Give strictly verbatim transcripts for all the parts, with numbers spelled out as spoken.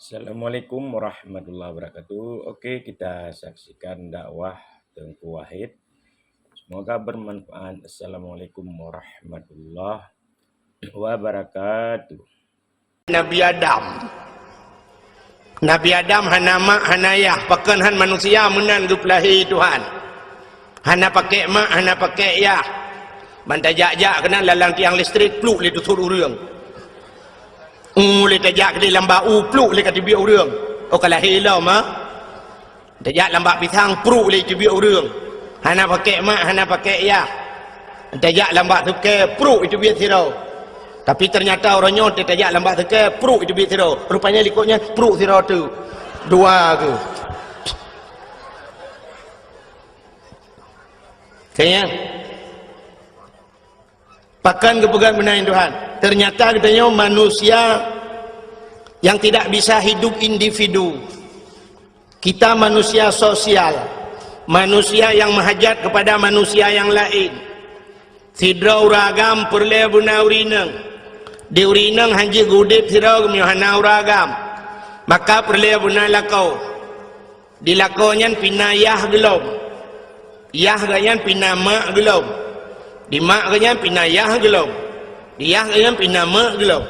Assalamualaikum warahmatullahi wabarakatuh. Oke, kita saksikan dakwah Teungku Wahid. Semoga bermanfaat. Assalamualaikum warahmatullahi wabarakatuh. Nabi Adam. Nabi Adam hana mak, hana yah, pakon han manusia meunan geupeulahé Tuhan. Hana pakai mak, hana pakai yah. Ban tajak-jak keunan lalang tiang listrik, pluk lé tusut ureuëng. Uh, lé tajak keudéh lam bak u, pluk lé ka teubiet ureuëng. Oh, ka lahé lom, ha? Tajak lam bak pisang, pruk lé teubiet ureuëng. Hana pakai mak, hana pakai yah. Tajak lam bak sukée, pruk teubiet sidroe. Tapi ternyata uroe nyoe tajak lam bak sukée, pruk teubiet sidroe. Rupanya likot nyan pruk sidroe tu. Dua ke. Kayaknya. Pakon geupeugah meunan Tuhan. Ternyata geutanyoe manusia yang tidak bisa hidup individu. Kita manusia sosial. Manusia yang meuhajat kepada manusia yang lain. Sidroe ureuëng agam peureulée beuna ureuëng inong. Di ureuëng inong han jeuet geuudeb sidroe meunyoe hana ureuëng agam. Maka peureulée beuna lakoe. Di lakoe nyan pih na yah geulom. Yah geuh nyan pih na mak geulom. Di mak geuh nyan pih na yah geulom. Di yah geuh nyan pih na mak geulom.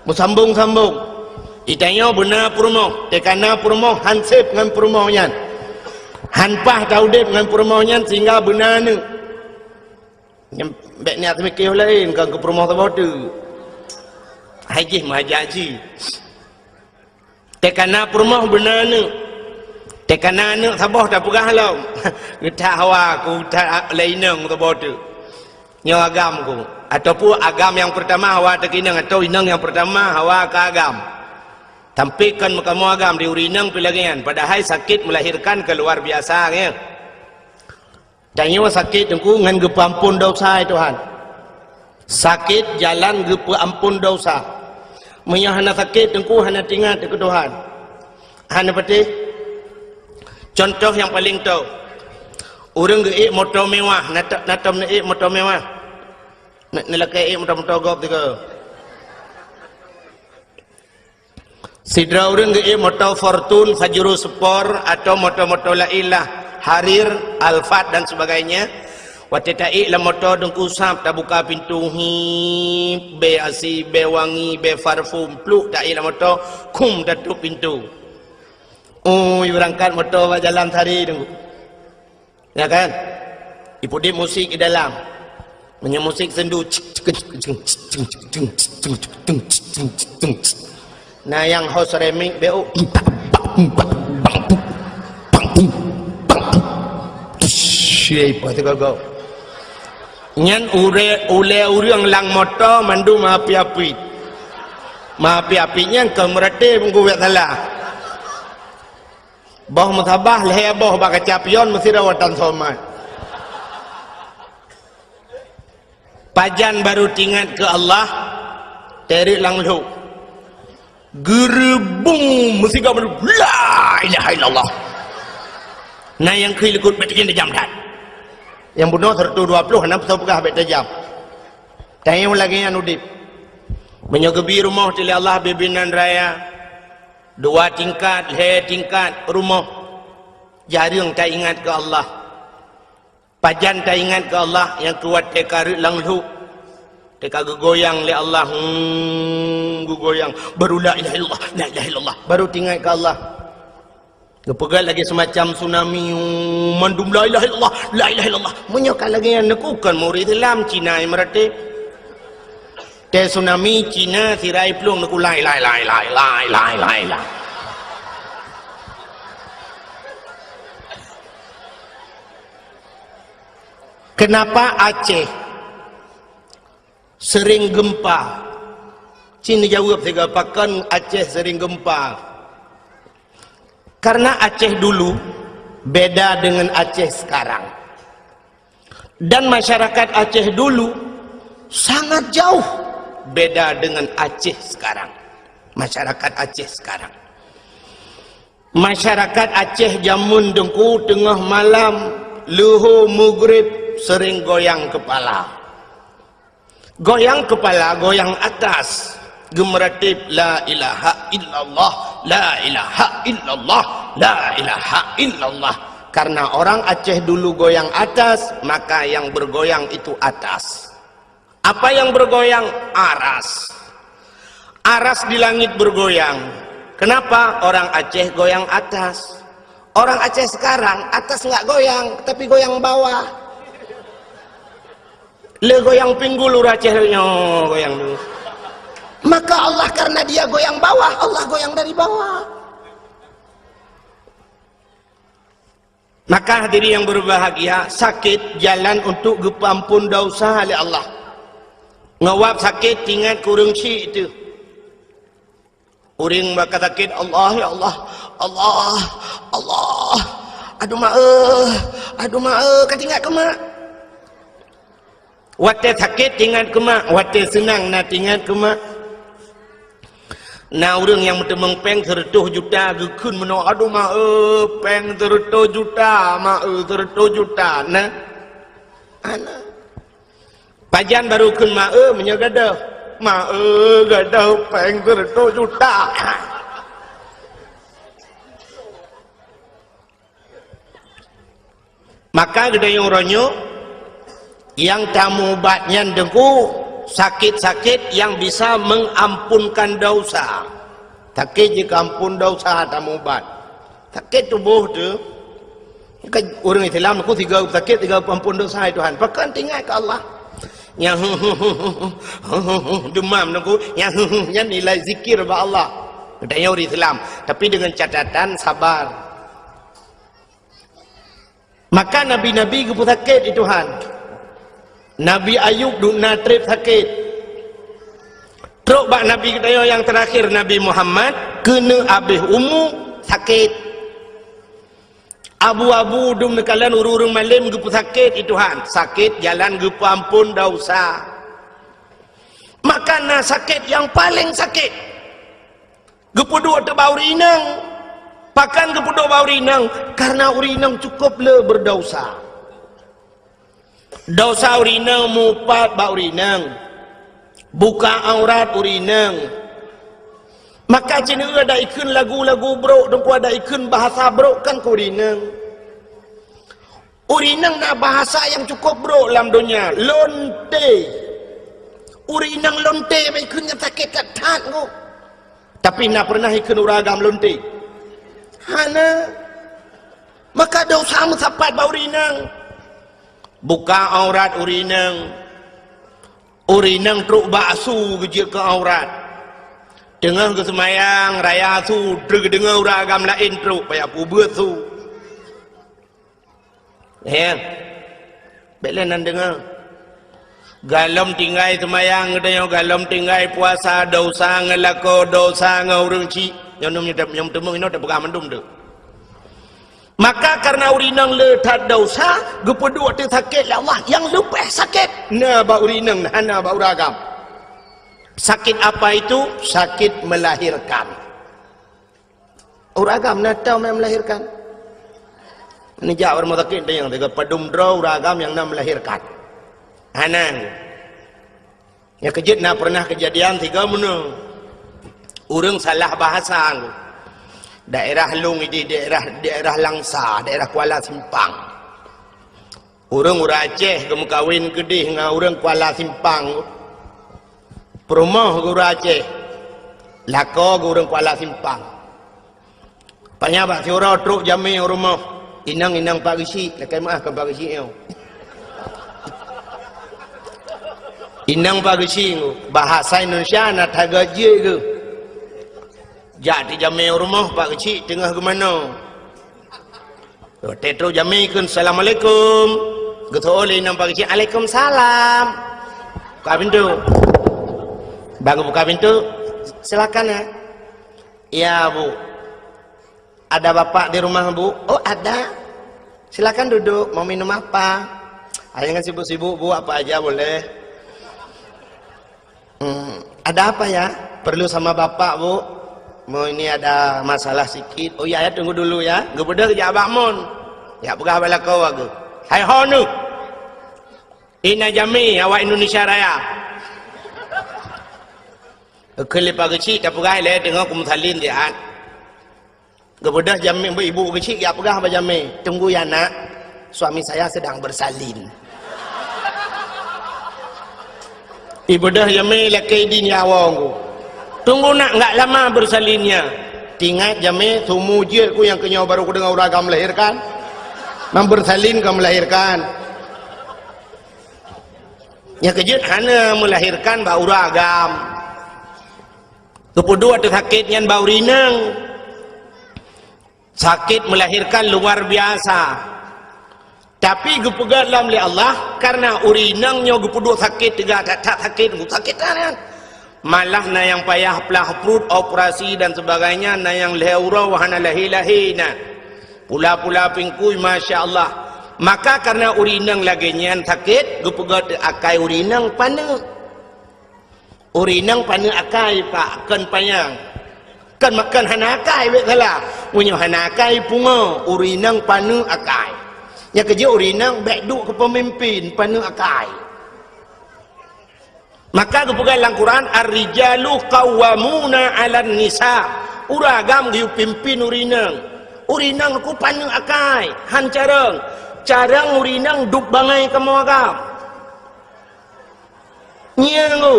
Meusambong-sambong. Di tanyoe beuna peurumoh, teuka na peurumoh han seb ngon peurumoh nyan. Han paih taudeb ngon peurumoh nyan sehingga beuna aneuëk. Nyan bék niat seumikéh laén, kon keu peurumoh saboh teuk. Hai jih meuhajat jih. Teuka na peurumoh beuna aneuëk. Teuka na aneuëk saboh tapeugah lom. Geutak hawa ku, geutak lé inong saboh teuk. Nyoe agam ku. Ataupun agam nyang peurtama hawa teuka inong, atau inong nyang peurtama hawa ka agam. Tapi kon meukamoe agam di ureuëng inong pih lagée nyan. Padahai sakét melahirkan keu luar biasa, ya. Tanyoe sakét Teungku ngon geupeuamphon desya, ya Tuhan. Sakét jalan geupeuamphon desya. Meunyoe hana sakét Teungku hana teuingat keu Tuhan. Hana patéh. Contoh nyang paleng toh. Ureuëng geuék moto mewah, na to-, na tom neuék moto mewah. Na, neulakée ék moto-moto gob tiga. Sidroe ureuëng geuék moto Fortuner, Pajero Sport, atau moto-moto laén lah, Harrier, Alphard dan sebagainya. Watée taék lam moto Teungku sab tabuka pintoe, hip, bée asi, bée wangi, bée parfum, pluk taék lam moto, khum tatôp pintoe. Ui, beurangkat moto bak jalan sari Teungku. Ya kan? Ipeuudeb musik di dalam. Meunyoe musik sendu, cik, cik, cik, cik, cik, cik, cik, cik, cik, cik, cik, cik, cik, cik. Na nyang host remix B O. Shh, ya, ipa teugogo. Nyan ure-, ulée ureuëng lam moto mandum api-api. Api-api nyan keu meurate meunggu wet salah. Boh meusabah lhée boh bak kaca pion meusidroe watée somat. Pajan barô teuingat keu Allah, teureuek lam lhok. Geureubung meusigoe mandum, "La ilaha illallah." Na nyang kheun likot, "Bék tajam-tajam that." Nyang bunoe seratus dua puluh, hana peue peugah bék tajam. Tanyoe lagée nyan udeb. Meunyoe geubi rumoh teuh lé Allah bibinan raya, dua tingkat, lhée tingkat rumoh, jareueng taingat keu Allah. Pajan taingat keu Allah nyang keu watée ka reuek lam lhok, teuka geugoyang lé Allah, hmm, geugoyang, baru la ilaha illallah, la ilaha illallah, baru teuingat keu Allah. Geupeugah lagée seumacam tsunami, mandum la ilaha illallah, la ilaha illallah. Meunyoe ka lagée nyan, neukukon murit Islam Cina nyang meuratéb. Teuh tsunami Cina sirai plueng neukulai, lai, lai, lai. Kenapa Aceh sering gempa? Cit neujaweueb sigoe, pakon Aceh sering gempa? Karena Aceh dulu beda dengan Aceh sekarang. Dan masyarakat Aceh dulu sangat jauh beda dengan Aceh sekarang. Masyarakat Aceh sekarang. Masyarakat Aceh jameun Teungku teungoh malam, leuhô mugrib sering goyang kepala. Goyang kepala, goyang atas, geumeuratéb la ilaha illallah La ilaha illallah, la ilaha illallah. Karena orang Aceh dulu goyang atas, maka yang bergoyang itu atas. Apa yang bergoyang? Aras. Aras di langit bergoyang. Kenapa? Orang Aceh goyang atas. Orang Aceh sekarang atas nggak goyang, tapi goyang bawah. Le goyang pinggul ureueng Aceh nyoe goyang dulu. Maka Allah, karena dia goyang bawah, Allah goyang dari bawah. Maka hadirin yang berbahagia, sakét jalan untuk geupeuampon dosa lé Allah. Ngon wab sakét, ingat keu ureueng syik teuh. Ureueng bak sakét, "Allah, ya Allah, Allah, Allah, aduh ma, eh, aduh ma, eh," ka teuingat keu mak. Watée sakét teuingat keu mak, watée seunang na teuingat keu mak. Na ureueng nyang meuteumong péng seureutôh juta, geukheun meunoe, "Aduh ma, eh, péng seureutôh juta, ma, eh, seureutôh juta." Na? Hana. Pajan barô kheun ma, eh, meunyoe gadôh. "Ma, eh, gadôh péng seureutôh juta." Maka geutanyoe uroe nyoe, nyang tamubat nyan Teungku, sakét-sakét nyang bisa mengampunkan dosa. Sakét jeuet keu ampon dosa tamubat. Sakét tuboh teuh. Kan ureueng Islam Teungku sigoe sakét, sigoe ampon dosa, "Hai Tuhan." Pakon teuingat keu Allah. Nyang demam Teungku, nyang nyan nilai zikir bak Allah. Geutanyoe ureueng Islam, tapi dengan catatan sabar. Maka nabi-nabi geupeusakét di Tuhan. Nabi Ayub dum na trép sakét. Trok bak nabi geutanyoe nyang teurakhir, Nabi Muhammad, keuneuk abéh umu sakét. Abu-abu dum neukalon ureueng-ureueng malém geupeusakét di Tuhan. Sakét jalan geupeuampon dosa. Maka na sakét nyang paleng sakét. Geupeuduek teuh bak ureueng inong. Pakon geupeuduek bak ureueng inong? Karena ureueng inong cukup le berdosa. Dosa ureueng inong mupat bak ureueng inong. Buka aurat ureueng inong. Maka cit ada ikheun lagu-lagu brok, Teungku, ada ikheun bahasa brok kan keu ureueng inong. Ureueng inong na bahasa nyang cukup brok lam donya, lonte. Ureueng inong lonte bak ikheun nyan sakét that-that Teungku. Tapi na pernah ikheun ureueng agam lonte? Hana. Maka dosa meusapat bak ureueng inong. Buka aurat ureueng inong. Ureueng inong trok bak asu geujeuet keu aurat. Teungoh geuseumayang raya asu, teuk geudeungoe ureueng agam laén trok, payah peubeuet su. Ya. Bék lé nan deungoe. Gohlom tinggai seumayang geutanyoe, gohlom tinggai puasa, dosa ngon lakoe, dosa ngon ureueng chik. Nyoe nyoe nyoe teumeung inoe teupeugah mandum tu. Maka karena ureueng inong le that dosa, geupeuduek teuh sakét lé Allah, nyang leubeh sakét na bak ureueng inong, hana bak ureueng agam. Sakét apa itu? Sakét melahirkan. Ureueng agam na tau meumelahirkan. Neujak rumoh sakét teunyang teuka padum droe ureueng agam nyang na melahirkan. Hana. Nyang keujeuet na pernah keujadian tiga meunoe. Ureueng salah bahasa. Daerah lôn ideh daerah, daerah Langsa, daerah Kuala Simpang. Ureueng, ureueng Aceh geumeukawen keudeh ngon ureueng Kuala Simpang. Peurumoh geu ureueng Aceh, lakoe geu ureueng Kuala Simpang. Panya bak siuroe trok jamé u rumoh, "Inong, inong, Pak Geuchik," lakèe meu'ah keu Pak Geuchik nyoe. "Inong, Pak Geuchik," bahasa Indonesia na that geuh jeuet geuh. Jak teujamé u rumoh Pak Geuchik teungoh geumanoe. Watèe trok jamé kheun, "Assalamualaikum." Geuseuôt lé inong Pak Geuchik, "Alaikumsalam." Buka pintu. Bang buka pintu, "Silakan ya." "Iya, Bu." "Ada Bapak di rumah, Bu?" "Oh, ada." "Silakan duduk, mau minum apa?" "Ah, jangan sibuk-sibuk, Bu, apa aja boleh." "Hmm, ada apa ya?" "Perlu sama Bapak, Bu. Mau ini ada masalah sikit." "Oh iya ya, tunggu dulu ya." Geubeudôh jak bak mon. Jak peugah bak lakoe geuh. "Hai ho neuh. Ina jamé awak Indonesia Raya." Kheun lé Pak Geuchik, "Tapeugah ilèe teungoh kumeusalin siat." Geubeudôh jamé, ibu geuchik geujak peugah bak jamé, "Tunggu ya, Nak, suami saya sedang bersalin." Ibeudôh jamé lakée idin ya awong ku. "Tunggu, Nak, enggak lama bersalinnya." Teuingat jamé, "Seumu jeuet ku nyang keuh nyoe baru kudeungoe ureueng agam melahirkan. Memang bersalin ka melahirkan." Nyang keujeuet hana melahirkan bak ureueng agam. Geupeuduek ateueh sakét nyan bak ureueng inong. Sakét melahirkan luar biasa. Tapi geupeugah lom lé Allah, karena ureueng inong nyoe geupeuduek sakét teuga that-that sakét, sakét nyan. Malah na nyang payah plah pruet, operasi dan sebagainya, na nyang lhée uroe hana lahé-lahé na. Pula-pula pingkui, masya Allah. Maka karena ureueng inong lagée nyan sakét, geupeugah ateueh akai ureueng inong paneuk. Ureueng inong paneuk akai, Pak, kon panyang. Kon, kon hana akai, bék salah. Meunyoe hana akai, pungo, ureueng inong paneuk akai. Nyang keujeuet ureueng inong bék duek keu peumimpin, paneuk akai. Maka geupeugah lam Quran, "Ar-rijalu qawwamuna 'alan nisa." Ureueng agam geuyue pimpin ureueng inong. Ureueng inong ku paneuk akai, han carông. Carông ureueng inong duek bangai kamoe agam. Nyan ngu.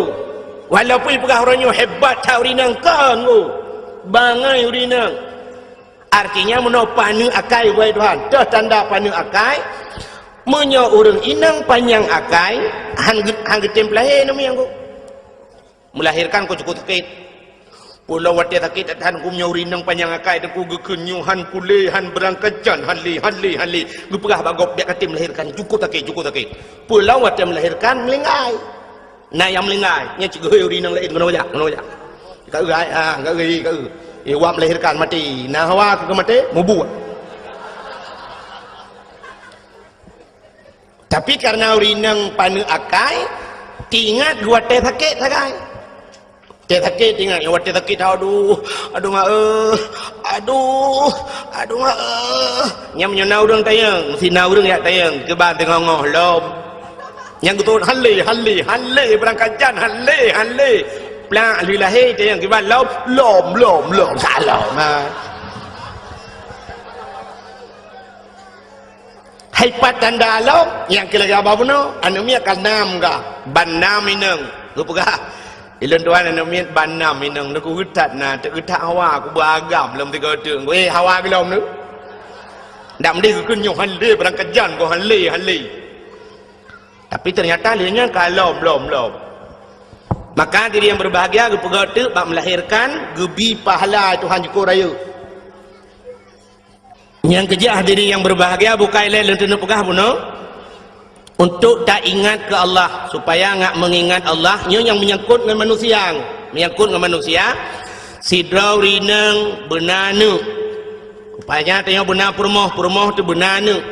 Walaupun ipeugah uroe nyoe hebat that ureueng inong, kon ngu. Bangai ureueng inong. Artinya, meunoe paneuk akai, wahai Tuhan. Toh tanda paneuk akai, meunyoe ureueng inong panyang akai, han geu-, han geutem peulahé aneuk miet nyan ku. Melahirkan ku cukup sakét. Peue lom watée sakét that-that ku, meunyoe ureueng inong panyang akai, teungku geukheun nyoe han kulé, han beurangkajan, han lé, han lé, han lé. Geupeugah bak gob, "Bék katem melahirkan, cukup sakét, cukup sakét." Peue lom watée melahirkan, meulinggai. Na nyang meulinggai, nyan cit geuhôi ureueng inong laén, "Keunoe jak, keunoe jak. Ka eu, hai, ha, ka eu, ka eu. Eh, wak melahirkan maté. Na hawa keu maté, mubuet." Tapi karena ureueng inong paneuk akai, teuingat geuwatée sakét sagai. Watée sakét teuingat, watée sakét, "Aduh, aduh mak, eh, aduh, aduh mak, eh." Nyan meunyoe na ureueng tanyong, si na ureueng jak tanyong, kiban teungoh-ngoh lom. Nyang geutot, "Han lé, han lé, han lé, beurangkajan, han lé, han lé." Plak lheueh lahé tanyong, kiban lom, "Lom, lom, lom, salom." Ha. Hai pat tanda lom, nyang keu lagée haba bunoe, aneuk miet ka nam ka, ban nam inong. Geupeugah, "Ilôn tuan aneuk miet ban nam inong, neuk geutat na, teuk geutat hawa, kubeuagam lom tiga teuk." "Eh, hawa geulom neu." Ndak meudeh geukheun nyoe, "Han lé, beurangkajan, goh han lé, han lé." Tapi ternyata lé nyan ka lom, lom, lom. Maka diri nyang berbahagia geupeugah teuk bak melahirkan, geubi pahala Tuhan jukôt rayeuk. Nyang keujeuet hadirin nyang berbahagia, bukai lé lôn teuneuk peugah bunoe, untuk taingat keu Allah, supaya ngat meungingat Allah, nyoe nyang meunyangkot ngon manusia, meunyangkot ngon manusia, sidroe ureueng inong beuna aneuk. Rupanya tanyoe beuna peurumoh, peurumoh teuh beuna aneuk.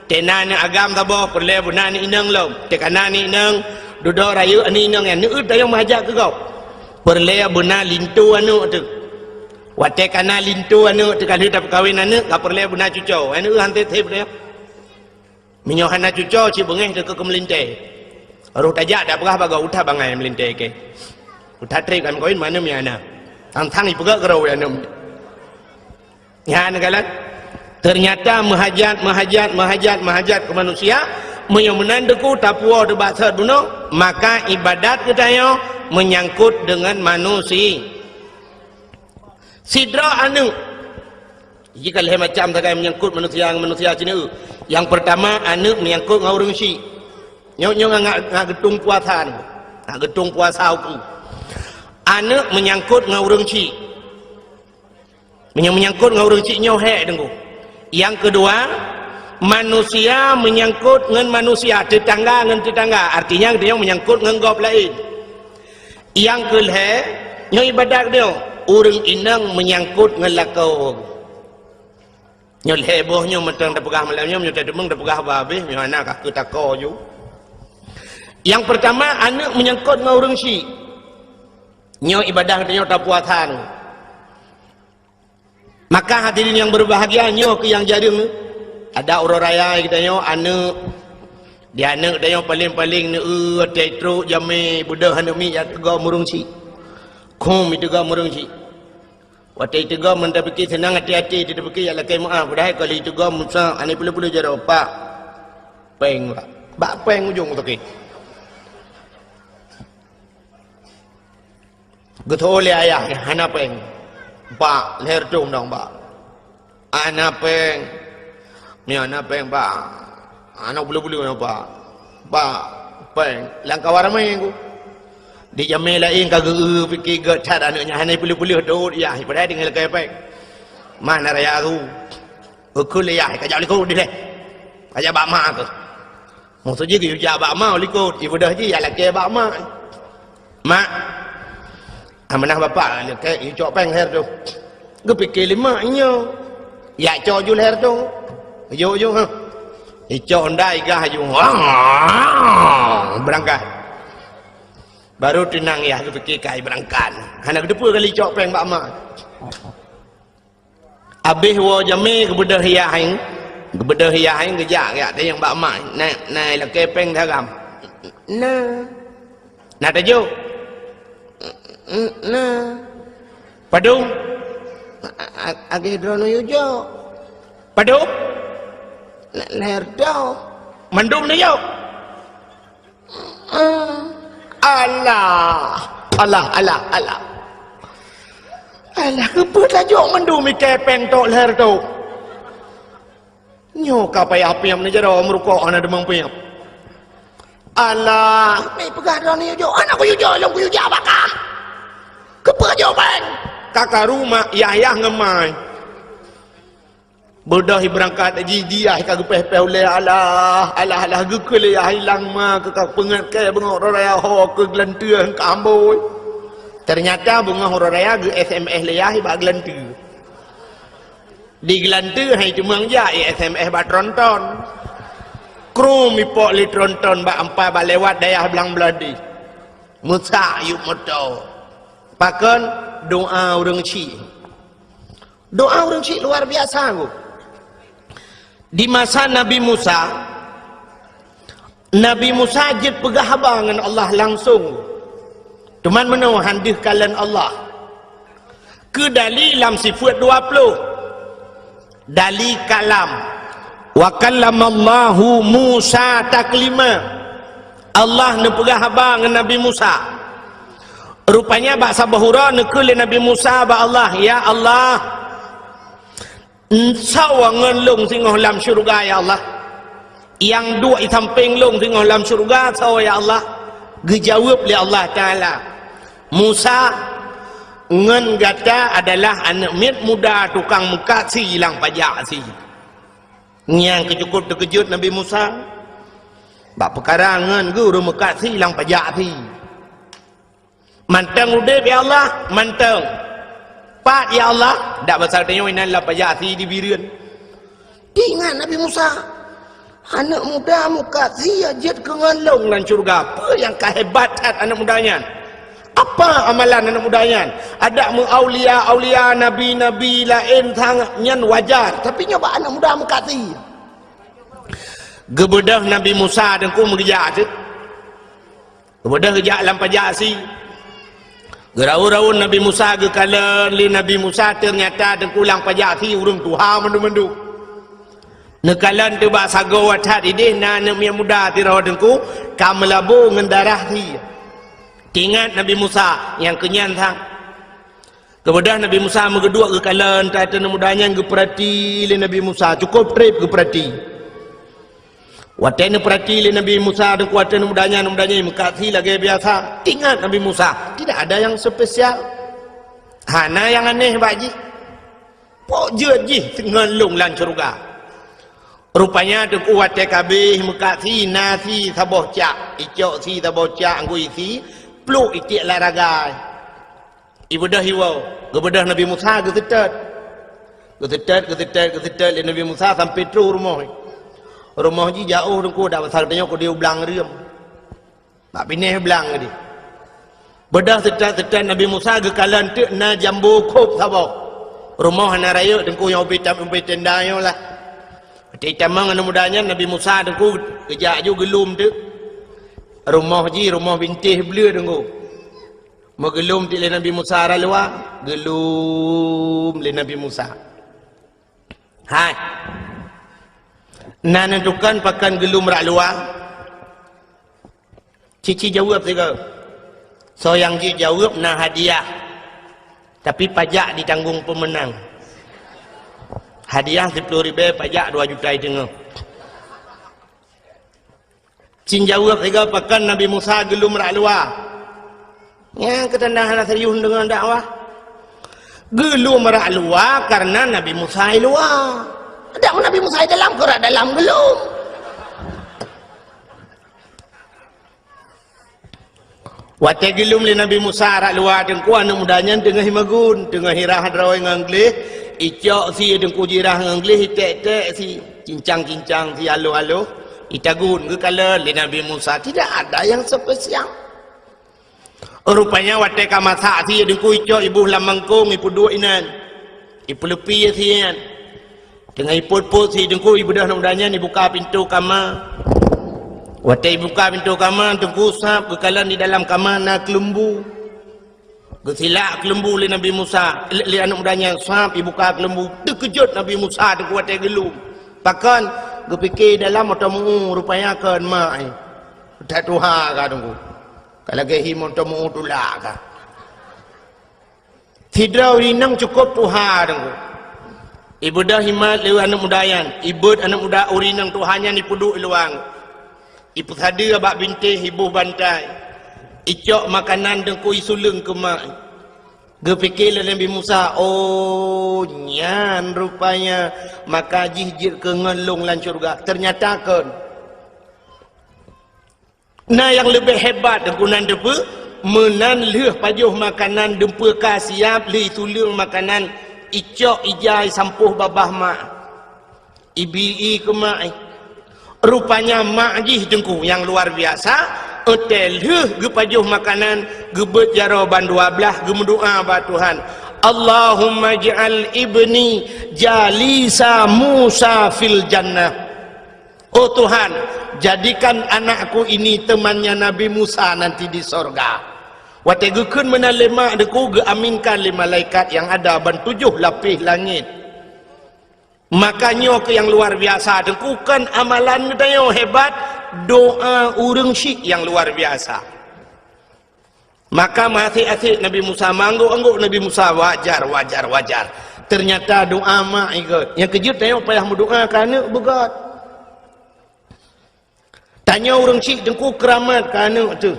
Teuh na aneuk agam saboh, peureulée beuna aneuk inong lom. Teuh ka na aneuk inong, dudoe rayeuk aneuk inong nyan, neueu tanyoe meuhajat keu gob. Peureulée beuna linto aneuk teuh. Watée ka na linto aneuk teuh ka lheueh tapeukawen aneuk, ka peureulée beuna cucoe. Aneuk han teuh teuh beudôh. Meunyoe hana cucoe, cit beungéh teuh keu meulintée. Roh tajak tapeugah bak gob, "Uta bangai meulintée keu. Uta treb keu meukawen, mana mi hana." Sang-sang ipeugah keudroe aneuk. Nyan galak. Ternyata meuhajat, meuhajat, meuhajat, meuhajat keu manusia, meunyoe meunan teuku tapuwoe teuh bak sot bunoe, maka ibadat geutanyoe meunyangkot deungon manusi-, sidroe aneuk. Jih ka lhée macam sagai meunyangkot manusia ngon manusia sineuk. Nyang peurtama, aneuk meunyangkot ngon ureueng syik. Nyoe, nyoe ngat, ngat geutung puasa nyoe. Ngat geutung puasa uku. Aneuk meunyangkot ngon ureueng syik. Meunyoe meunyangkot ngon ureueng syik nyoe hék teungku. Nyang keudua, manusia meunyangkot ngon manusia, teutangga ngon teutangga. Artinya, geutanyoe meunyangkot ngon gob laén. Nyang keulhée, nyoe ibadat geutanyoe, ureueng inong meunyangkot ngon lakoe. Nyoe lhée boh nyoe mantong tapeugah malam nyoe, meunyoe tateumeung tapeugah bah habéh, meunyoe hana ka keu tako ju. Nyang peurtama, aneuk meunyangkot ngon ureueng syik. Nyoe ibadat geutanyoe tapuasa nyoe. Maka hadirin nyang berbahagia, nyoe keuh nyang jareueng. Ada uroe raya geutanyoe aneuk, di aneuk geutanyoe paleng-paleng neueu watée trok jamé beudôh aneuk miet jak teugoe meureueng syik. Khum iteugoe meureueng syik. Watèe iteugom, meunan tapike seunang até-até, tapike jak lakèe meu'ah, padahai ka lheueh iteugom Musa, hana peuleueh-peuleueh jaroe, "Pak, pèng, Pak." Bak pèng ujong sakét. Geutho lé ayah, "Hana pèng, Pak, lhèe reutôh dong, Pak." "Hana pèng." "Nyoe hana pèng, Pak. Hana peuleueh-peuleueh nyoe, Pak. Pak, pèng." Lam kawan ramè ku. Di jamèe laén ka geu-eu pike gèt that aneuk nyan, hana peuleueh-peuleueh dot yah, padahai tinggai lakèe pèng. "Ma, na raya su." Geukheun lé yah, "Ka jak likot dilèe. Ka jak bak ma keuh." Maksud jih geuyue jak bak ma likot, ibadah jih jak lakèe bak ma. "Mak, amanah bapak lakèe, icok pèng lhèe reutôh." Geupike lé mak nyoe, "Jak cok ju lhèe reutôh. Jok ju, ha." Icok honda, igah ju. Beurangkat. Baru teunang yah geupike kai beurangkat. Hana geuteupeue kali icok pèng bak ma. Abéh woe jamèe geubeudôh yah nyan, geubeudôh yah nyan geujak, geujak tanyong bak ma, "Na, na lakèe pèng daram?" "Na." "Na tajok?" "Na." "Padum?" "A-, a-, akhé droeneuh yue jok." "Padum?" "Na, lhèe reutôh." "Mandum neujok?" Alah, alah, alah, alah. Alah, keupeue tajok mandum ikèe pèng tok lhèe reutôh? Nyoe ka payah piep neujaroe meurukok hana deungon piep. Alah, meupeue peugah droeneuh jok, hana kuyue jok, lôn kuyue jak bak kah. Keupeue jok pèng? Ka karu mak, yah-yah ngon ma. Beudôh ibeurangkat jih, di yah ka geupéh-péh ulèe, alah, alah, alah, geukheun lé yah ilang ma keu ka peungeut kèe beungoh uroe raya ho keu geulanteue ka ambôi. Teunyata beungoh uroe raya geu-S M S lé yah bak geulanteue. Di geulanteue hai teumeung jak i S M S bak tronton. Krum ipok lé tronton bak ampai bak lewat dayah blang Bladeh. Meusak yup moto. Pakon? Doa ureueng chik. Doa ureueng chik luar biasa, Bu. Di masa Nabi Musa, Nabi Musa jeuet peugah haba ngon Allah langsong. Teuma meunoe han deuh kalon Allah. Keu dali lam sifeuet dua ploh. Dali kalam. "Wa kallamallahu Musa taklima." Allah neupeugah haba ngon Nabi Musa. Rupanya bak saboh uroe neukheun lé Nabi Musa bak Allah, "Ya Allah, soe ngon lôn singoh lam syeuruga, ya Allah? Nyang duek i sampéng lôn singoh lam syeuruga soe, ya Allah?" Geujaweueb lé Allah Taala, "Musa, ngon gata adalah aneuk miet muda tukang meukat sie lam pajak sie." Nyang keucukôp teukeujot Nabi Musa bak peukara ngon geuh ureueng meukat sie lam pajak sie. "Mantong udeb, ya Allah, mantong." "Pat, ya Allah?" "Dak basa tanyoe inan lam pajak sie di Bireuen." Teuingat Nabi Musa, "Aneuk muda meukat sie jeuet keu ngon lôn lam syeuruga. Peue nyang ka hebat that aneuk muda nyan? Apa amalan aneuk muda nyan? Adak meu-aulia-aulia, nabi-nabi laén sangat nyan wajar, tapi nyoe bak aneuk muda meukat sie." Geubeudôh Nabi Musa teungku meugeujak teuk. Geubeudôh geujak lam pajak sie. Geuraun-raun Nabi Musa, geukalon lé Nabi Musa, teunyata teungku lam pajak sie ureueng tuha mandum-mandum. Neukalon teuk bak sagoe that idéh na aneuk miet muda sidroe teungku ka meulabô ngon darah sie. Teuingat Nabi Musa nyang keunyan sang. Geubeudôh Nabi Musa meugeuduek geukalon that aneuk muda nyan, geupeurati lé Nabi Musa, cukôp trép geupeurati. Watèe neupeurati lé Nabi Musa teungku, watèe aneuk muda nyan, aneuk muda nyan meukat sie lagèe biasa. Teuingat Nabi Musa, tidak ada yang spesial. Hana nyang aneh bak jih. Pok jeuet jih ngon lôn lam syeuruga. Rupanya teungku watèe ka abéh meukat sie, na sie saboh cak, icok sie saboh cak, anggô sie, pluek itiek lam ragai. Ibeudôh iwoe, geubeudôh Nabi Musa geuseutôt. Geuseutôt, geuseutôt, geuseutôt lé Nabi Musa sampoe troh rumoh. Rumoh jih jiôh teungku, dak basa tanyoe keudéh u blang reuem. Bak binéh blang keudéh. Beudôh seutôt-seutôt Nabi Musa geukalon teuk na jambo khôb saboh. Rumoh hana rayeuk teungku, nyang ubé tam-, ubé tenda nyoe lah. Watèe jitamong aneuk muda nyan, Nabi Musa teungku geujak aju geulom teuk. Rumoh jih, rumoh bintéh bleue teungku. Meugeulom ti lé Nabi Musa rot luwa, geulom lé Nabi Musa. Hai. Na neutukan pakon geulom rot luwa? Cici jaweueb sigoe. Soe nyang jeuet jaweueb na hadiah. Tapi pajak ditanggong peumeunang. Hadiah siploh ribée, pajak dua juta teungoh. Cin jaweueb sigoe pakon Nabi Musa geulom rot luwa. Nyang keutanda hana serius deungon dakwah. Geulom rot luwa kareuna Nabi Musa i luwa. Dak Nabi Musa i dalam, keu rot dalam geulom. Watée geulom lé Nabi Musa rot luwa, teungku, aneuëk muda nyan teungoh imagun, teungoh irah droe ngon gleh, icok sie teungku jirah ngon gleh, iték-ték sie, cincang-cincang sie aloh-aloh, itagun geukalon lé Nabi Musa. Tidak ada yang spesial. Rupanya watée ka masak sie teungku, icok iboh lam mangkong, ipeuduek inan. Ipeuleupi sie nyan. Teungoh ipot-pot sie teungku, ibeudôh aneuk muda nyan, ibuka pintoe kama. Watée ibuka pintoe kama, teungku, sab geukalon di dalam kama na keuleumbu. Geusilak keuleumbu lé Nabi Musa, lé, lé aneuk muda nyan, sab ibuka keuleumbu. Teukeujot Nabi Musa teungku watée geulom. Pakon? Geupike dalam meuteumeu, rupanya kon mak, eh. That tuha ka teungku. Ka lagée hi meuteumeu tulak ka. Sidroe ureuëng inong cukôp tuha teungku. Ibeudôh imat lé aneuk muda nyan, ibeuet aneuk muda ureuëng inong tuha nyan ipeuduek i luwa. Ipeusadeue bak bintéh, iboh bantai. Icok makanan teungku, isuleueng keu mak. Geupike lé Nabi Musa, "Oh, nyan rupanya maka jih jeuet keu ngon lôn lam syeuruga." Teunyata kon. Na nyang leubeh hebat teungku nan teupeu, meunan lheueh pajoh makanan dumpeue ka siab, lheueh isuleueng makanan, icok ija isampôh babah mak. Ibi-i keu mak, eh. Rupanya mak jih teungku nyang luar biasa, watée lheueh geupajoh makanan, geubeuet jaroe ban dua blaih, geumeudoá bak Tuhan, "Allahumma ij'al ibni jalisa Musa fil jannah." Oh Tuhan, jadikan anakku ini temannya Nabi Musa nanti di sorga. Watée geukheun meunan lé mak teungku, geuaminkan lé malaikat nyang ada ban tujoh lapéh langét. Maka nyoe keuh nyang luar biasa teungku, kon amalan geutanyoe hebat, doá ureuëng syik nyang luar biasa. Maka meuasék-asék Nabi Musa, meuanggôk-anggôk Nabi Musa, wajar, wajar, wajar. Teunyata doá mak igot. Nyang keujeuet tanyoe payah meudoá keu aneuk beugét. Tanyoe ureuëng syik teungku keuramat keu aneuk teuh.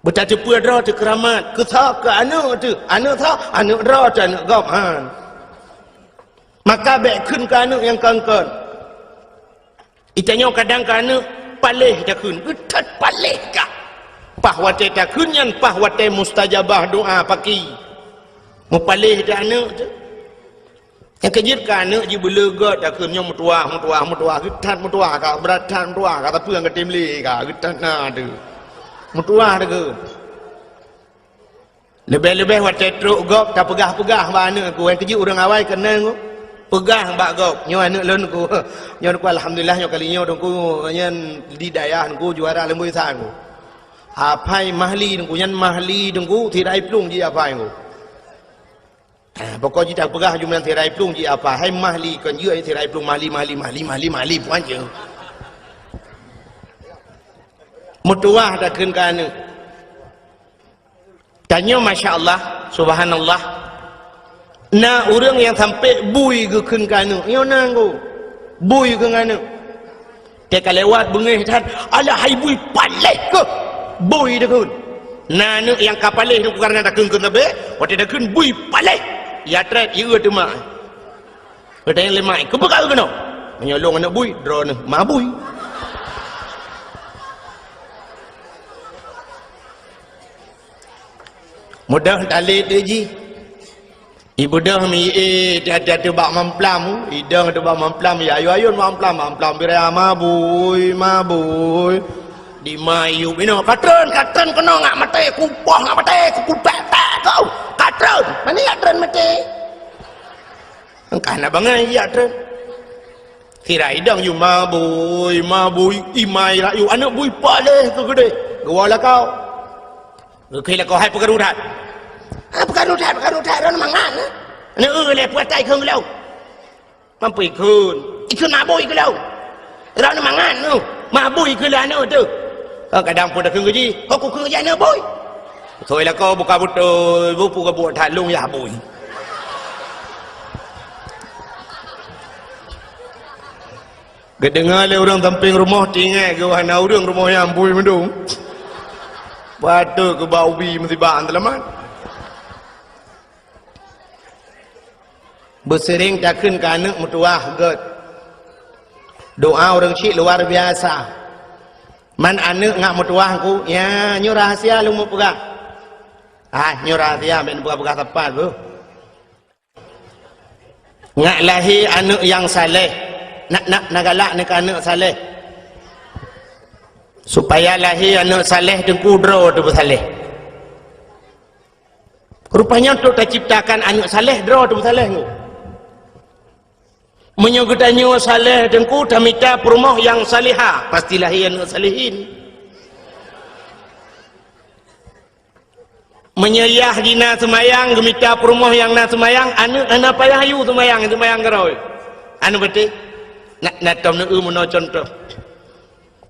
Beutateupeu droe teuh keuramat, keu soe, keu aneuk teuh. Aneuk soe, aneuk droe teuh, aneuk gob, han. Maka bék kheun keu aneuk nyang kon-kon. Itanyoe kadang keu aneuk paléh takheun, geuthot paléh kah. Paih watée takheun nyan, paih watée mustajabah doá paki. Meupaléh teuh aneuk teuh. Nyang keujeuet keu aneuk jih beuleugot takheun nyoe meutuwah, meutuwah, meutuwah, geuthot meutuwah kah, brat that meutuwah kah, tapi nyang geutem lé kah, geuthot na teuh. Meutuwah takheun. Leubeh-leubeh watée trok gob tapeugah-peugah bak aneuk ku, nyang keujeuet ureuëng awai keunan ku. Peugah bak gob, nyoe aneuk lôn ku. Nyoe ku alhamdulillah nyoe kali nyoe teungku nyan di dayah ku juara leumboi sa ku. Apai mahli teungku, nyan mahli teungku, sirai plueng jih apai ku. Ah, pokok jih tapeugah jumlah sirai plueng jih apai, hai mahli kon jeuet sirai plueng mahli, mahli, mahli, mahli, mahli puan je. Meutuwah takheun keu aneuk. Tanyoe, masya Allah, subhanallah. Na ureuëng nyang sampai bui geukheun keu aneuk. Nyoe na nggo. Bui keu aneuk. Teuka lewat beungéh that, "Alah hai bui paléh keuh." Bui takheun. Na aneuk nyang ka paléh nyoe kareuna takheun keu sabe, watée takheun bui paléh. Ya treb, ya teuma. Watée lé mak, "Keupeue ka keunoe?" "Meunyoe lôn aneuk bui, droeneuh ma bui." Mudah talét deh jih. Ibeudôh mi, eh, hati-hati bak mamplam, idong teuh bak mamplam, ya ayun-ayun mamplam, mamplam birai mabui, mabui. Di mayu binoe, "Katreun, katreun keunoe ngak maté, kupoh ngak maté, kukutek-tek kau, katreun." Mani katreun maté. Engkah na bangai ya treun. Sira idong yu mabui, mabui, imai rayu, aneuk bui paléh keu keudeh. Geuwoe lakau. Geukheun lakoe, "Hai peukaru that." "Ah, peukaru that, peukaru that, droeneuh mangat, eh?" "Neu-eu lé peuatai kheun geulong." "Mampu ikheun." "Ikheun mabui keu lôn." "Droeneuh mangat nyoe, mabui keu lôn nyoe teuh." Kadang pun takheun keu jih, "Ho kukheun keu jih nyoe bui." Soi lakoe buka beutôi, bupu gabuek that lôn yah bui. Geudeungoe lé ureuëng sampéng rumoh, teuingat geuh hana ureuëng rumoh nyan bui meudong. Patôt keu bak ubi meusibak seulamat. Beuseuréng takheun keu aneuëk meutuwah gét. Doa ureuëng syiek luar biasa. Man aneuëk ngat meutuwah ku, ya, nyoe rahasia lôn meupeugah. Ah, nyoe rahasia, bèk neupeugah-peugah sapat beuh. Ngat lahé aneuëk nyang saleh. Nak, nak, na galak neu keu aneuëk saleh. Supaya lahé aneuëk saleh teungku droe teupeusaleh. Rupanya untuk taciptakan aneuëk saleh, droe teupeusaleh nyoe. Meunyoe geutanyoe saleh teungku, tamita peurumoh nyang salehah, pasti lahé aneuëk salehin. Meunyoe yah jih na seumayang, geumita peurumoh nyang na seumayang, aneuëk hana payah yue seumayang, seumayang keudroe. Aneuëk beutôi. Na, na tom neu-eu meunoe cuntoh.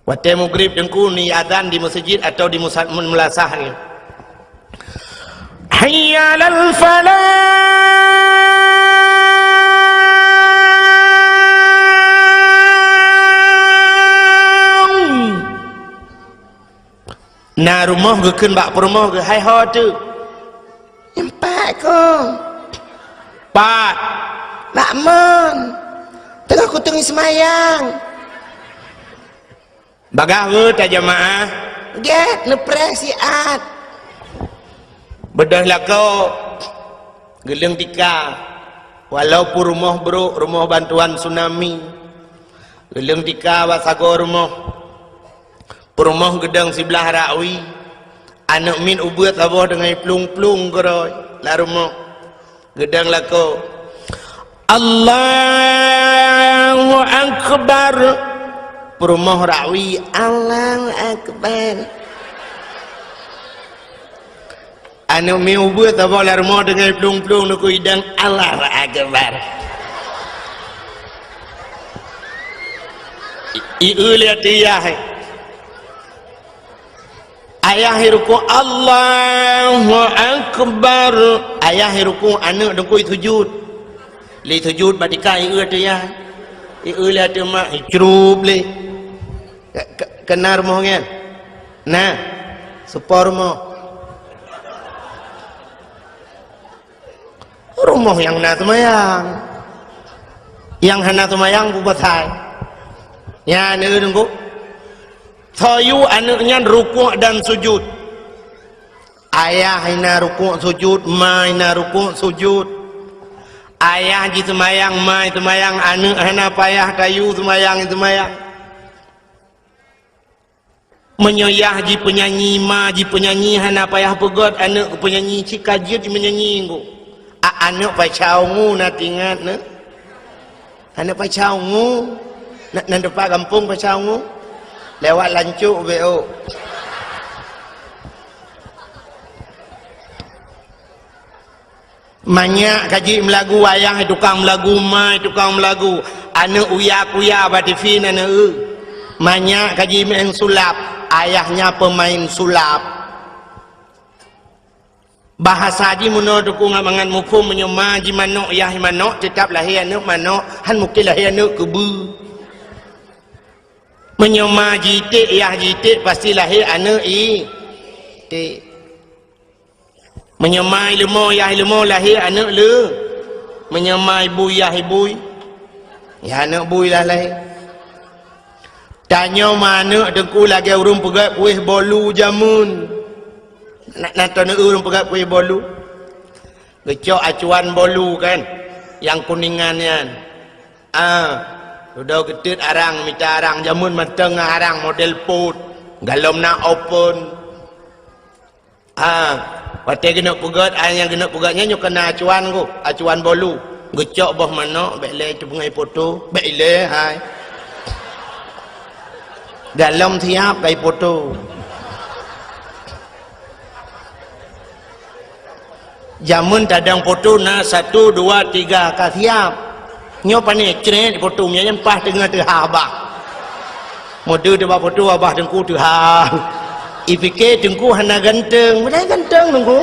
Watée mugrib teungku ni azan di meuseujid atawa di musa-, meulasah ni. Hayya 'alal falah. Na rumoh geukheun bak peurumoh geuh, "Hai ho teuh?" "Nyan pat kong." "Pat?" "Bak mon. Teungoh kuteungi seumayang." Bagaih weueh tajamaah. Gét neupreh siat. Beudôh lakoe, geuleueng tika. Walaupun rumoh brok, rumoh bantuan tsunami, geuleueng tika bak sagoe rumoh. Peurumoh geudong siblah rakui. Aneuëk miet ubeuet saboh deungon plueng-plueng keudroe lam rumoh. Geudong lakoe, "Allahu Akbar." Peurumoh rakui, "Allahu Akbar." Aneuëk miet ubeuet saboh lam rumoh deungon plueng-plueng neukheun idang, "Allahu Akbar." I-, i-, eu lé ateueh yah. Ayah irukuk, "Allahu Akbar." Ayah irukuk, aneuëk teungku isujud. Lé sujud bak tika, i-eu ateueh yah. I-eu lé ateueh mak, icrup lé. Ke-, ke-, keunan rumoh nyan? Na. Seupôt rumoh. Rumoh nyang na seumayang. Nyang hana seumayang peue pasai? Nyan, eu teungku. Soe yue aneuëk nyan rukuk dan sujud. Ayah na rukuk sujud, ma na rukuk sujud. Ayah jiseumayang, ma seumayang, aneuëk hana payah tayue seumayang, seumayang. Meunyoe yah jipeunyanyi, ma jipeunyanyi, hana payah peugét aneuëk geupeunyanyi, cit ka jeuet jimeunyanyi ngon. A, aneuëk Pasha Ungu na teuingat neu? Aneuëk Pasha Ungu? Na, na teumpat gampông Pasha Ungu? Lewat Lancok, B O. Manyak ka jeuet meulagu, ayah tukang meulagu, ma tukang meulagu. Aneuëk uya-kuya bak T V na neu-eu. Manyak ka jimeu'en sulap, ayahnya pemain sulap. Bahasa jih meunoe teungku ngat mangat muphom, meunyoe ma jimanök, yah manök, teutap lahé aneuëk manök, han mungken lahé aneuëk keubeue. Meunyoe ma jiték, yah jiték, pasti lahé aneuëk iték. Meunyoe ma ileumo, yah ileumo, lahé aneuëk le. Meunyoe ma ibui, yah ibui, yah aneuëk bui lah lahé. Tanyoe ma aneuëk teungku lagée ureuëng peugét kueh bolu jameun. Na, na teuneuk ureuëng peugét kueh bolu? Geucok acuan bolu kan, nyang kuningan nyan. Ah, dudoe geuteut arang, mita arang jameun mantong ngon arang model pot, galom na open. Ha, watée geuneuk peugét, ai nyang geuneuk peugét nyan nyoe keunan acuan ku, acuan bolu. Geucok boh manok, bék lé teupeungai poto, bék ilée hai. Galom siab kai poto. Jameun tadong poto na satu, dua, tiga ka siap. Nyoe pane cret poto miyan paih teungoh teuha abah. Mode teuba poto abah teungku teuha. Ipike teungku hana ganteng, padahai ganteng teungku.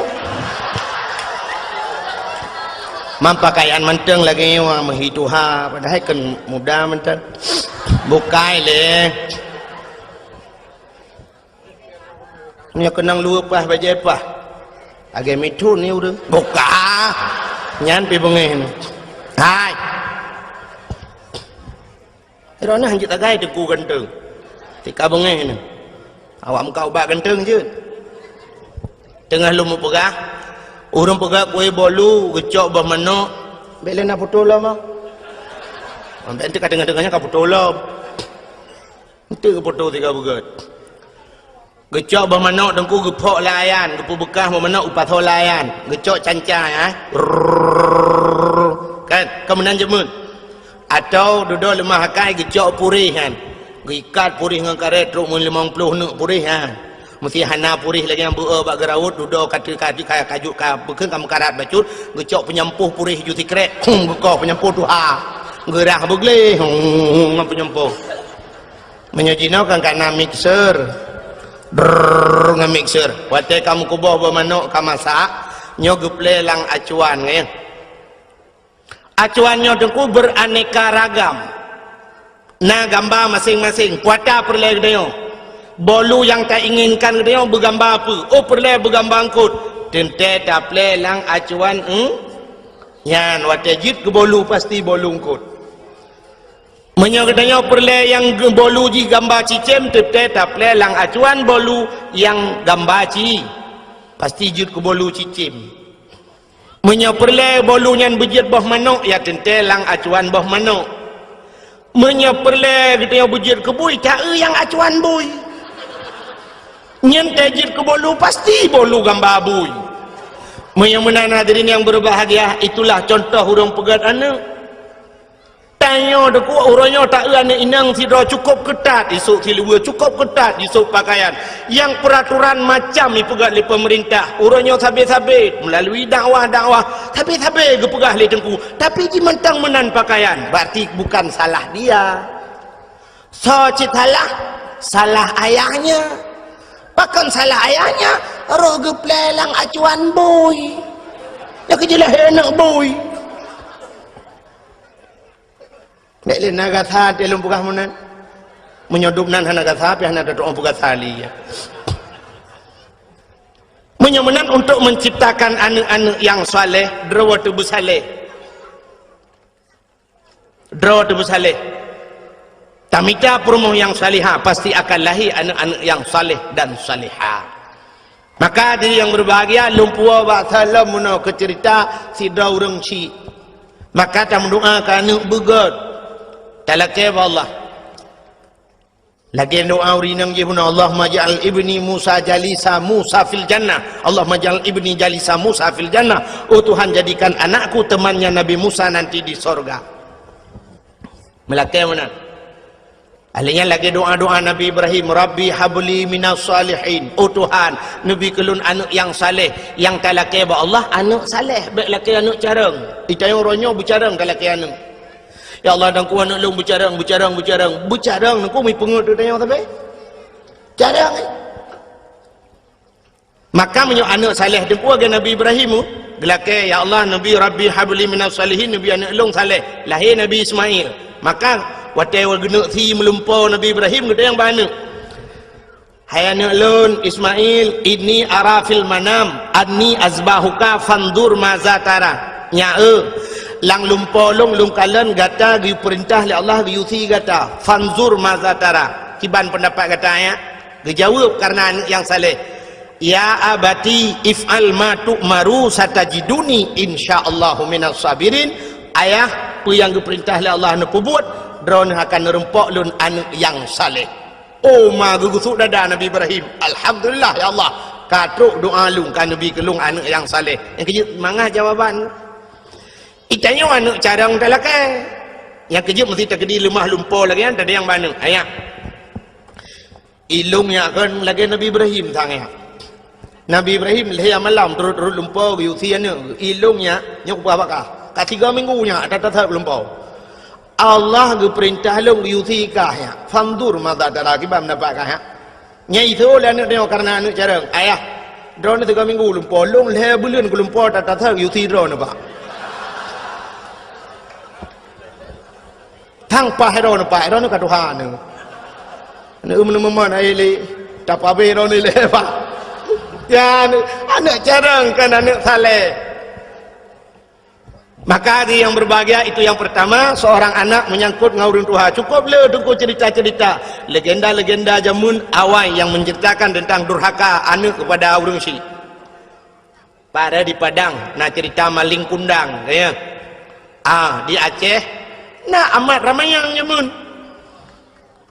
Mampakaian manteng lagée nyoe meuhi tuha, padahai kan muda manteng. Bukai lé. Nyoe keunong luweue paih bajée paih. Lagée mithon ni ureuëng. Buka. Nyan pi beungéh ni. Hai. Droeneuh hanjeuet tagai teungku ganteng. Tika beungéh ni. Awak muka ubak ganteng jeuet. Teungoh lôn meupeugah, ureuëng peugah kue bolu geucok boh manok. Bék lé na poto lom ah. Bék teungoh-teungoh nyan ka poto lom. Enteuk geupoto tiga beugét. Geucok boh manok teungku geuphok lé ayan, geupeubeukah boh manok geupasoe lé ayan, geucok canca ya. Rrrr. Kan, keumeunang jameun. Atau dudoe leumah akai geucok puréh kan. Geuikat puréh ngon karét trok meulimong ploh neuk puréh kan. Meusti hana puréh lagée nyang beu bak geuraut, dudoe ka teu-, ka teu-, ka kajut ka beukeueng ka meukarat bacut, geucok peunyampôh puréh ju sikrek, hum geukoh peunyampôh tuha. Geurah beugleh, hum, hum, ngon peunyampôh. Meunyoe jinoe kan ka na mixer. Brrrr, ngon mixer. Watée ka meukuboh boh manok ka masak, nyoe geuplé lam acuan nyan. Acuan nyoe teungku beraneka ragam. Na gamba maséng-maséng, puata peureulée geutanyoe. Bolu nyang tainginkan geutanyoe beugamba peue? Oh peureulée beugamba eungkot. Teuntée taplé lam acuan, hmm? Nyan watée jeuet keu bolu pasti bolu eungkot. Meunyoe geutanyoe peureulée nyang ge-, bolu jih gamba cicém, teuntée taplé lam acuan bolu nyang gamba ci, pasti jeuet keu bolu cicém. Meunyoe peureulée bolu nyan beujeuet boh manok, ya teuntée lam acuan boh manok. Meunyoe peureulée geutanyoe beujeuet keu bui, taeu nyang acuan bui. Nyan tée jeuet keu bolu, pasti bolu gamba bui. Meunyoe meunan hadirin nyang berbahagia, itulah contoh ureuëng peugét aneuëk. Tanyoe teungku, uroe nyoe taeu aneuëk inong sidroe cukôp keutat, isôk siluweue cukôp keutat, isôk pakaian. Nyang peuraturan macam ipeugét lé peumeurintah. Uroe nyoe sabe-sabe, meulalui dakwah-dakwah, sabe-sabe geupeugah lé teungku. Tapi jimantong meunan pakaian, berarti bukan salah dia. Soe cit salah? Salah ayahnya. Pakon salah ayahnya? Roh geuplé lam acuan bui. Nyang keujeulaih aneuëk bui. Bék lé na gasa tée lôn peugah meunan. Meunyoe dum nan hana gasa, pih hana tatu'oh peugasa lé, ya. Meunyoe meunan untuk menciptakan aneuëk-aneuëk nyang saleh, droe teuh beusaleh. Droe teuh beusaleh. Tamita peurumoh nyang salihah, pasti akan lahé aneuëk-aneuëk nyang saleh dan salihah. Maka diri nyang berbahagia, lôn puwoe bak saleuem meunoe keu ceurita sidroe ureuëng chik. Maka tameudoa keu aneuëk beugét. Talakée bak Allah. Lagée doa ureuëng inong jih bunoe, "Allahumma ja'al ibni Musa jalisa Musa fil jannah. Allahumma ja'al ibni jalisa Musa fil jannah." Oh Tuhan, jadikan anakku temannya Nabi Musa nanti di sorga. Meulakée meunan. Ahli nyan lagée doa-doa Nabi Ibrahim, "Rabbi habli minas salihin." Oh Tuhan, neubi keu lôn aneuëk nyang saleh. Nyang talakée bak Allah, aneuëk saleh. Bék lakée aneuëk carông. Itayong roh nyoe beucarông talakée aneuëk. Ya Allah, dan ku aneuëk lôn beucarông, beucarông, beucarông. Beucarông, nungku mi peungeut tu tanyong sabe. Carông, eh. Maka meunyoe aneuëk saleh teungku lagée Nabi Ibrahim, geulakée, "Ya Allah, Nabi Rabbi habli minas salihin," Nabi aneuëk lôn saleh. Lahé Nabi Ismail. Maka watée geuneuk si meulumpo Nabi Ibrahim, geutanyong bak aneuëk. Hai aneuëk lôn, Ismail, inni ara fil manam, anni azbahuka fanzur maza tara. Nyak eu, lam lumpo lôn, lôn kalon gata geupeurintah lé Allah geuyue si gata. Fanzur maza tara. Kiban peundapat gata, ya? Geujaweueb kareuna aneuëk nyang saleh. Ya abati, if'al ma tu'maru satajiduni insyaallahu minas sabirin. Ayah, peue nyang geupeurintah lé Allah neupeubuet, droeneuh akan neureumpok lôn aneuëk nyang saleh. Oh, ma geugusut dada Nabi Ibrahim. Alhamdulillah, ya Allah. Ka trok doa lôn, ka neubi keu lôn aneuëk nyang saleh. Nyang keujeuet mangat jawaban. Itanyoe aneuëk carông talakée. Nyang keujeuet meusti takeudi leumah lumpo lagée nyan, tadayang bak aneuëk. Ayah. Ilôn nyak kon lagée Nabi Ibrahim sang nyak. Nabi Ibrahim lhèe malam turot-turot lumpoe geuyue sie aneuk, ilôn nyak, nyoe peugah bak kah. Ka tiga minggu nyak, that-that that lumpoe. Allah geupeurintah lôn geuyue sie kah nyak. Fanzur madza tara, kiban peundapat kah nyak. Nyan iseuôt lé aneuk nyoe kareuna aneuk carông. Ayah, droeneuh tiga minggu lumpoe, lôn lhèe buleuen geulumpoe that-that that geuyue sie droeneuh, Pak. Tang paih droeneuh, Pak, droeneuh ka tuha neuh. Aneuk meuneumeumon ai lé, tapabé droeneuh lé, Pak. Ya, aneuk, aneuk carông kon aneuk saleh. Maka di yang berbahagia itu yang pertama, seorang anak menyangkut ngon ureueng tuha. Cukup le teungku cerita-cerita, legenda-legenda jameun awai yang menceritakan tentang durhaka aneuk kepada ureueng syik. Pada di Padang, na cerita maling kundang, ya. Ah, di Aceh, na amat ramai nyang nyamun.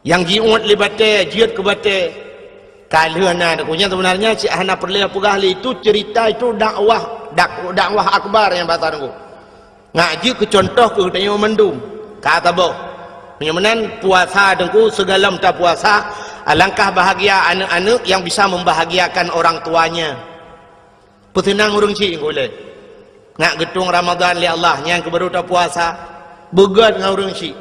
Nyang jiuet lé batée, jeuet keu batée. Ka lheueh na, nyan seubeunarnya cit hana peureulée peugah lé, itu cerita, itu dakwah, dak-, dakwah akbar nyang bahasa Teungku. Ngat jeuet keu contoh keu geutanyoe mandum. Ka saboh. Meunyoe meunan puasa Teungku, sigohlom tapuasa, alangkah bahagia aneuk-aneuk yang bisa membahagiakan orang tuanya. Peuseunang ureueng syik ulée. Ngat geutueng Ramadhan lé Allah, nyan keuh baru tapuasa. Beugét ngon ureueng syik.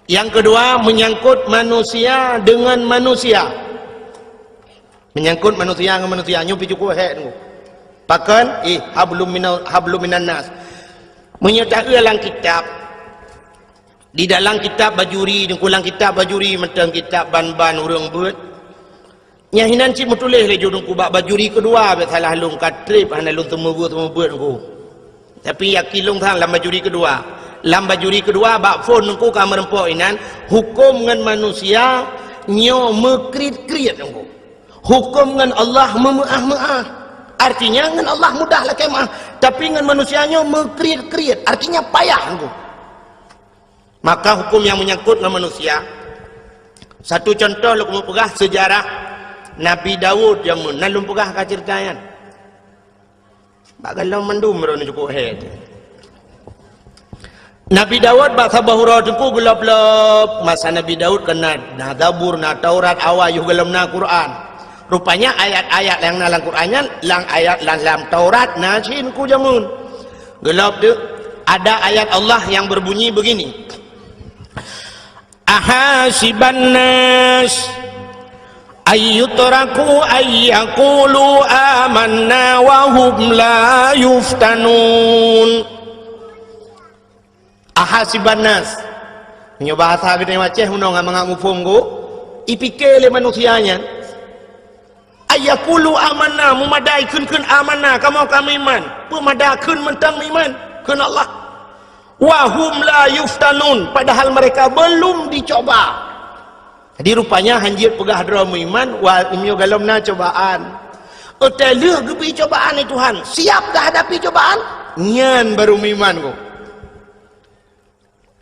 Yang kedua, menyangkut manusia dengan manusia. Menyangkut manusia ngon manusia, nyoe pih cukup hék Teungku. Pakon? Eh, hablum minal, hablum minan nas. Meunyoe taeu lam kitab, di dalam kitab Bajuri, Teungku, lam kitab Bajuri mantong kitab ban-ban ureueng beuet. Nyang hinan cit meutuléh lé ju Teungku bak Bajuri keudua, bék salah lôn ka treb hana lôn seumeubeuet-seumeubeuet Teungku. Tapi yakin lôn sang lam Bajuri keudua. Lam Bajuri keudua bak phon Teungku ka meureumpok inan, huköm ngon manusia nyoe meukriet-kriet Teungku. Huköm ngon Allah meumeuáh-meuáh. Artinya ngon Allah mudah lakée meuáh, tapi ngon manusia nyoe meukriet-kriet, artinya payah Teungku. Maka huköm nyang menyangkut ngon manusia. Satu contoh lôn keuneuk peugah sejarah Nabi Daud jameun, na lôn peugah ka cerita nyan. Bak gohlom mandum droeneuh cukup hék. Nabi Daud bak saboh uroe Teungku geulop-lop, masa Nabi Daud kon na, na Zabur, na Taurat, awai yoh gohlom na Quran. Rupanya ayat-ayat nyang na lam Quran nyan, lam ayat lam, lam Taurat na cit Teungku jameun. Geulop tu, ada ayat Allah yang berbunyi begini, "Ahasiban nas ayyutraku ayyakulu amanna wa hum la yuftanun." Ahasiban nas. Meunyoe bahasa geutanyoe Aceh, meunong mangat muphom go, ipike lé manusia nyan. Ayyakulu amanna, meumada kheun-kheun amanna, kamoe ka meuiman. Peumada kheun mantong meuiman kheun Allah. Wa hum la yuftanun, padahal mereka belum dicoba. Jadi rupanya hanjeuet peugah droe meuiman, wa, meunyoe gohlom na cobaan. Watée lheueh geubri cobaan lé Tuhan, siap geuhadapi cobaan, nyan baru meuiman go.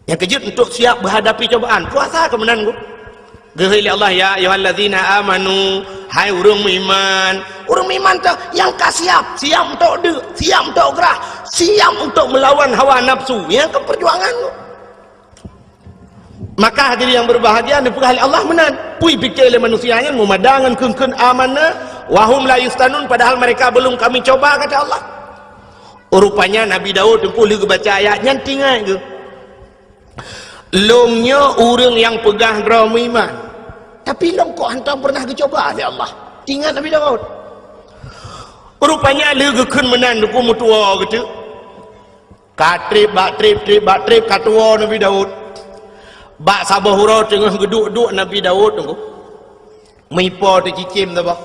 Nyang keujeuet untuk siap geuhadapi cobaan, puasa keuh meunan go. Geuhôi lé Allah, "Ya ayyuhallazina amanu," hai ureuëng meuiman. Ureuëng meuiman teuh nyang ka siap, siap untuk deuk, siap untuk grah, siap untuk melawan hawa nafsu. Nyang keuh perjuangan go. Maka hadirin yang berbahagia, neupeugah lé Allah meunan. Peue pike lé manusia nyan meumada ngon kheun-kheun amanna, wa hum la yuftanun, padahal mereka belum kami coba, kata Allah. Rupanya Nabi Daud teungku lheueh geubaca ayat nyan teuingat geuh, "Lôn nyoe ureuëng nyang peugah droe meuiman, tapi lôn kok hantom pernah geucoba lé Allah." Teuingat Nabi Daud. Rupanya lheueh geukheun meunan teungku meutuwoe geuteuk. Ka treb bak treb, treb bak treb, ka tuwoe Nabi Daud. Bak saboh uroe teungoh geuduek-duek Nabi Daud teungku, meuipo teuh cicém saboh.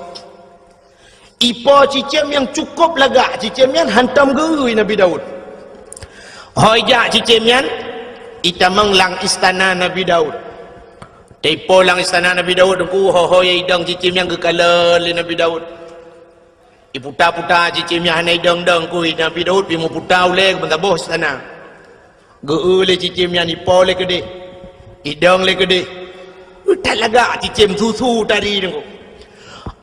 Ipo cicém nyang cukup lagak, cicém nyan hantom geu-eu Nabi Daud. Ho ijak cicém nyan, itamong lam istana Nabi Daud. Teuipo lam istana Nabi Daud teungku, ho-ho idong cicém nyan geukalon lé Nabi Daud. Iputa-puta cicém nyan hana idong-dong, kui Nabi Daud pih meuputa ulée keu meusaboh istana. Geu-eu lé cicém nyan, ipo lé keudeh, idong lé keudeh. That lagak cicém susu tadi teungku.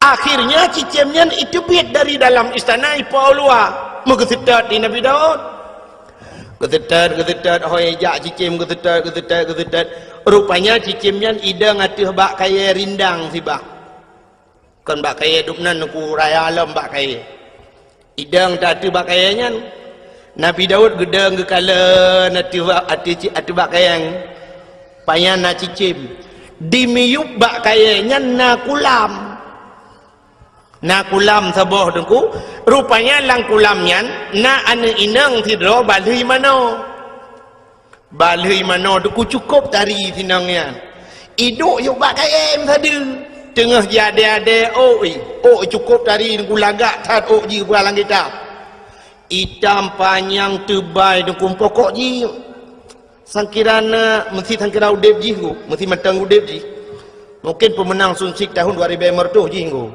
Akhirnya cicém nyan iteubiet dari dalam istana ipo u luwa, meugeuseutôt di Nabi Daud. Geuseutôt, geuseutôt, ho ijak cicém geuseutôt, geuseutôt, geuseutôt. Rupanya cicém nyan idong ateueh bak kayée rindang sibak. Kon bak kayée dum nan ku raya lom bak kayée. Idong ta ateueh bak kayée nyan. Nabi Daud geudong geukalon ateueh bak, ateueh ci-, ateueh bak kayée nyan. Pajan na cicém. Di miyueb bak kayée nyan na kulam. Na kulam saboh teungku. Rupanya lam kulam nyan na aneuk inong sidroe balheueh manoe. Balheueh manoe teungku cukôp tari sinong nyan. Iduek yôk bak kayée sadeue. Teungoh jiadée-adée ôk, ôk cukôp tari teungku lagak that ôk jih bak lam kitab. Itam panyang teubai teungku pokok jih. Sangkira na, meusti sangkira udeb jih teungku, meusti mantong udeb jih. Mungkin peumeunang Sunsik tahun dua ribèe lima ratus jih teungku.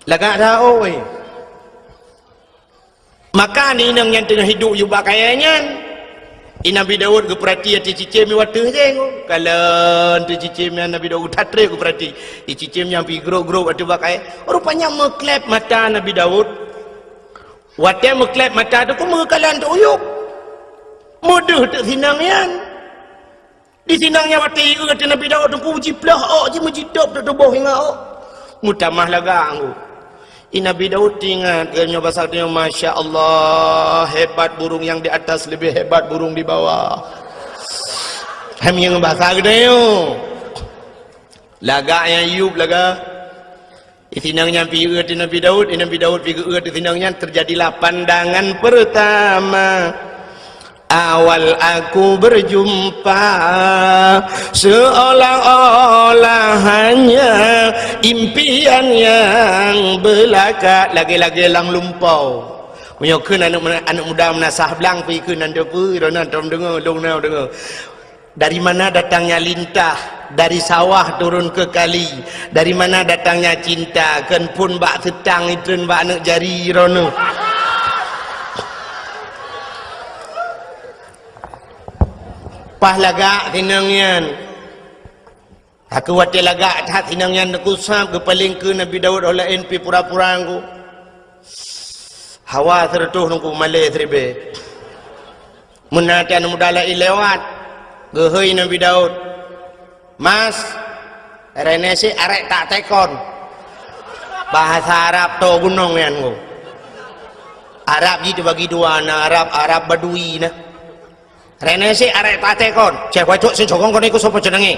Lagak that ôk. Maka aneuk inong nyan teungoh iduek yôk bak kayée nyan. I Nabi Daud geupeurati ateueh cicém nyoe watèe jih. Kalon ateueh cicém nyan Nabi Daud that trép geupeurati. I cicém nyan pih grôp-grôp ateueh bak kayée. Rupanya meuklép mata Nabi Daud. Watèe meuklép mata teungku meukalon teuk uyueb. Meudeuh teuk sinong nyan. Di sinong nyan watèe ieu ateueh Nabi Daud teungku jiploh ôk, jimeujitôb teuk tuboh ingat ôk. Meutamah lagak teungku. I Nabi Daud teuingat, geutanyoe basa geutanyoe, "Masya Allah, hebat burung yang di atas lebih hebat burung di bawah." Hai meunyoe basa geutanyoe. Lagak nyang yueb lagak. Di sinong nyan pih ieu ateueh Nabi Daud, di Nabi Daud pih geu-eu ateueh sinong nyan, terjadilah pandangan pertama. Awal aku berjumpa, seolah-olah hanya impian yang belaka, lagèe-lagèe lam lumpau. Meunyoe kheun aneuk, aneuk muda meunasah blang pih kheun nan teupeu, droeneuh tom deungoe, lôn na deungoe. Dari mana datangnya lintah, dari sawah turun ke kali, dari mana datangnya cinta, kon phôn bak seutang itreun bak aneuk jari droeneuh. Paih lagak sinong nyan. Aku watèe lagak that sinong nyan teungku sab geupaleng keu Nabi Daud, óh laén pih pura-pura teungku. Hawa seureutôh teungku malèe siribèe. Meunan aneuk muda laén lewat, geuhôi Nabi Daud, "Mas, reuneuh sit arek tak tekon." Bahasa Arab toe gunong nyan teungku. Arab jih teubagi dua, na Arab, Arab Badui na. Reuneuh sit arek tak tekon. Ceh wacok sing cokong kono iku sopo jenenge?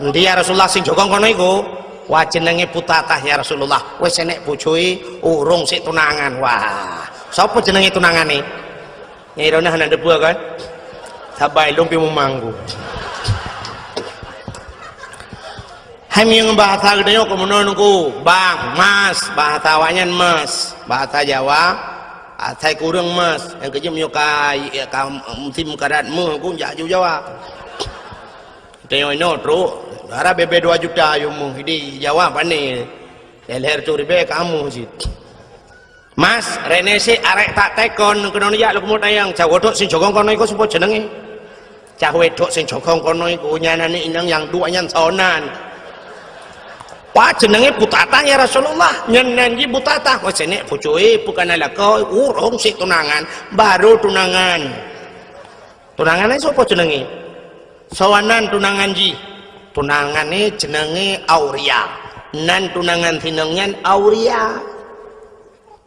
Endi ya Rasulullah sing cokong kono iku? Wah jenenge Putatah ya Rasulullah. Wes enek pucui urung sik tunangan. Wah, sopo jenenge tunangan ni? Nyai Ronah hana deupeu kan? Sabai lom pi mumanggu. Hai meunyoe bahasa geutanyoe keu meunoe teungku, bang, mas, bahasa awaknyan mas, bahasa Jawa, asai kureueng mas, nyang keujeuet meunyoe ka, ka musim karat meuh ku jak ju Jawa. Geutanyoe inoe trok, dara bebe dua juta yum meuh, di Jawa pane, leher tu ribèe kamoe cit. Mas, reuneuh sit arek tak tekon keunoe jak leukumut ayang, cawé tok sing cokong kono iku sopo jenenge? Cawé tok sing cokong kono iku nyan aneuk inong nyang duek nyan sonan. Wah, jenenge Putatah ya Rasulullah. Nyan nan jih Putatah. Wah, senek pucui, bukan lakoe, urung sik tunangan, baru tunangan. Tunangan ai sopo jenenge? Soe nan tunangan jih? Tunangan ni jenenge Auria. Nan tunangan sinong nyan Auria.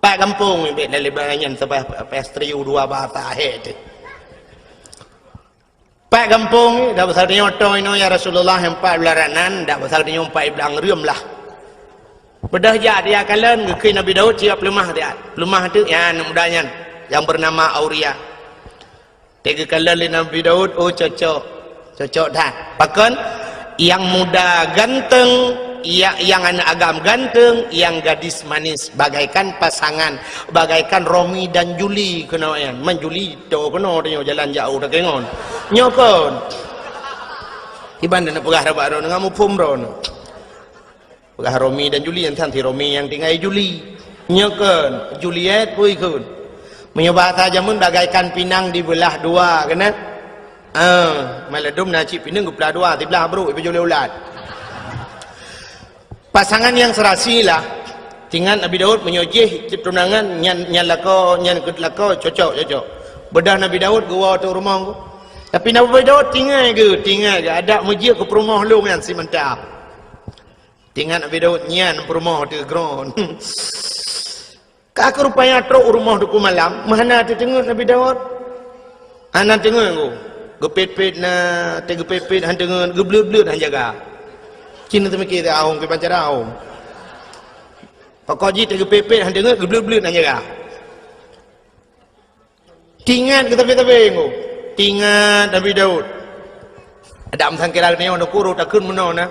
Pat gampông ni bèk lalé bangai nyan sabab pastri u dua bata hek tu. Pat gampông ni dak pasal nyoe inoe ya Rasulullah empat belas ranan, dak pasal nyoe empat belas reuem lah. Beudôh jak dia kalon geukheun Nabi Daud siap leumah dia. Leumah tu ya aneuk muda nyan yang bernama Auria. Teuka kalon lé Nabi Daud, oh cocok. Cocok that. Pakon? Yang muda ganteng, ya, yang aneuk agam ganteng, yang gadis manis bagaikan pasangan, bagaikan Romi dan Juli keunoe nyan. Man Juli to keunoe tanyoe jalan jauh dak ngon. Nyoe kon. Iban na peugah rabak droe ngon muphom droe. Peugah Romi dan Juli, nyan si Romi nyang tinggai Juli. Nyoe kon, Juliet pui kon. Meunyoe bahasa jameun bagaikan pinang dibelah dua, keunan? Ah, maladum na cit pinang geuplah dua, siblah brok ipeujulée ulat. Pasangan yang serasi lah. Tingat Nabi Daud meunyoe jih cit tunangan nyan, nyan lakoe, nyan keut lakoe, cocok, cocok. Beudôh Nabi Daud geuwoe teuh rumoh. Tapi Nabi Daud tinggai geuh, tinggai geuh, adak meujeuet keu peurumoh lôn nyan si mantap. Teuingat Nabi Daud nyan peurumoh teuh kron. Ka keuh rupanya trok u rumoh Teungku Malam, meuhana teuteungeut Nabi Daud. Hana teungeut ku. Geupet-pet na, teugeupet-pet han teungeut, geubleuet-bleuet han jaga. Cit na teumiké teuh ahong kiban cara ahong. Pokok jih teugeupet-pet han teungeut, geubleuet-bleuet han jaga. Teuingat keu sabe-sabe nyoe. Teuingat Nabi Daud. Adak meusangkira geutanyoe neukuru takheun meunoe na.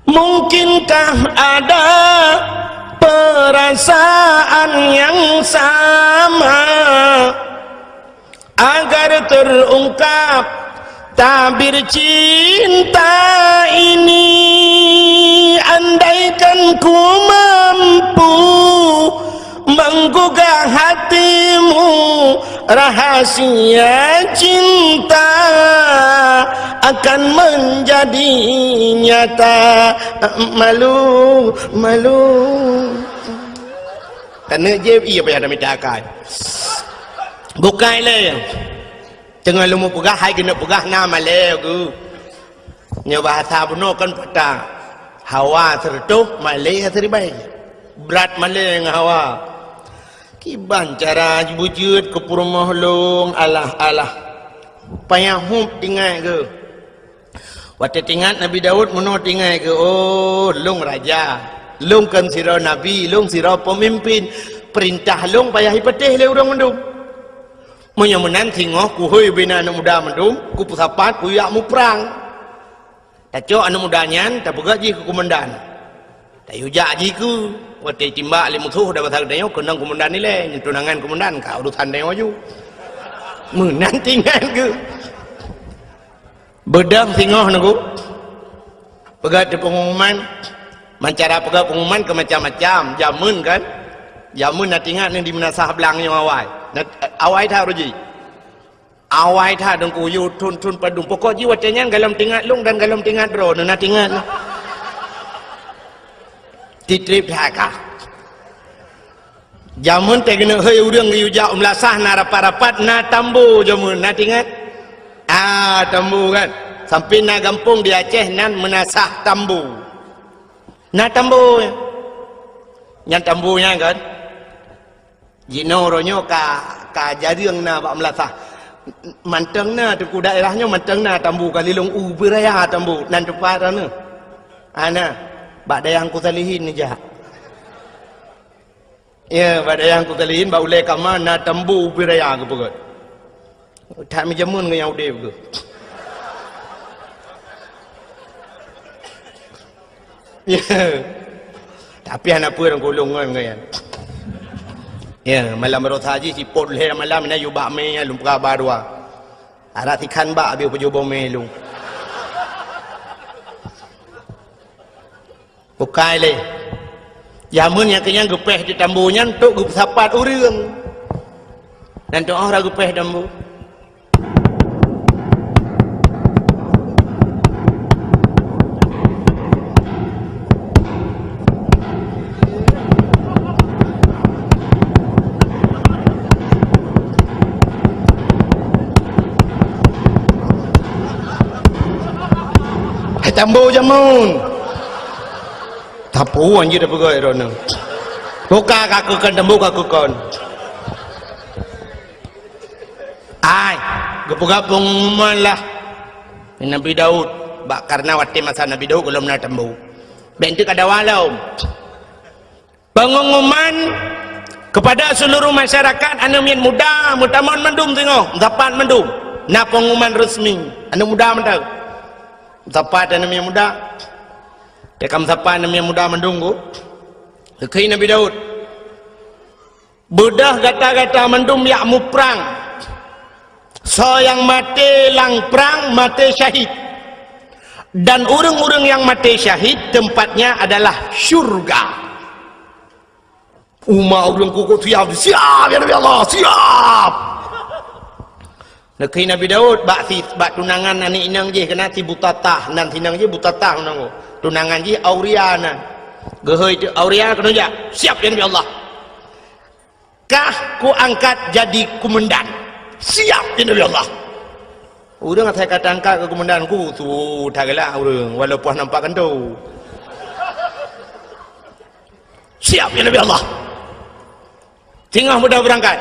Mungkinkah ada perasaan yang sama agar terungkap tabir cinta ini, andaikan ku mampu menggugah hatimu, rahasia cinta akan menjadi nyata. Malu, malu. Taneuk jép, iya payah tamita akai. Bukai lé. Teungoh lôn peugah, hai keuneuk peugah na malée geuh. Nyoe bahasa bunoe kan patah. Hawa sireutoh, malée siribée. Brat malée ngon hawa. Kiban cara jibeujeuet keu peurumoh lôn, alah-alah. Payah hub teuingat geuh. Watée teuingat Nabi Daud, meunoe teuingat geuh, "Oh, lôn raja. Lôn kon sidroe nabi, lôn sidroe peumimpén. Peurintah lôn payah jipatéh lé ureuëng mandum." Meunyoe meunan singoh kuhôi bina aneuëk muda mandum, kupeusapat kuyue jak muprang. Tacok aneuëk muda nyan, tapeugét jih keu keumandan. Tayue jak jih keu, watée timbak lé musoh dan basa geutanyoe keunong keumandan ilée, nyan tunangan keumandan, ka urusan tanyoe ju. Meunan teuingat geuh. Beudôh singoh neuguk. Peugah teu pengumuman, mancara peugah pengumuman keu macam-macam. Jameun kan? Jameun na teuingat neuh di meunasah blang nyoe awai. Na, awai that uroe jih. Awai that deungku yue thon-thon padum. Pokok jih watée nyan galom teuingat lôn dan galom teuingat droe. Neuh na teuingat neuh. Titrip that kah. Jameun teuh keuneuk hôi ureuëng geuyue jak u meulasah na rapat-rapat na tambo jameun, na teuingat? Ah, tambo kan. Sampoe na gampông di Aceh nan meunasah tambo. Na tambo. Nyan tambo nyan kan. Jinoe uroe nyoe ka, ka jareueng na bak meulasah. Mantong na teungku daerah nyoe mantong na tambo ka lilong u beuraya tambo nan teumpat na. Ana bak dayah Teungku Salihin neujak. Ya, bak dayah Teungku Salihin, bak ulée kama na tambo ubé raya geupeugét. That meujameun ngon nyang udeb geuh. Ya. Tapi hana peue ureuëng kulong ngon nyan. Ya, malam baroesa jih sipot lhée malam na yue bak mé lôn peugah ba dua. Arak sikhan bak habéh peujoh bomé lôn. Bukai lé. Jameun nyang keunyan geupéh di tambo nyan untuk geupeusapat ureuëng. Dan tu oh ra geupéh tambo. Hai tambo jameun. Tapu anjir dah peugah droeneuh. Buka ka keukon tambo ka keukon. Ai, geupeugah pengumuman lah Nabi Daud. Bak karena watée masa Nabi Daud gohlom na tambo. Bék teuk ada walau. Pengumuman kepada seluruh masyarakat aneuëk miet muda meutamong mandum singoh, meusapat mandum. Na pengumuman resmi aneuëk muda mantong. Meusapat aneuëk miet muda. Teuka meusapat aneuëk miet muda mandum ku. Geukheun Nabi Daud. Beudôh gata-gata mandum jak muprang. Soe nyang maté lam prang maté syahid. Dan ureuëng-ureuëng nyang maté syahid tempatnya adalah syurga. Umat ureuëng kukuh siap, siap ya Nabi Allah, siap. Neukheun Nabi Daud bak si, bak tunangan aneuëk inong jih keunan si Butatah, nan si inong jih Butatah nan. Tunangan jih Auria nan. Geuhôi teu Auria keunoe jak, siap ya Nabi Allah. Kah kuangkat jadi kumandan. Siap ya Nabi Allah. Ureuëng asai ka tangkat keu kumandan ku, su that galak ureuëng walaupun nampak kantô. "Siap, ya Nabi Allah." Singoh beudôh beurangkat.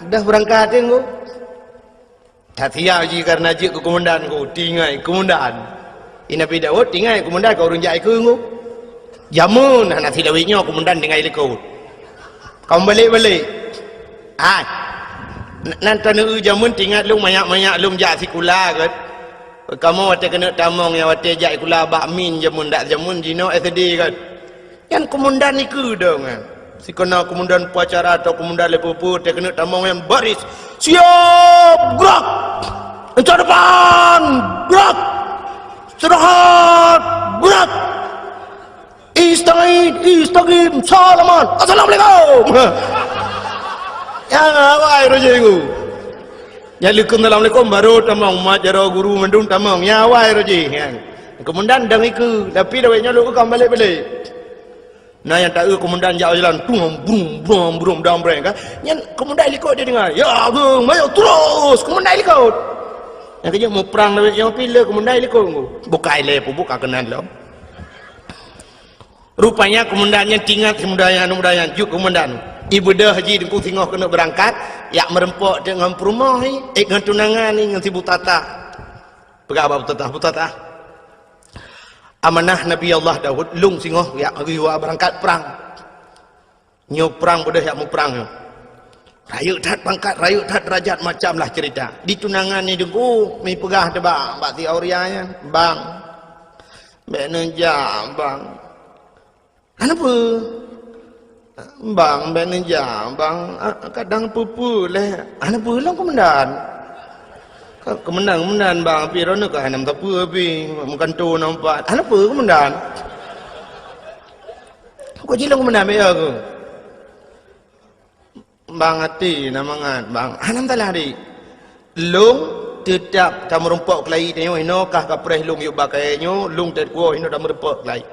Beudôh beurangkat, Teungku. That siap jih kareuna jeuet keu komandan, Teungku. Tinggai komandan. I Nabi Daud tinggai komandan keu ureueng jak ikeu, Teungku. Jameun hana silawét nyoe komandan tinggai likot. Ka meubalek-balek. Hai. N-, nan taneuk jameun teuingat lôn manyak-manyak lôn jak sikula kan. Kamoe watèe keuneuk tamong nyang watèe jak sikula bak min jameun dak jameun jinoe S D kan. Nyan komandan ikeu dong nyan. Sikeuna komandan upacara atau komandan lé peue-peue teuh keuneuk tamong nyan baris. Siap, gerak! Incat depan, gerak! Istirahat, gerak! Istagid, istagim, salaman. Assalamualaikum. Ya, awai roh jinggu. Nyan leukeum assalamualaikum baru tamong, mat jaroe guru mandum tamong. Ya, awai roh jih, nyan. Komandan dong ikeu, tapi dawet nyoe lôn ka balek-balek. Na nyang taeu komandan jak jalan, tung, brum, brum, brum, dam breng, kan? Nyan komandan likot dia dengar. "Ya, geng, mayo terus, komandan likot." Nyang keujeuet muprang lawét nyang pih le komandan likot, Teungku. Bukai lé peubuka keunan lom. Rupanya komandan nyan teuingat si muda nyan, aneuk muda nyan, jeuet komandan. Ibeudôh jih Teungku singoh keuneuk beurangkat, jak meureumpok teuk ngon peurumoh ni, eh, ngon tunangan ni, ngon si Butatah. Peugah bak Butatah, "Butatah, amanah Nabi Allah Daud, lôn singoh jak geuyue beurangkat prang. Nyoe prang beudôh jak muprang nyoe. Rayeuk that pangkat, rayeuk that deurajat, macam lah cerita." Di tunangan ni Teungku, mi peugah teuh bak, bak si Auria nyan, "Bang, bèk neujak, Bang." "Hana peue?" "Bang, bèk neujak, Bang. Ah, kadang peue-peue lé." "Hana peue lom, komandan." "Ka, komandan, komandan, Bang, pih droeneuh ka hana meusapeue pih, meukanto na umpat." "Hana peue, komandan." "Kok jilong, komandan, bèk ya keuh?" "Bang, até na mangat, Bang." "Hana masalah, Dik. Lôn teutap tameurumpok keulayi tanyoe, inoe kah kapreh lôn yub bak kayèe nyoe, lôn teukuwoe inoe tameurumpok keulayi."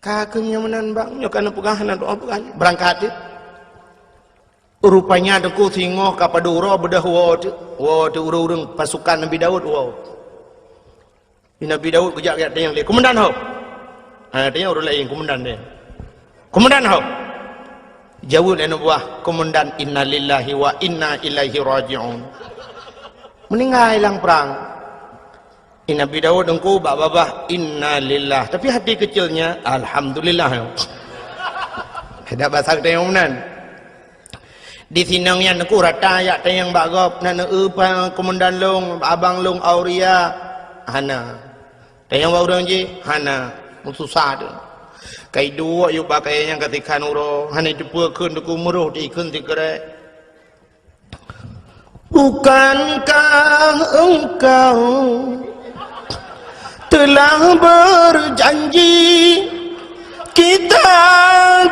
"Ka keuh nyoe meunan, Bang, nyoe ka neupeugah, na doa peugah." Beurangkat jih. Rupanya Teungku singoh ka padub uroe beudôh woe teuk, woe teuk ureueng-ureueng pasukan Nabi Daud woe. Nabi Daud geujak-jak tanyong lé, "Komandan ho?" Ha, tanyong ureueng laén, komandan dia. "Komandan ho?" Jaweueb lé aneuk buah komandan, "Innalillahi wa inna ilaihi raji'un." Meuninggai lam prang. I Nabi Daud Teungku bak babah, "Innalillah." Tapi hati kecilnya, "Alhamdulillah." Dak basa geutanyoe meunan. Di sinong nyan Teungku rata jak tanyong bak gob, "Na neueu pa komandan lôn, abang lôn Auria?" "Hana." "Tanyong bak ureueng jih?" "Hana." Meususah tu. Ka iduek yub bak kayèe nyang ka tikhan uroe, hana iteupeue kheun Teungku, meuroh di kheun sikrek. Bukankah engkau telah berjanji, kita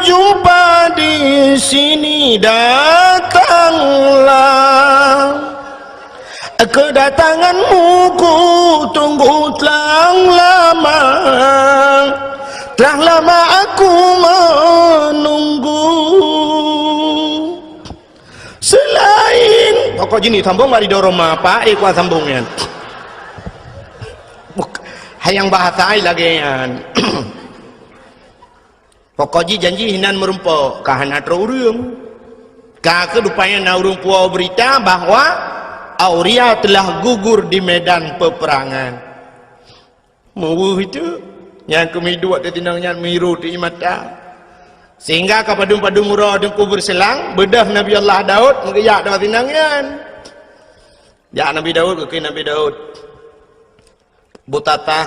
jumpa di sini, datanglah. Kedatanganmu ku tunggu telah lama, telah lama aku menunggu. Selain pokok jih ni sambong bak ridho Roma, Pak, eh, kuat sambong nyan. Buk-, hai nyang bahasa ai lagèe nyan. Pokok jih janji hinan meurumpok, ka hana troh ureueng. Ka keuh rupanya na ureueng puwoe beurita bahwa Auria telah gugur di medan peperangan. Meuweuh itu, nyang keumiduek di tinong nyan miru di mata. Sehingga ka padum-padum uroe Teungku beureuselang, beudôh Nabi Allah Daud meugeujak dua tinong nyan. Jak Nabi Daud, geukheun Nabi Daud, "Butatah,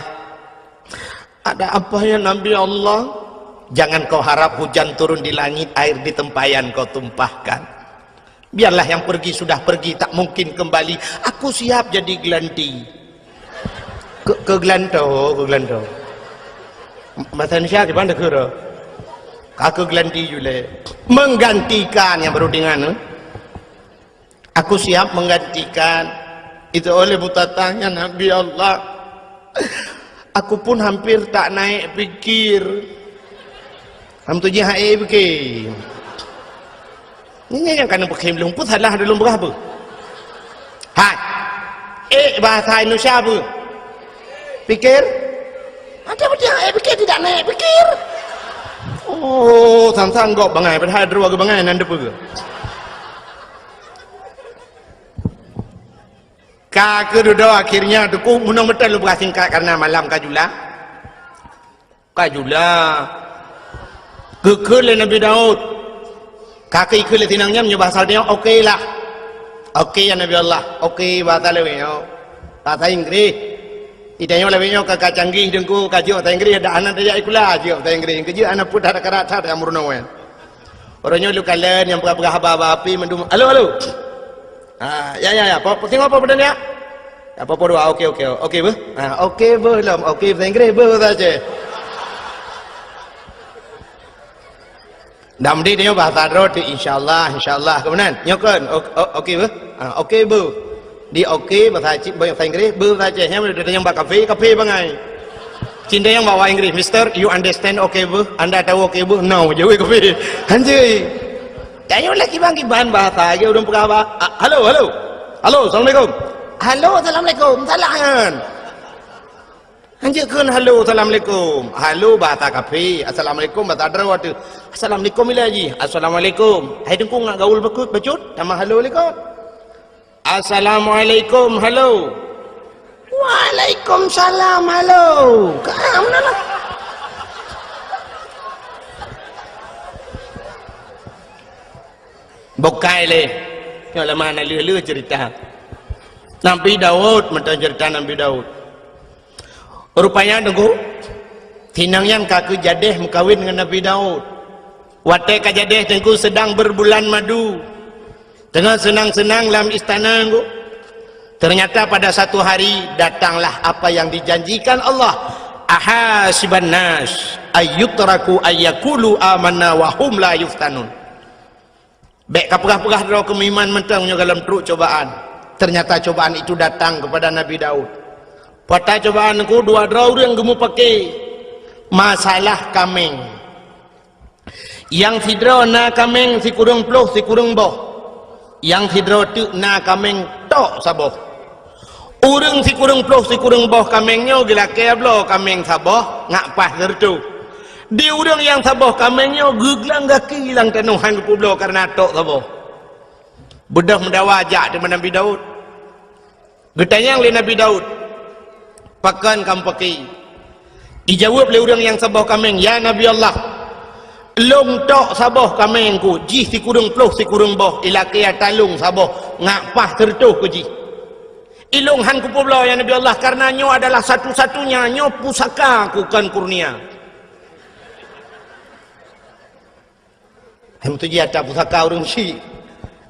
ada apa ya Nabi Allah?" "Jangan kau harap hujan turun di langit, air di tempayan kau tumpahkan. Biarlah yang pergi sudah pergi, tak mungkin kembali. Aku siap jadi gelanti." Keu-, keugelanto, keugelanto. Bahasa Indonesia gimana, keu? Ka keugelanti julai. Menggantikan nyang baru dengan, eh? "Aku siap menggantikan." Itu oleh Butatah nyan, "Nabi Allah, aku pun hampir tak naik pikir." Ham tu jih hai pikir. Nyan nyang kana peukhém lôn, peue salah lôn peugah peue? Hai. Eh, bahasa Indonesia peue? Pikir? Ada betul, eh, pikir tidak naik pikir. Oh, Oh, sang-sang gob bangai, padahai droe geuh bangai nan deue. Ka keududoe akhirnya teungku meunong meuteun lôn peugah singkat karena malam ka jula. Ka jula. Geukheun lé Nabi Daud. Ka geukheun lé sinang nyan meunyoe bahasa Tanyoe, "Oke lah." Oke ya Nabi Allah. Oke bahasa lawét nyoe. Bahasa Inggris. Di tanyoe lawét nyoe ka, ka canggih teungku, ka jeuet bahasa Inggris, dak hana tajak sikula, jeuet bahasa Inggris. Keujeuet hana peue that, that, that, that, meurunoe. Uroe nyoe lôn kalon nyang peugah-peugah haba-haba api mandum. Halo, halo. Ha, ya, ya, ya. Po, po, singoh po peudeueng ya? Ya, po, po dua. Oke, oke. Oke beuh. Ha, oke beuh lom. Oke bahasa Inggris beuh bahasa Aceh. Dak meudeh nyoe bahasa droe tu, insyaallah, insyaallah. Keumudian, nyoe kan, o-, o-, oke beuh. Ha, oke beuh. Di oke bahasa Aceh, bahasa Inggris, beuh bahasa Aceh. Nyang meudeh tanyong bak kafe, kafe bangai. Cin tanyong bak Inggris, "Mister, you understand oke beuh? Anda tahu oke beuh?" "No," jaweueb kafe. Hanjeuet. Tanyoe lé kiban-kiban bahasa, lagèe ureueng peugah ba-, a, "Halo, halo. Halo, assalamualaikum." "Halo, assalamualaikum." Salah nyan. Hanjeuet kheun halo, assalamualaikum. Halo bahasa kafe, assalamualaikum bahasa droe teuh. Assalamualaikum ilèe jih. Assalamualaikum. Hai teungku ngat gaul beukeuet bacut, tamah halo likot. Assalamualaikum, halo. Waalaikumsalam, halo. Ka meunan lah. Bukai lé. Nyoe lama na lheueh-lheueh cerita. Nabi Daud, mantong cerita Nabi Daud. Rupanya teungku, sinang nyan ka keu jadeh meukawen ngon Nabi Daud. Watèe ka jadeh teungku sedang berbulan madu. Teungoh seunang-seunang lam istana teungku. Ternyata pada satu hari datanglah apa yang dijanjikan Allah. "Ahasiban nas ayyutraku ayyakulu amanna wa hum la yuftanun." Bèk kapeugah-peugah droe keu meuiman mantong nyoe goh lom trok cobaan. Ternyata cobaan itu datang kepada Nabi Daud. Peue ata cobaan teungku, dua droe ureueng geumeupaké masalah kaméng. Nyang sidroe na kaméng sikureueng ploh sikureueng boh. Nyang sidroe teuk na kaméng tok saboh. Ureueng sikureueng ploh sikureueng boh kaméng nyoe geulakèe bloe kaméng saboh ngat paih sireutôh. Di ureueng nyang saboh kaméng nyoe geuglang gaki lam tanoh han geupeubloe kareuna tok saboh. Beudôh meudawa jak teuma Nabi Daud. Geutanyong lé Nabi Daud, "Pakon kamoe paké?" Ijaweueb lé ureueng nyang saboh kaméng, "Ya Nabi Allah, lôn tok saboh kaméng ku, jih sikureueng ploh sikureueng boh, ilakèe ata lôn saboh, ngat paih sireutôh ku jih. Ilôn han kupeubloe, ya Nabi Allah, kareuna nyoe adalah satu-satunya, nyoe pusaka ku kon kurnia." Hai meutuji ata pusaka ureueng syik.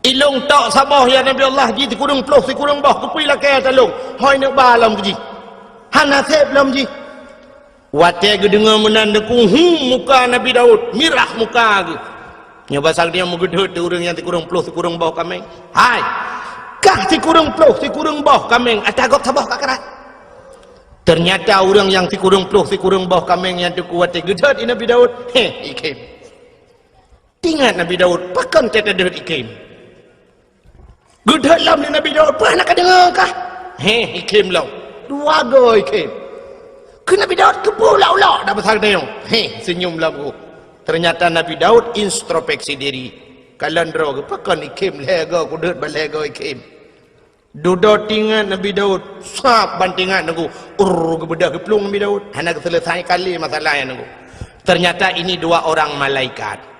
"Ilôn tok saboh, ya Nabi Allah, jih sikureueng ploh sikureueng boh, keupeue ilakèe ata lôn? Hôi neuk ba lom keu jih. Hana sép lom jih." Watèe geudeungoe meunan teungku, hum, muka Nabi Daud mirah muka geuh. Nyoe basa geutanyoe meugeudhôt di ureueng nyang sikureueng ploh sikureueng boh kaméng. "Hai, kah sikureueng ploh sikureueng boh kaméng, ata gob saboh ka krat." Ternyata ureueng nyang sikureueng ploh sikureueng boh kaméng nyan teungku watèe geudhôt di Nabi Daud, heh, ikhém. Teuingat Nabi Daud, pakon teuh tadhôt ikhém? Geudhôt lom lé Nabi Daud, peue hana kadeungoe kah? Heh, ikhém lom. Dua goe ikhém. Keu Nabi Daud keupeue ulok-ulok dak basa geutanyoe? Heh, seunyum lom geuh. Ternyata Nabi Daud introspeksi diri. Kalon droe geuh, pakon ikhém lhèe goe, kudhôt ban lhèe goe ikhém. Dudoe teuingat Nabi Daud, sab ban teuingat teungku. Urr, geubeudôh geuplueng Nabi Daud. Hana geuseuleusai kali masalah nyan teungku. Ternyata ini dua orang malaikat.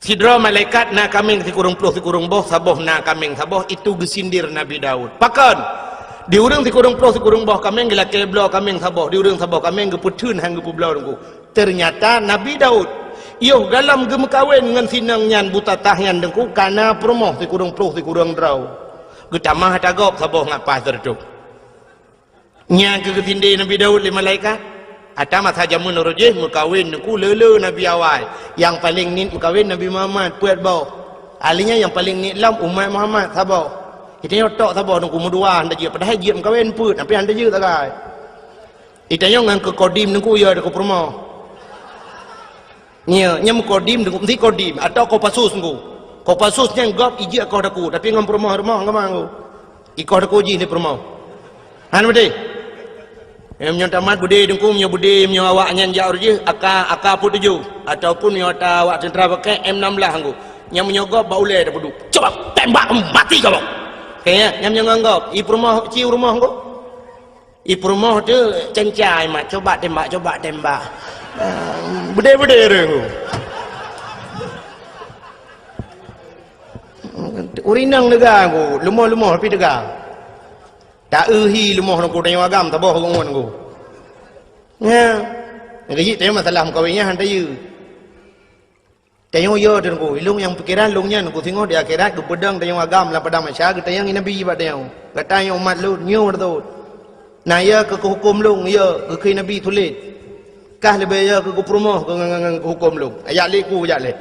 Sidroe malaikat na kaméng sikureueng ploh sikureueng boh, saboh na kaméng saboh, itu geusindir Nabi Daud. Pakon? Di ureueng sikureueng ploh sikureueng boh kaméng geulakèe bloe kaméng saboh, di ureueng saboh kaméng geupeutheun han geupeubloe teungku. Ternyata Nabi Daud, yoh goh lom geumeukawen ngon si inong nyan buta tah nyan teungku, ka na peurumoh sikureueng ploh sikureueng droe. Geutamah ata gob saboh ngat paih sireutôh. Nyan keuh geusindé Nabi Daud lé malaikat. Ata masa jameun uroe jéh meukawen teungku le-le nabi awai. Nyang paleng niet meukawen Nabi Muhammad, peuet boh. Akhirnya nyang paleng niet lom umat Muhammad, saboh. Geutanyoe tok saboh teungku, meudua han tajeuet, padahai jeuet meukawen peuet, tapi han tajeuet sagai. Geutanyoe ngon keu Kodim teungku, ya, keu peurumoh. Nyo, nyo meukodim, meusti kodim, atau Kopassus teungku. Kopassus nyan gob ijeuet koh daku, tapi ngon peurumoh-rumoh ngon teungku. Ikoh daku jih lé peurumoh. Han beutôi? Em, nyoe tamat beudé Teungku, nyoe beudé, nyoe awak nyan jak ureuëng jih, AK, AK peuet tujoh, ataupun nyoe ata awak teuntara pakai M enam belas Teungku. Nyang meunyoe gob bak ulée tapeuduek. Coba tembak mati kamu. Kaya, nyang meunyoe ngon gob, i peurumoh, ci u rumoh Teungku. I peurumoh tu cencai mat, coba tembak, coba tembak. Ah, beudé-beudé Teungku. Ureuëng inong teuga Teungku, leumoh-leumoh pih teuga. Ta-eu hi leumoh Teungku, tanyoe agam taboh ngon Teungku. Nya. Nyang keujiek tanyoe masalah meukawen nyan han tayue. Tanyoe yo Teungku, ilong nyang pikeran long nyan Teungku singoh di akhirat geupeudong tanyoe agam lam padang mahsyar geutanyong Nabi bak tanyoe. Gata nyoe umat lôn, nyoe beutôi. Na yo keu keuhuköm long, yo keu Nabi tuléh. Kah leubeh yo keu peurumoh keu ngon, ngon, ngon keuhuköm long. Ajak lé ku, ajak lé.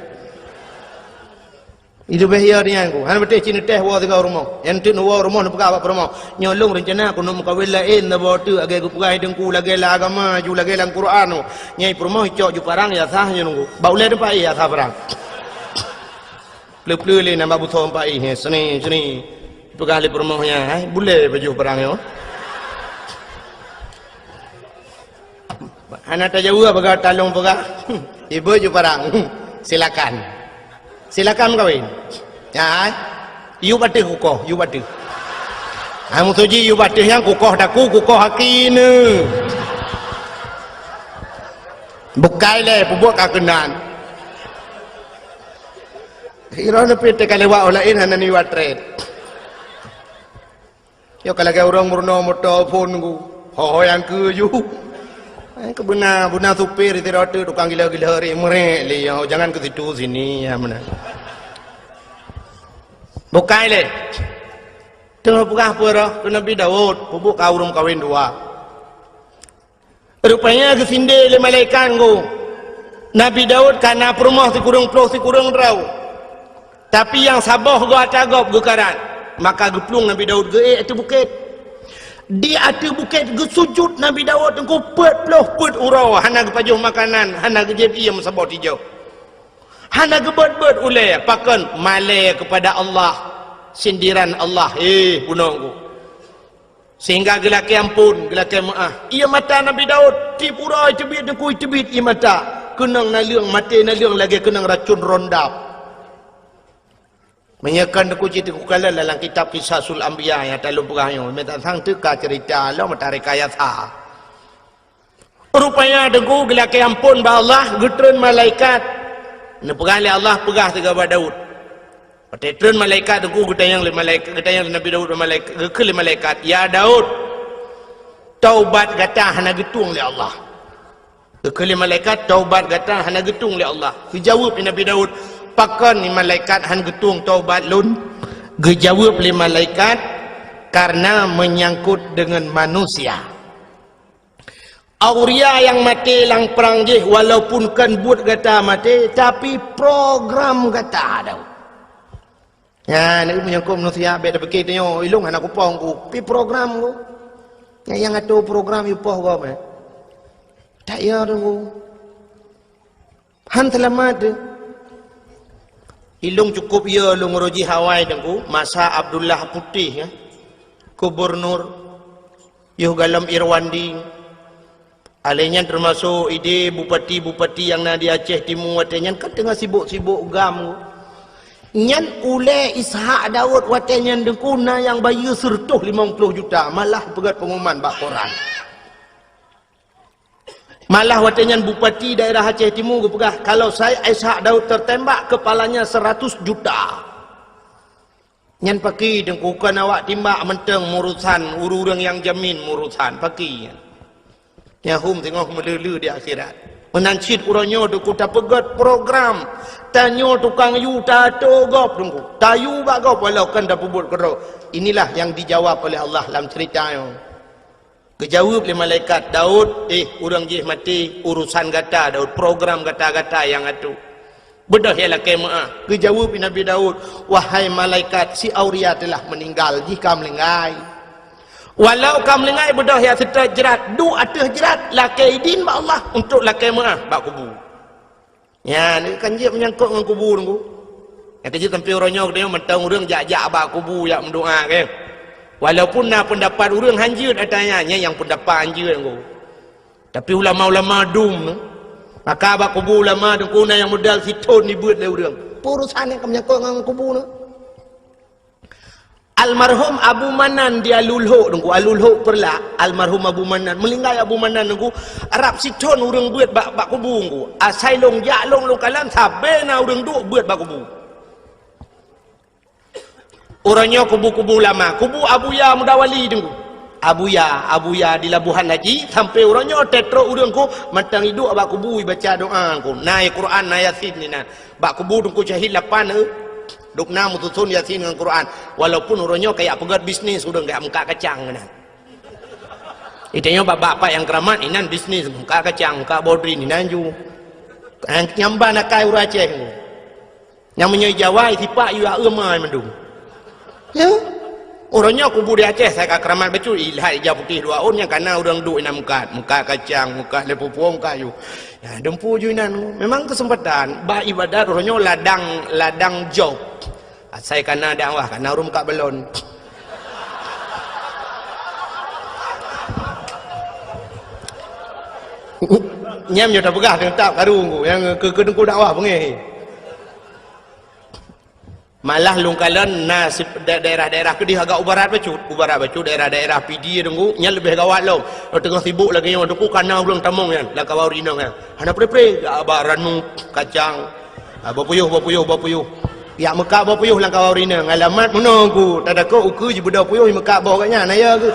Itu beh ya nyan Teungku. Hana beuteh cit neuteh woe sigoe rumoh. Nyang teuk neuwoe rumoh neupeugah bak peurumoh, "Nyoe lôn reuncana keuneuk meukawen laén saboh teuk lagée geupeugah Teungku, lagée lam agama ju, lagée lam Quran." Nyang i peurumoh icok ju parang ya sah nyoe Teungku. Bak ulée teumpat i ya sah parang. Pleu-pleu lé nambah busoe teumpat i, he, seni, seni. Peugah lé peurumoh nyan, "Hai, bulée pajoh parang nyoe." Hana tajaweueb peugah talong peugah. Ibu ju parang. Silakan. Silakan meukawen. Ya, ai. Yub ateueh kukoh, yub ateueh. Ha, musoji yub ateueh nyang kukoh daku, kukoh aki neu. Bukai lé, peubuet ka keunan. Iroh neupit teuka lewat orang lain hana niwat tret. Yo ka lagée ureuëng meurunoe moto phon Teungku. Ho-ho nyang keu ju. Ai keu beuna, beuna supir sidroe teuk tukang gila-gila ri meurek lé yo, jangan ke situ sini ya meunan. Bukai lé. Teungoh peugah peue roh keu Nabi Daud, peubuet ka ureuëng kawen dua. Rupanya geusindé lé malaikat Teungku. Nabi Daud ka na peurumoh sikureueng ploh sikureueng droe. Tapi nyang saboh goe ata gob geukarat. Maka geuplueng Nabi Daud geuék ateueh bukét. Di ateueh bukét geusujut Nabi Daud Teungku peuet ploh peuet uroe, hana geupajoh makanan, hana geujieb ié meusaboh tijoh. Hana geubeuet-beuet ulée, pakon malée keupada Allah, sindiran Allah, eh, bunoe Teungku. Sehingga geulakée amphon, geulakée meuáh. Ié mata Nabi Daud, tieb uroe teubiet Teungku, teubiet ié mata. Keunong naleueng, maté naleueng lagée keunong racun rondap. Meunyoe kon Teungku cit Teungku kalon dalam kitab Qisasul Anbiya nyang talôn peugah nyoe, meutatang teuka ceurita lom meutareka yasa. Rupanya Teungku geulakée amphon bak Allah, geutreun malaikat. Neupeugah lé Allah, peugah sigoe bak Daud. Watée treun malaikat Teungku geutanyong lé malaikat, geutanyong lé Nabi Daud bak malaikat, geukheun lé malaikat, "Ya Daud, taubat gata hana geutueng lé Allah." Geukheun lé malaikat, "Taubat gata hana geutueng lé Allah." Geujaweueb lé Nabi Daud, "Pakon ni malaikat han geutueng taubat lôn?" Geujaweueb lé malaikat, "Karena menyangkut dengan manusia." Auria nyang maté lam prang jih, walaupun kon buet gata maté, tapi program gata Daud. Nyan, meunyoe keu manusia, bék tapike tanyoe, ilong hana kupoh Teungku, pi program Teungku. Nyang, nyang atô program yue poh gob, eh. Tak ya Teungku. Han seulamat teuh. Ilong cukup ya lôn uroe jih awai Teungku, masa Abdullah Putih, ya. Gubernur, yoh galom Irwandi. Alai nyan teumasok idé bupati-bupati nyang na di Aceh Timu watée nyan kan teungoh sibok-sibok gam. Nyan ulée Ishak Daud watée nyan Teungku na nyang bayeue seureutôh limong ploh juta, malah peugét pengumuman bak koran. Malah watée nyan bupati daerah Aceh Timu geupeugah, "Kalau saya Ishak Daud tertembak, kepalanya seratus juta." Nyan paki Teungku, kon awak timbak mantong meurusan, ureuëng nyang jamin meurusan, paki nyan. Nyan hom teungoh meuleu-leu di akhirat. Meunan cit uroe nyoe Teungku tapeugét program, tanyoe tukang yue tatô gob Teungku, tayue bak gob walau kon tapeubuet keudroe. Inilah yang dijawab oleh Allah lam ceurita nyoe. Geujaweueb lé malaikat, "Daud, eh, ureuëng jih maté, urusan gata Daud, program gata-gata nyang atô. Beudôh ya lakée meuáh." Geujaweueb lé Nabi Daud, "Wahai malaikat, si Auria telah meninggal, jih ka meuninggai. Walau ka meuninggai, beudôh ya seutôt jrat, duek ateueh jrat, lakée idin bak Allah untuk lakée meuáh bak kubu." Nyan, kan jeuet meunyangkot ngon kubu Teungku. Nyang keujeuet sampoe uroe nyoe geutanyoe mantong ureuëng jak-jak bak kubu jak meudoá, kan? Walaupun na peundapat ureuëng hanjeuet ata nyan, nyan nyang peundapat hanjeuet ngku. Tapi ulama-ulama dum, maka bak kubu ulama teungku na nyang modal sithon dibeuet lé ureuëng. Peue urusan nyang ka meunyangkot ngon kubu nyoe? Almarhum Abu Manan di Alulhok teungku, Alulhok Peureulak, almarhum Abu Manan. Meuninggai Abu Manan teungku, rab sithon ureuëng beuet bak, bak kubu teungku. Asai lôn jak lôn, lôn kalon sabe na ureuëng duek beuet bak kubu. Uroe nyoe kubu-kubu ulama, kubu Abuya Mudawali teungku. Abuya, Abuya di Labuhan Haji, sampai uroe nyoe tetrok ureuëng ku mantong iduek bak kubu ibaca doa ku. Na Quran, na Yasin inan. Bak kubu Teungku Syahid lapan, eh, dum na meususon Yasin ngon Quran. Walaupun uroe nyoe kayak peugét bisnis ureuëng kayak meukat kacang inan. Itanyoe bak-bak nyang keuramat inan bisnis meukat kacang, meukat bodrin inan ju. Nyang nyamban akai ureuëng Aceh. Nyang meunyoe Jawa, sipak yue aeu mai mandum. Ya. Uroe nyoe kubu di Aceh, sai ka keuramat bacut, ilhat ija putéh dua ôn nyang kana ureuëng duek inan meukat, meukat kacang, meukat lé pupueng, meukat yu. Ya, dumpu ju inan. Memang keuseumpatan, bak ibadat uroe nyoe ladang, ladang job. Asai kana dakwah, kana ureuëng meukat balon. Nyam nyoe tapeugah teutab karu ku, nyang keu, keu teungku dakwah beungéh. Malah lôn kalon na si-, da-, daerah-daerah keudeh agak u barat bacut, u barat bacut daerah-daerah Pidie teungku, nyan leubeh gawat lom. Teungoh sibok lagée nyoe teungku kana ureuëng tamong nyan, lam kawan ureuëng inong nyan. Hana pre-pre, gak ba ranup, kacang, ah, bapuyuh, bapuyuh, bapuyuh. Yak meukat bapuyuh lam kawan ureuëng inong. Alamat meunoe ku, tadakot ukeue jibeudôh puyuh meukat boh gak nyan, na ya ku.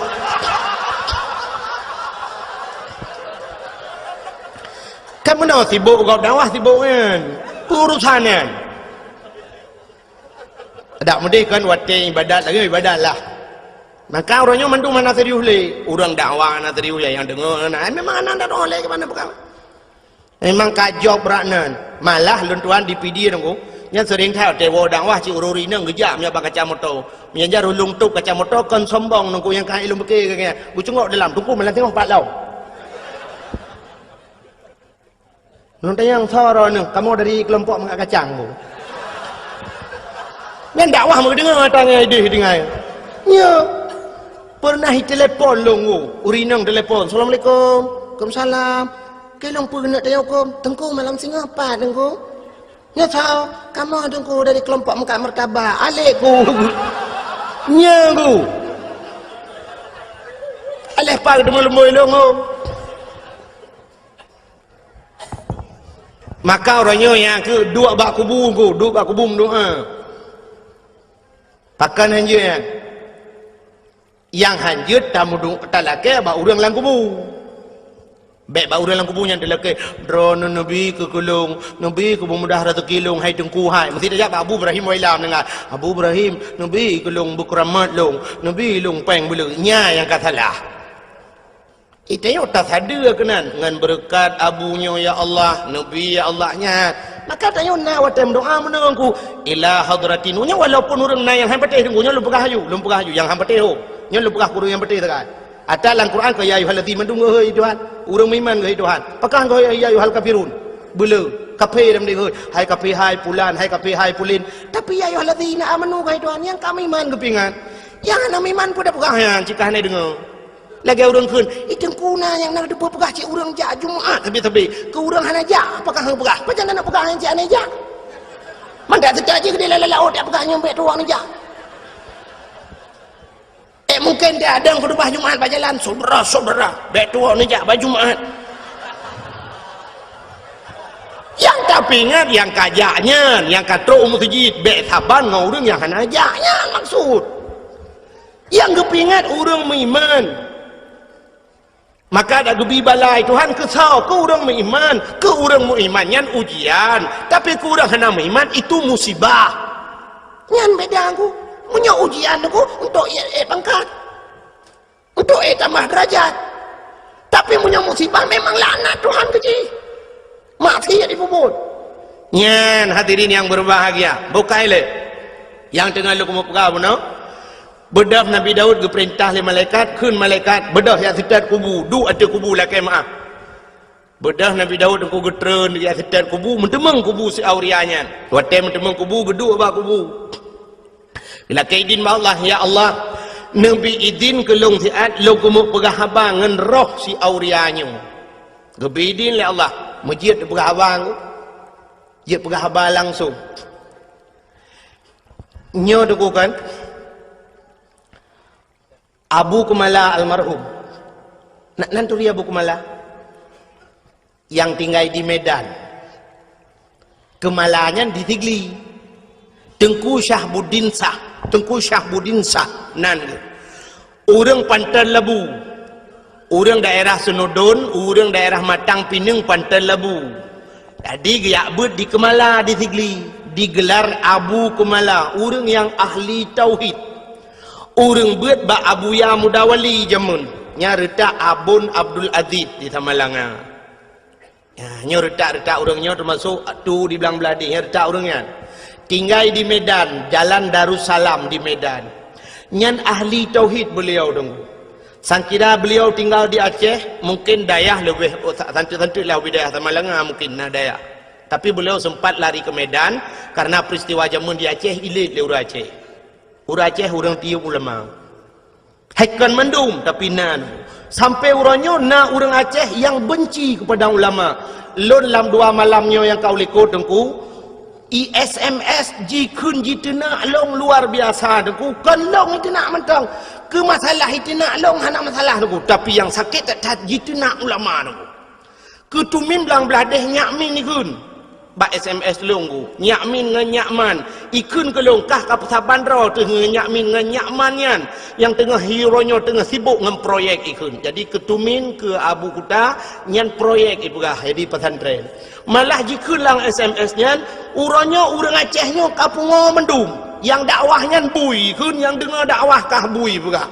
Kan meunoe sibok gob dakwah sibok nyan. Peue urusan nyan. Dak meudeh kan watée ibadat lagée ibadat lah. Maka uroe nyoe mandum hana serius lé. Ureuëng dakwah hana serius lé, nyang deungoe hana. Ai memang hana dakwah lé keu mana peugah. Memang ka job brat nan. Malah lôn tuan di Pidie teungku. Nyan sering that watée woe dakwah cit ureuëng inong geujak meunyoe bak kaca moto. Meunyoe jar ulôn tôp kaca moto kon sombong teungku nyang ka ilôn beuke geucungok dalam teungku malah teungoh pat lom. Nyoe tanyong soe droeneuh, kamoe dari keulompok meukat kacang bu. Nyan dakwah meudeungoe ata ngon idéh tinggai. Nyoe. Pernah itelepon lôn, ureuëng inong telepon, "Assalamualaikum." "Waalaikumsalam." "Keu lôn peue keuneuk tanyong huköm?" "Teungku malam singoh pat, Teungku." "Nyoe soe?" "Kamoe Teungku dari keulompok meukat martabak." "Alek ku." Nyoe ku. Aleh pat teumeu leumboi lôn. Maka uroe nyoe nyang keu duek bak kubu ku, duek bak kubu meudoa. Pakon hanjeuet nyan? Nyang hanjeuet tameudu-, talakée bak ureuëng lam kubu. Bék bak ureuëng lam kubu nyan talakée, "Droeneuh neubi keu keu lôn, neubi keu beumudah raseuki lôn, hai Teungku hai." Meusti tajak bak Abu Ibrahim Wailam deungon, "Abu Ibrahim, neubi keu lôn beukeuramat lôn, neubi lôn péng beuleuek." Nyan nyang ka salah. Itanyoe tasadeue keunan ngon beureukat abu nyoe, ya Allah, neubi, ya Allah, nyan. Maka tanyoe na watée meudoa meunoe ku, ila hadratin. Nyoe walaupun ureuëng na nyang han patéh teungku, nyoe lôn peugah aju, lôn peugah aju, nyang han patéh ho. Nyoe lôn peugah keu ureuëng nyang patéh sagai. Ata lam Quran keu ya ayyuhallazina mandum geuhôi Tuhan. Ureuëng meuiman geuhôi Tuhan. Pakon geuhôi ya ayyuhal kafirun. Beuleu. Kafé lam dihôi. Hai kafé hai pulan, hai kafé hai pulin. Tapi ya ayyuhallazina amanu geuhôi Tuhan, nyang ka meuiman geupeuingat. Nyang hana meuiman peue tapeugah nyan, cit ka hana deungoe. Lagée ureuëng kheun, "Ih, Teungku na nyang na teupeue peugah cit ureuëng jak Jumat sabe-sabe. Keu ureuëng hana jak, pakon hana peugah? Pajan na peugah nyang cit hana jak?" Mangat teuka jih keudeh lam laôt jak peugah nyoe bék tuwoe neujak. Eh, mungken dia ada khutubah Jumat bak jalan, "Saudara-saudara, bék tuwoe neujak bak Jumat." Nyang tapeuingat nyang ka jak nyan, nyang ka trok u meuseujid, bék saban ngon ureuëng nyang hana jak nyan maksud. Nyang geupeuingat ureuëng meuiman. Maka dak geubi bala lé Tuhan keu soe? Keu ureuëng meuiman. Keu ureuëng meuiman nyan ujian, tapi keu ureuëng hana meuiman itu musibah. Nyan beda ku. Meunyoe ujian ku untuk ék, ék pangkat, untuk ék tamah deurajat. Tapi meunyoe musibah memang laknat Tuhan keu jih. Maksiat jipeubuet. Nyan hadirin nyang beubahgia, bukai lé nyang teungoh lôn keumeung peugah bunoe. Beudôh Nabi Daud geupeurintah lé malaikat, kheun malaikat, "Beudôh jak seutôt kubu, duek ateueh kubu lakée meuáh." Beudôh Nabi Daud teungku geutreun jak seutôt kubu, meuteumeung kubu si Auria nyan. Watée meuteumeung kubu, geuduek bak kubu. Geulakée idin bak Allah, "Ya Allah, Neubi idin keu lôn siat lôn keumeung peugah haba ngon roh si Auria nyoe. Geubri idin lé Allah, meujeuet peugah haba ngon, jeuet peugah haba langsung. Nyoe Teungku kan, Abu Keumala almarhum. Nak nan turi Abu Keumala? Nyang tinggai di Medan. Keumala nyan di Sigli. Teungku Syahbuddin Syah, Teungku Syahbuddin Syah nan geuh. Ureuëng Panton Labu. Ureuëng daerah Seunudon, ureuëng daerah Matang Pineung Panton Labu. Jadi geujak beuet di Keumala di Sigli, digelar Abu Keumala, ureuëng nyang ahli tauhid. Ureuëng beuet bak Abuya Mudawali jameun, nyan reutak Abon Abdul Aziz di Samalanga. Ya, nyoe reutak-reutak ureuëng nyoe teumasok tu di Blang Bladeh, nyan reutak ureuëng nyan. Tinggai di Medan, Jalan Darussalam di Medan. Nyan ahli tauhid beliau Teungku. Sangkira beliau tinggal di Aceh, mungkin dayah leubeh, oh, sa-, santeut-santeut lah ubé dayah Samalanga mungkin na dayah. Tapi beliau sempat lari ke Medan karena peristiwa jameun di Aceh ilét lé ureuëng Aceh. Ureuëng Aceh ureuëng tiyeuk ulama. Hai kon mandum, tapi na. Sampai uroe nyoe na ureuëng Aceh nyang benci kepada ulama. Lôn lam dua malam nyoe nyang ka u likot Teungku, i S M S jikheun jiteunak lôn luar biasa Teungku. Kon lôn jiteunak mantong. Keu masalah jiteunak lôn hana masalah Teungku. Tapi nyang sakét that-that jiteunak ulama Teungku. Keutumin Blang Bladeh nyak min ikheun. Bak S M S lôn Teungku. Nyak min ngon nyak man. Ikheun keu lôn kah ka peusaban droe teuh ngon nyak min ngon nyak man nyan. Nyang teungoh hi uroe nyoe teungoh sibok ngon proyek ikheun. Jadi keutumin keu Abu Kuta nyan proyek ipeugah jadi pesantren. Malah jikheun lam S M S nyan, uroe nyoe ureuëng Aceh nyoe ka pungo mandum. Nyang dakwah nyan bui ikheun, nyang deungoe dakwah kah bui peugah.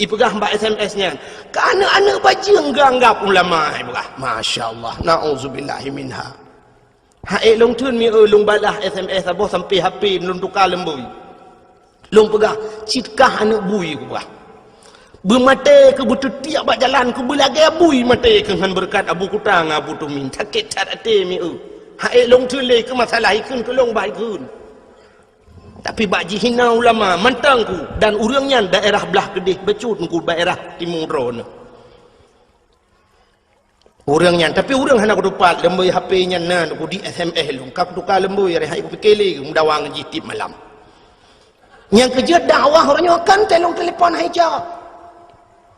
Ipeugah bak S M S nyan, keu aneuëk-aneuëk bajeueng geuanggab ulama, ipeugah. Masya Allah, na'udzubillahi minha. Hai lôn theun mi eu lôn balah S M S saboh sampai H P lôn tuka leumbui. Lôn peugah, cit kah aneuëk bui kupeugah. Beumaté keu beuteutiek bak jalan keu beulagée bui maté keu ngon beureukat Abu Kuta ngon Abu Tumin. Sakét that até mi eu. Hai lôn theun lé keu masalah ikheun keu lôn bah ikheun. Tapi bak jihina ulama mantong Teungku dan ureuëng nyan daerah blah keudeh bacut Teungku daerah timu droeneuh. Ureuëng nyan, tapi ureuëng hana kutupat leumbui H P nyan na Teungku di S M S lôn. Ka kutuka leumbui areh hai kupike lé meudawa ngon jih tiep malam. Nyang keujeuet dakwah uroe nyoe kan telong telepon hai jak.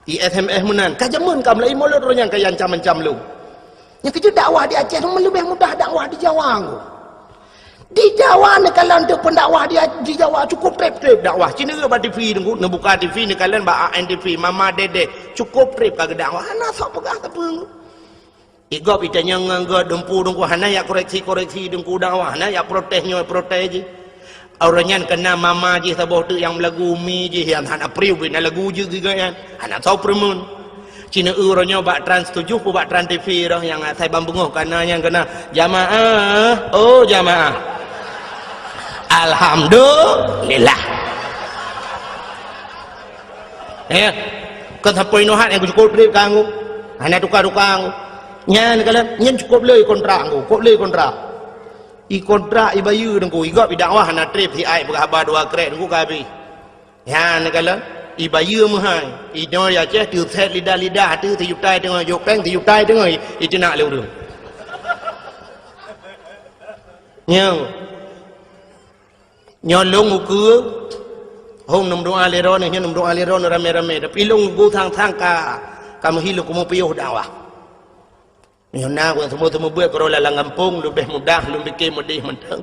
I S M S meunan, ka jameun ka meulaie mulot uroe nyan ka ancam-ancam lôn. Nyang keujeuet dakwah di Aceh nyoe leubeh mudah dakwah di Jawa Teungku. Di Jawa neukalon teuk peundakwah di, di Jawa cukup treb-treb dakwah. Ci neureuek bak T V Teungku, neubuka T V neukalon bak A N T V, Mama Dedeh, cukup treb ka geudakwah. Hana sok peugah sapeue. Igob itanyong ngon gob dumpu Teungku, hana yak koreksi-koreksi Teungku dakwah, hana yak protes nyoe protes jih. Uroe nyan keunan mama jih saboh teuk nyang meulagu, mi jih nyang hana priu bina lagu jeuet geuh nyan. Hana soe peureumeun. Ci neureuek uroe nyoe bak Trans tujoh peuet bak Trans T V roh nyang asai ban beungoh kana nyang keunan, "Jamaah, oh jamaah." Alhamdulillah. Ya. Kon sapeue inoe hat nyang cukup treb kanggo. Hana tuka-tuka kanggo. Nyan kalon, nyan cukup le kontrak kanggo, cukup le kontrak. I kontrak i bayeue Teungku, igob i dakwah hana treb siat peugah haba dua krek Teungku ka habéh. Nyan kalon, i bayeue meuhai. Inoe ya ceh teuset lidah-lidah teuh sijuta teungoh jok péng, sijuta teungoh i, iteunak lé ureuëng. Nyoe. Nyoe lôn ukeue, hom neumeudoa lé droeneuh, nyoe neumeudoa lé droeneuh ramé-ramé, tapi lôn ukeue sang-sang ka, ka meuhi lôn keumeung piôh dakwah. Nyoe na ureuëng seumeubeuet keudroe lam gampông, leubeh mudah lôn pike meudeh mantong.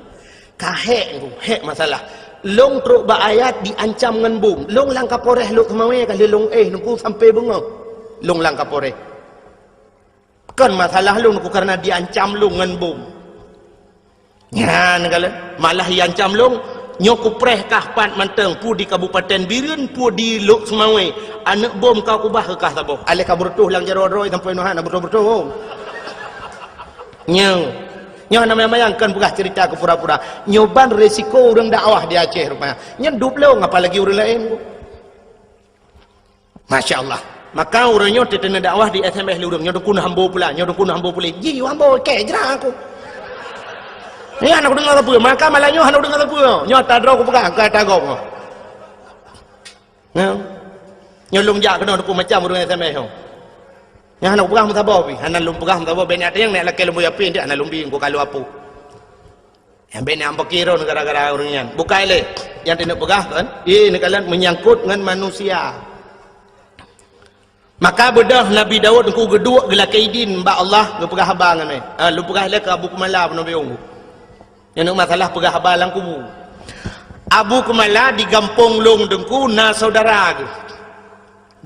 Ka hék Teungku, hék masalah. Lôn trok bak ayat diancam ngon bom. Lôn lam Kapolres Lhokseumawe ka lheueh lôn éh Teungku sampai beungoh. Lôn lam Kapolres. Kon masalah lôn Teungku karena diancam lôn ngon bom. Nyan kalon, malah iancam lôn, nyoe kupreh kah pat mantong, peue di Kabupaten Bireuen, peue di Lhokseumawe, aneuëk bom ka kubah keu kah saboh. Aléh ka beureutoh lam jaroe droe sampoe nyoe hana beureutoh-beureutoh. Nyoe, nyoe hana mayang-mayang kon peugah ceurita keu pura-pura. Nyoe ban resiko ureuëng dakwah di Aceh rupanya. Nyan dub lôn apalagi ureuëng laén. Masya Allah. Maka ureuëng nyoe teuteuna dakwah di S M S lé ureuëng, nyoe Teungku na hambo pulan, nyoe Teungku na hambo pulan. Ji hambo keu jra aku. Nyan hana kudeungoe sapeue, maka malam nyoe hana kudeungoe sapeue. Nyoe ata droe kupeugah, ka ata gob. Nyoe. Nyoe lôn jak keunoe Teungku, macam ureuëng S M S nyoe. Nyang hana peugah meusaboh pih, hana lôn peugah meusaboh, bèk neutanyong, neulakèe lôn buya pih, hana lôn bi, Teungku, ka lôn apôh. Nyang bèk neupeukiron gara-gara ureuëng nyan. Bukai lé, nyang teuneuk peugah kan? Ié neukalon meunyangkot ngon manusia. Maka beudôh Nabi Daud Teungku geuduek geulakèe idin bak Allah, geupeugah haba ngon, eh, lôn peugah lé keu Abu Kumala peunoh biông. Nyan masalah peugah haba lam kubu. Abu Kumala di gampông lôn Teungku na syedara geuh.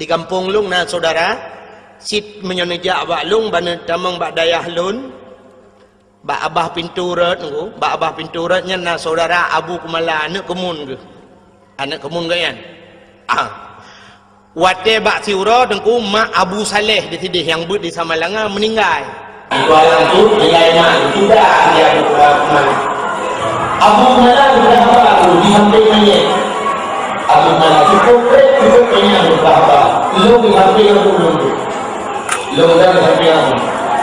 Di gampông lôn na syedara, cit meunyoe neujak bak lôn, ban neutamong bak dayah lôn, bak abah pintoe rot Teungku, bak abah pintoe rot nyan na syedara Abu Kumala, aneuk keumun geuh. Aneuk keumun geuh nyan. Ah. Watèe bak siuroe Teungku, mak Abu Saleh di sideh nyang beuet di Samalanga meuninggai. Di Kuala Lumpur, nilai mak sudah dia Abu Kumala. Abu Kumala sudah apa tu di samping manyét. Abu Kumala cukup trép, cukup kenyang sudah apa. Lôn di samping Abu lôn tu. Lôn dah di samping Abu.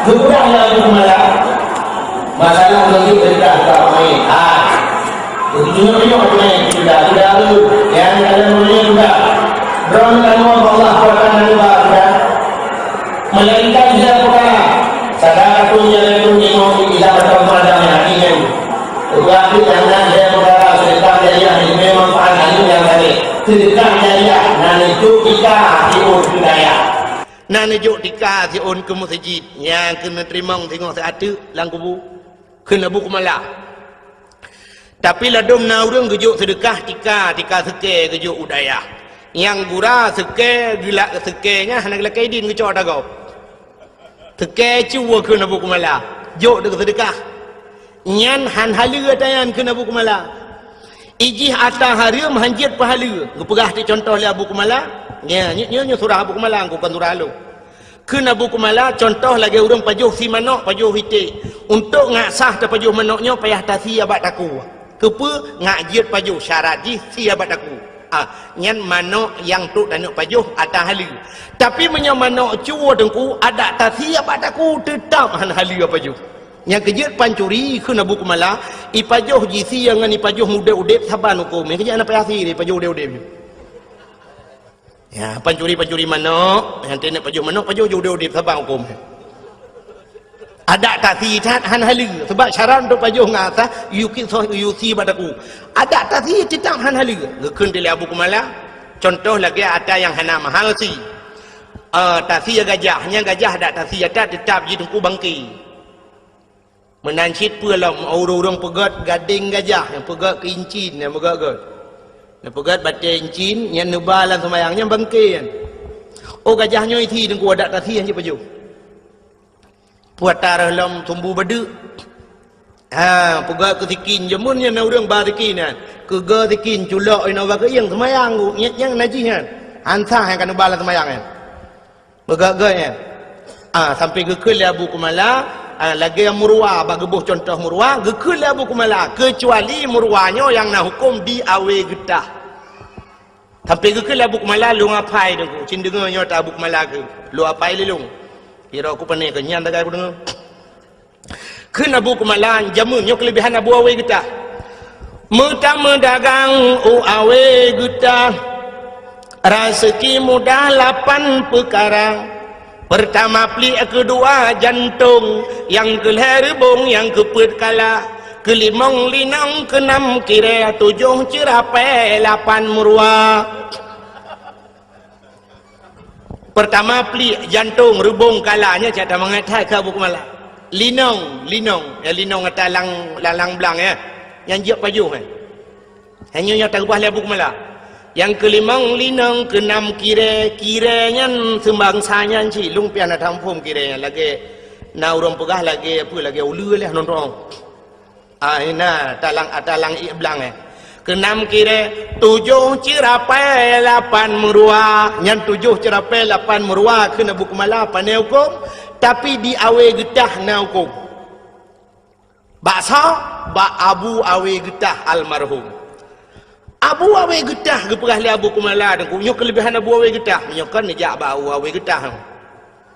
Sudah ya Abu Kumala. Masalah lôn tu cerita tak main. Ah. Begitu juga aku naik sudah, sudah tu. Yang dalam dunia sudah. Droe tanggung Allah kuatan dan ubah sudah. Melainkan dia perkara. Sadaqatun jariyatun lil mu'min idza khatam pada yang ingin. Tetapi jangan dia perkara sedekah jariah ini memang pahala yang tadi. Sedekah jariah nan itu kita timbul budaya. Nan ijok tika siôn keu meuseujid nyang keuneuk teurimong singoh siat teuk lam kubu kheun Abu Kumala. Tapi ladôm na ureuëng geujok seudeukah tika, tika seukée geujok u dayah. Nyang gura seukée geulak seukée nyan hana geulakée idin geucok ata gob. Seukée cue kheun Abu Kumala, jok deuk seudeukah. Nyan han haleue ata nyan kheun Abu Kumala. Ijih ata hareuem han jeuet peuhaleue. Geupeugah teuk cuntoh lé Abu Kumala. Nyoe, nyoe, nyoe surah Abu Kumala, kon surah lôn. Kheun Abu Kumala, cuntoh lagée ureuëng pajoh sie manok, pajoh iték. Untuk ngak sah tapajoh manok nyoe payah tasie bak takue. Keupeue? Ngak jeuet pajoh, syarat jih sie bak takue. Ah, nyan manok nyang trok taneuk pajoh ata haleue. Tapi meunyoe manok cue Teungku, adak tasie bak takue teutab han haleue pajoh. Nyang keujeuet pancuri kheun Abu Kumala, ipajoh jisie ngon ipajoh udeb-udeb saban hukôm. Nyang keujeuet hana payah sie, ipajoh udeb-udeb. Ya, pancuri-pancuri manok, nyang teuneuk pajoh manok, pajoh udeb-udeb saban hukôm. Adak tasie that han haleue, sebab syarat untuk pajoh ngak sah, yue sie bak takue. Adak tasie teutab han haleue. Geukheun lé Abu Kumala, cuntoh lagée ata nyang hana mahal sie. Eh, tasie gajah, nyan gajah adak tasie ata teutab jih Teungku bangke. Meunan cit peue lom ureuëng-ureuëng peugét gadeng gajah, nyang peugét keu incin, nyang peugét-gét. Nyang peugét batée incin, nyan neuba lam seumayang, nyan bangke nyan. Oh, gajah nyoe isie Teungku, adak tasie han jeuet pajoh. Peue ata rôh lom sumbu badeuk. Ha, peugét keu sikin, jameun nyan na ureuëng ba sikin nyan. Keugeue sikin, culok inoe bak keuieng seumayang, nyan, nyan najih nyan. Han sah nyang ka neuba lam seumayang nyan. Beugét-gét nyan. Ah, sampai geukheun lé Abu Kumala, ah, lagée murwa, bak geuboh cuntoh murwa, geukheun lé Abu Kumala, keucuali murwa nyoe nyang na hukôm di awe geutah. Sampai geukheun lé Abu Kumala, lôn apai Teungku, cit deungoe nyoe ata Abu Kumala kheun, lôn apai lé lôn. Kira ku pane keu nyan tagai ku deungoe. Kheun Abu Kumala, jameun nyoe keuleubehan Abu Awe Geutah. Meutameudagang u Awe Geutah, raseuki mudah lapan peukara. Peurtama pliek, keudua jantong, nyang keulhée reubong, nyang keupeuet kala, keulimong linong, keunam kirée, tujoh ceurapée, lapan meuruwa. Peurtama pliek, jantong, reubong, kala, nyan cit tamangat that keu Abu Kumala. Linong, linong, ya, linong ata lang, lang, lang blang, ya. Nyang jeuet pajoh, ya. Hanya nyang takeubah lé Abu Kumala. Nyang keulimong linong, keunam kirée, kirée nyan seumbangsa nyan cit, lôn pih hana taphom kirée nyan lagée na ureuëng peugah lagée peue, lagée uleue lé nonton. Ah, na, talang, talang ié blang, eh. Keunam kirée, tujoh ceurapée, lapan meuruwa. Nyan tujoh ceurapée, lapan meuruwa kheun Abu Kumala pane hukôm, tapi di Awe Geutah na hukôm. Bak soe? Bak Abu Awe Geutah almarhum. Abu Awe Geutah geupeugah lé Abu Kumala Teungku, nyoe keuleubehan Abu Awe Geutah. Nyoe kan neujak bak Abu Awe Geutah.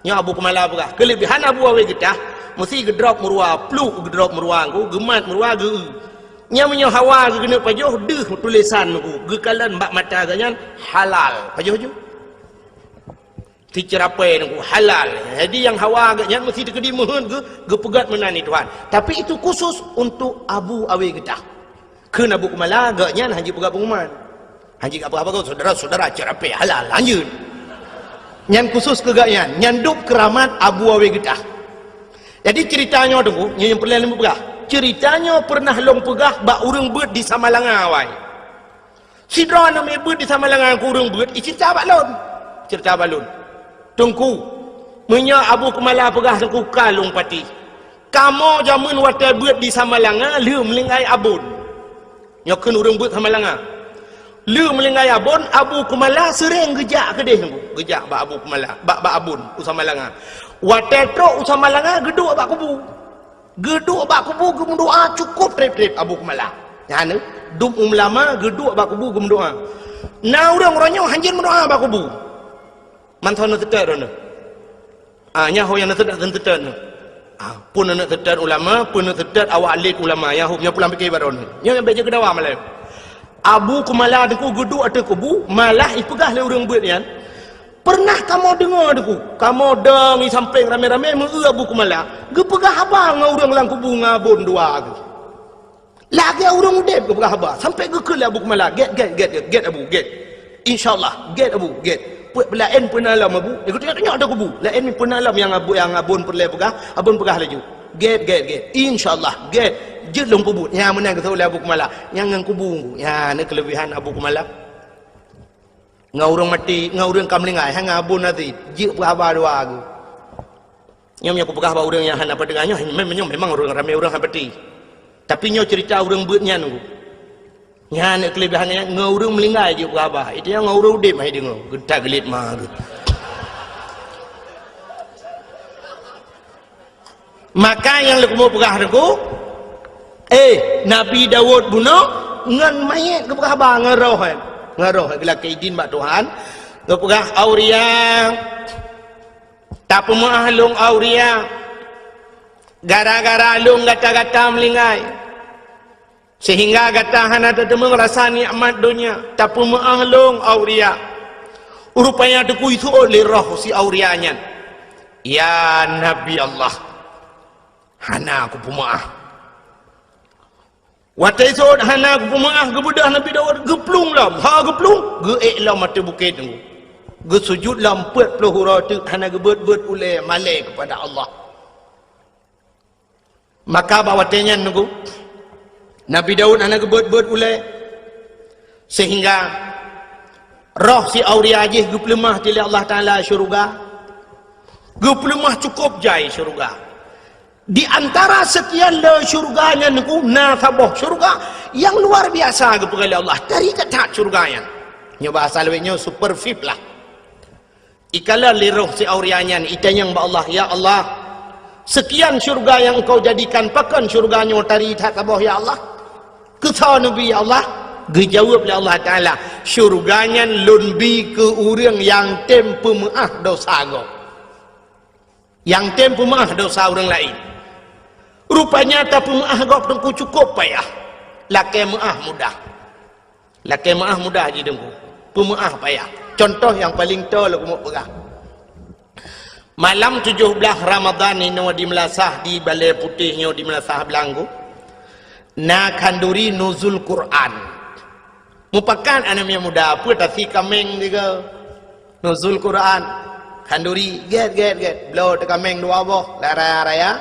Nyoe Abu Kumala peugah, keuleubehan Abu Awe Geutah, meusi geudrop meuruwa, pluek geudrop meuruwa Teungku, geumat meuruwa geu-eu. Nyan meunyoe hawa geukeuneuk pajoh, deuh tulésan Teungku, geukalon bak mata geuh nyan halal. Pajoh ju. Si ceurapée nungku halal. Jadi nyang hawa geuh nyan meusti teukeudi meuheuet geu-, geupeugét meunan di Tuhan. Tapi itu khusus untuk Abu Awe Geutah. Kheun Abu Keumala geuh nyan hana jipeugah pengumuman. Hana jipeugah apa-apa, saudara-saudara, ceurapée halal, lanjut. Nyan khusus keu geuh nyan, nyan dub keuramat Abu Awe Geutah. Jadi ceurita nyoe teungku, nyoe nyang peureulée lôn peugah. Ceurita nyoe peureunah lôn peugah bak ureuëng beuet di Samalanga awai. Sidroe aneuk miet beuet di Samalanga keu ureuëng beuet, iceurita bak lôn. Ceurita bak lôn. Teungku, meunyoe Abu Keumala peugah teungku ka lôn patéh. Kamoe jameun watée beuet di Samalanga lheueh meulinggai abon. Nyoe kheun ureuëng beuet Samalanga. Lheueh meulinggai abon, Abu Keumala seuréng geujak keudeh teungku. Geujak bak Abu Keumala, bak, bak abon u Samalanga. Watée trok u Samalanga geuduek bak kubu. Geuduek bak kubu geumeudoá cukôp treb-treb Abu Keumala. Nyan dub ulama geuduek bak kubu geumeudoá. Na ureuëng uroe nyoe hanjeuet meudoá bak kubu. Mantong na teutet droeneuh. Ah, nyan ho nyang na teutet, na teutet nyoe. Ah, pun na teutet ulama, pun na teutet awak lét ulama, nyan ho nyoe pulang pike bak droeneuh. Nyoe nyang bék jeuet keu dawa malam. Abu Keumala teungku geuduek ateueh kubu, malah ipeugah lé ureuëng beuet nyan, "Peureunah kamoe deungoe teungku, kamoe dong i sampéng ramé-ramé meu-eu Abu Keumala geupeugah haba ngon ureuëng lam kubu ngon abon dua geuh. Lagée ureuëng udeb geupeugah haba, sampoe geukheun lé Abu Keumala, 'Gét, gét, gét, gét, gét Abu, gét. Insya Allah, gét Abu, gét. Peuet peulaén peue na lom Abu?' Geutunyok-tunyok ateueh kubu. 'Laén peue na lom nyang abu-, nyang abon peureulée peugah?' Abon peugah laju, 'Gét, gét, gét. Insya Allah, gét. Jeuet lôn peubuet.' Nyan meunan geuseuôt lé Abu Keumala. Nyan ngon kubu, nyan na keuleubehan Abu Keumala. Ngon ureuëng maté, ngon ureuëng ka meuninggai, hana abon até, jeuet peugah haba dua geuh. Nyoe meunyoe kupeugah bak ureuëng nyang hana peudeungoe, nyoe mem-, nyoe memang ureuëng ramé ureuëng hana peuti. Tapi nyoe ceurita ureuëng beuet nyan teungku. Nyan keuleubehan nyan, ngon ureuëng meuninggai jeuet peugah haba. Itu nyang ngon ureuëng udeb hai deungoe, geutak geulet ma geuh. Maka nyang leukumu peugah teungku, eh, Nabi Daud bunoe ngon manyét geupeugah haba ngon roh, eh. Ngon roh, eh, geulakée idin bak Tuhan. Geupeugah, "Auria, tapeumeuáh lôn, Auria. Gara-gara lôn gata-gata meuninggai. Seuhingga gata hana tateumeung rasa nikmat donya, tapeumeuáh lôn, Auria." Rupanya teungku iseuôt lé roh si Auria nyan, "Ya Nabi Allah, hana kupeumeuáh." Watée iseuôt hana kupeumeuáh, geubeudôh Nabi Daud geuplueng lom, ha geuplueng, geuék lom ateueh bukét teungku. Geusujut lom peuet ploh uroe teuk hana geubeuet-beuet ulée malée keupada Allah. Maka bak watée nyan teungku, Nabi Daud hana geubeuet-beuet ulée, seuhingga roh si Auria jih geupeuleumah lé Allah Taala syeuruga. Geupeuleumah cukôp jai syeuruga. Di antara seukian le syeuruga nyan teungku, na saboh syeuruga nyang luar biasa geupeugah lé Allah. Tari that syeuruga nyan. Nyoe bahasa lawét nyoe super V I P lah. Ikalon lé roh si Auria nyan, itanyong bak Allah, "Ya Allah, seukian syeuruga nyang Engkau jadikan, pakon syeuruga nyoe tari that saboh, ya Allah? Keu soe neubi, ya Allah?" Geujaweueb lé Allah Taala, "Syeuruga nyan Lôn bi keu ureuëng nyang tem peumeuáh desya gob." Nyang tem peumeuáh desya ureuëng laén. Rupanya tapeumeuáh gob teungku cukôp payah. Lakée meuáh mudah. Lakée meuáh mudah jih teungku. Peumeuáh payah. Cuntoh nyang paleng toe lôn keumeung peugah. Malam tujoh blaih Ramadhan inoe di Meulasah, di Balée Putéh nyoe di Meulasah Blang teungku, na khanduri nuzul Quran. Mupakat aneuk miet muda, peue tasi kaméng tiga. Nuzul Quran. Khanduri, gét, gét, gét. Bloe teukaméng dua boh, lam raya-raya.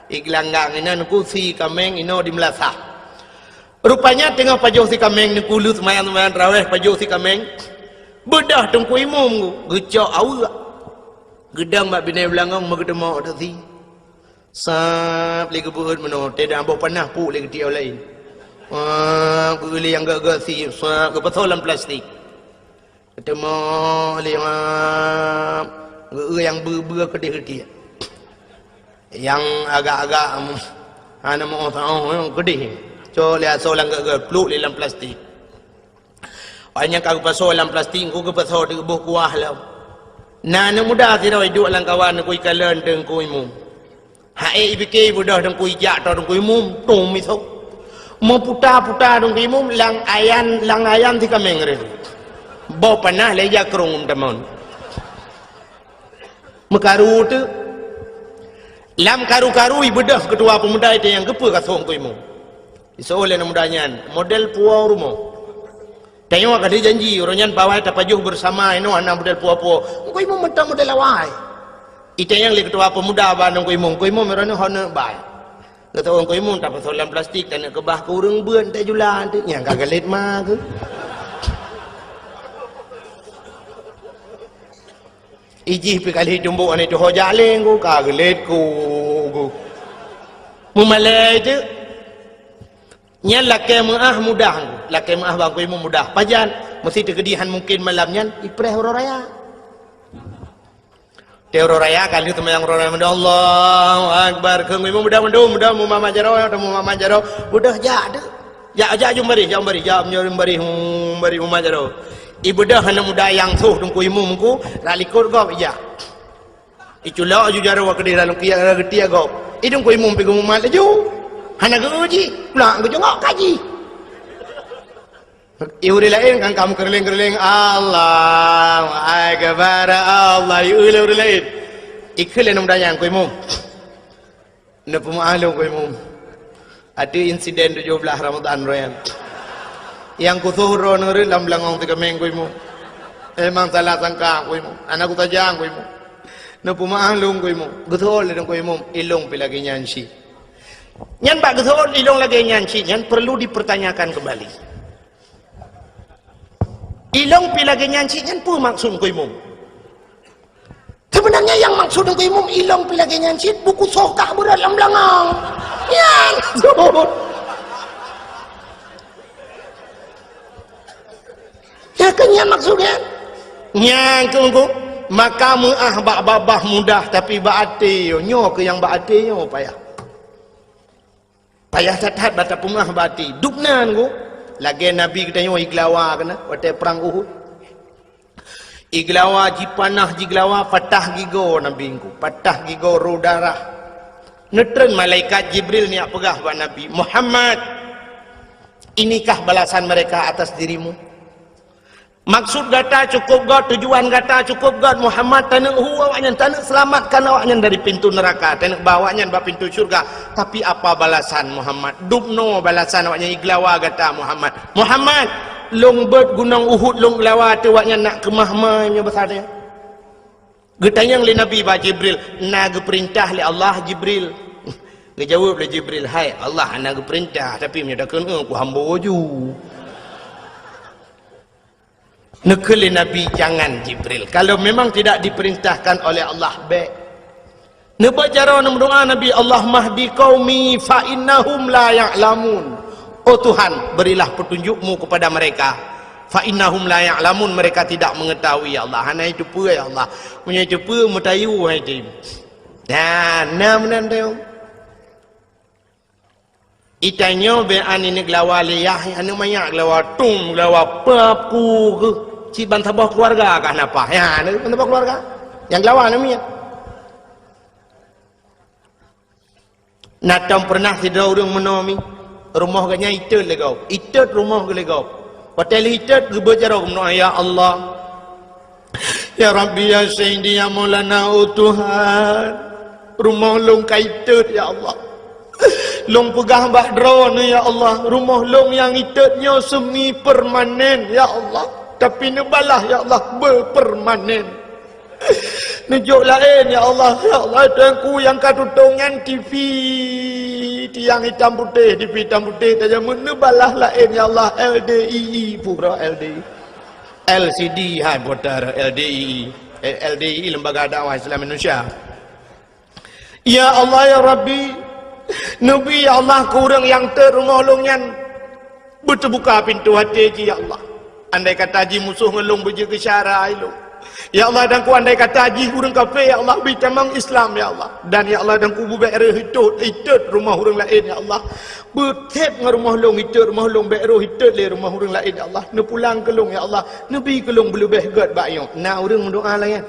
Igeulanggang inan kusi kaméng inoe di Meulasah. Rupanya teungoh pajoh si kaméng, teungku lheueh seumayang-seumayang tarawéh pajoh si kaméng. Beudôh teungku imum geucok aweuek. Geudong bak binéh beulangong meugeuteumok tasi. Sab lé geubeuet meunoe, teudah boh panah puk lé geutiek laén. Sab geueu lé nyang gét-gét si, sab geupasoe lam plastik. Geuteumo lé ngon geu-, nyang beu-beu keudeh-keudeh. Nyang agak-agak, em, hana meu-oh saôh, em, keudeh. Cok lé asoe lam geu-, geu-, pluek lé lam plastik. Awak nyan ka geupasoe lam plastik, teungku geupasoe teuk boh kuah lom. Na aneuk muda sidroe iduek lam kawan teungku ikalon teungku imum. Hai ipike beudôh teungku ijak toe teungku imum, tum misoe. Meuputa-puta teungku imum, lam ayan, lam ayan si kaméng reh. Boh panah lé jakrong tamon. Meukaru teuk. Lam karu-karu ibeudôh keutua peumuda itanyong, "Keupeue ka sôk Teungku Imum?" Iseuôt lé aneuk muda nyan, "Model puwoe rumoh." Tanyoe ka lheueh janji, uroe nyan bak awai tapajoh beusama, inoe hana model puwoe-puwoe. Teungku Imum mantong model awai. Itanyong lé keutua peumuda bak Teungku Imum, "Teungku Imum, uroe nyoe ho neuk bai?" Geutanyong Teungku Imum, "Tapasoe lam plastik, taneuk keubah keu ureueng beuet, tajula." Nyang ka geulet ma keuh. Ijih pih kali tumbok aneuk tuho jaleng ku, ka geulet ku, ku. Meumalée teuk. Nyan lakée meuáh mudah ku. Lakée meuáh bak Teungku Imum mudah. Pajan, meusti teukeudi han mungken malam nyan, ipreh uroe raya. Teuh uroe raya, ka lheueh seumayang uroe raya, Allahu Akbar. Keu Teungku Imum mudah mandum, mudah mu mama jaroe, mu mama jaroe. Mudah jak teuk. Jak, jak jumbarih, jak jumbarih, jak jumbarih, jumbarih, jumbarih. Ibeudôh aneuk muda nyang sôh Teungku Imum ku, rot likot gob ijak. Iculok aju jaroe keudeh dalam kiyak, geutiek gob. I Teungku Imum pih geumumat laju. Hana geu-eu jih, pulang geujongok kaji. I ureueng laén kan ka meukeureuléng-keureuléng, "Allahu Akbar, Allah," i ureueng laén. Ikheun lé aneuk muda nyan, "Teungku Imum, neupeumeuáh lôn, Teungku Imum. Ateueh insiden tujoh blaih Ramadhan uroe nyan, nyang kusôh droeneuh rhot lam beulangong sikameng, Teungku Imum. Memang salah sangka, Teungku Imum. Hana kusaja, Teungku Imum. Neupeumeuáh lôn, Teungku Imum." Geuseuôt lé Teungku Imum, "Ilôn pih lagée nyan cit." Nyan bak geuseuôt ilôn lagée nyan cit nyan perlu dipertanyakan kembali. Ilôn pih lagée nyan cit nyan peue maksud Teungku Imum? Sebenarnya nyang maksud Teungku Imum, ilôn pih lagée nyan cit, buku soe kah beurot lam beulangong. Nyan maksud. Ya kan nyan maksud nyan? Nyan keuh, maka meuáh bak babah mudah, tapi bak até nyoe, nyoe keuh nyang bak até nyoe payah. Payah that-that bak tapeumeuáh bak até. Dubna nyoe, lagée Nabi geutanyoe igeulawa keunan watée prang Uhud. Igeulawa, jipanah jigeulawa, patah gigoe Nabi nyoe, patah gigoe, rô darah. Neutreun malaikat Jibril neujak peugah bak Nabi, "Muhammad, inikah balasan mereka atas dirimu? Maksud gata cukup göt, tujuan gata cukup göt, Muhammad, taneuk hu awaknyan, taneuk seulamatkan awaknyan dari pintu neuraka, taneuk ba awaknyan bak pintu syeuruga. Tapi apa balasan, Muhammad? Dubnoe balasan awaknyan igeulawa gata, Muhammad. Muhammad, lôn beuet gunong Uhud lôn geulawa ateueh awaknyan, nak keumah ma nyoe basa nyan?" Geutanyong lé Nabi bak Jibril, "Na geupeurintah lé Allah, Jibril?" Geujaweueb lé Jibril, "Hai Allah, hana geupeurintah, tapi meunyoe takheun, eh, kuhambo ju." Neukheun lé Nabi, "Jangan, Jibril. Kalau memang tidak diperintahkan oleh Allah, bék." Neubaca jaroe neumeudoá Nabi, "Allahumma hdi qaumi fa innahum la ya'lamun." Oh Tuhan, berilah petunjuk-Mu kepada mereka. "Fa innahum la ya'lamun," mereka tidak mengetahui, ya Allah. Hana iteupeue, ya Allah. Meunyoe iteupeue, meutayue hai jih. Nah, na meunan teuh. Itanyoe bèk aneuk geulawa lé yah, aneuk manyak geulawa tum, geulawa papu keuh. Cit ban saboh keuluwarga kah na paih. Ya, aneuk ban saboh keuluwarga. Nyang geulawa aneuk miet. Na tom peureunah sidroe ureueng meunoe mi, rumoh geuh nyan itot lé gob. Itot rumoh geuh lé gob. Watèe lheueh itot, geubeuet jaroe geumeudoa, "Ya Allah, ya Rabbi, ya Sayyidi, ya Maulana, oh Tuhan, rumoh lôn ka itot, ya Allah. Lôn peugah bak Droeneuh, ya Allah, rumoh lôn nyang itot nyoe semi permanen, ya Allah. Tapi neubalah, ya Allah, beupermanen." Neujok laén, ya Allah, ya Allah, Tuhanku, nyang ka tutong nyan T V, tiang itam putéh, T V itam putéh, tajak meuneubalaih laén, ya Allah, L D I I, pura L D I, L C D, hai, putar L D I I, eh, L D I I, Lembaga Dakwah Islam Indonesia. Ya Allah, ya Rabbi, neubi, ya Allah, keu ureueng nyang tot rumoh lôn nyan, beuteubuka pintoe até jih, ya Allah. Andai kata jih musoh ngon lôn beujeuet keu syara lôn, ya Allah, dan ku andai kata jih ureueng kafé, ya Allah, bri tamong Islam, ya Allah. Dan, ya Allah, dan ku beubèk rhöh itot, itot rumoh ureueng laén, ya Allah. Beuthèb ngon rumoh lôn itot rumoh lôn, bèk rôh itot lé rumoh ureueng laén, ya Allah. Neupulang keu lôn, ya Allah. Neubi keu lôn beuleubèh gèt bak nyoe. Na ureueng meudoa lagèe nyan?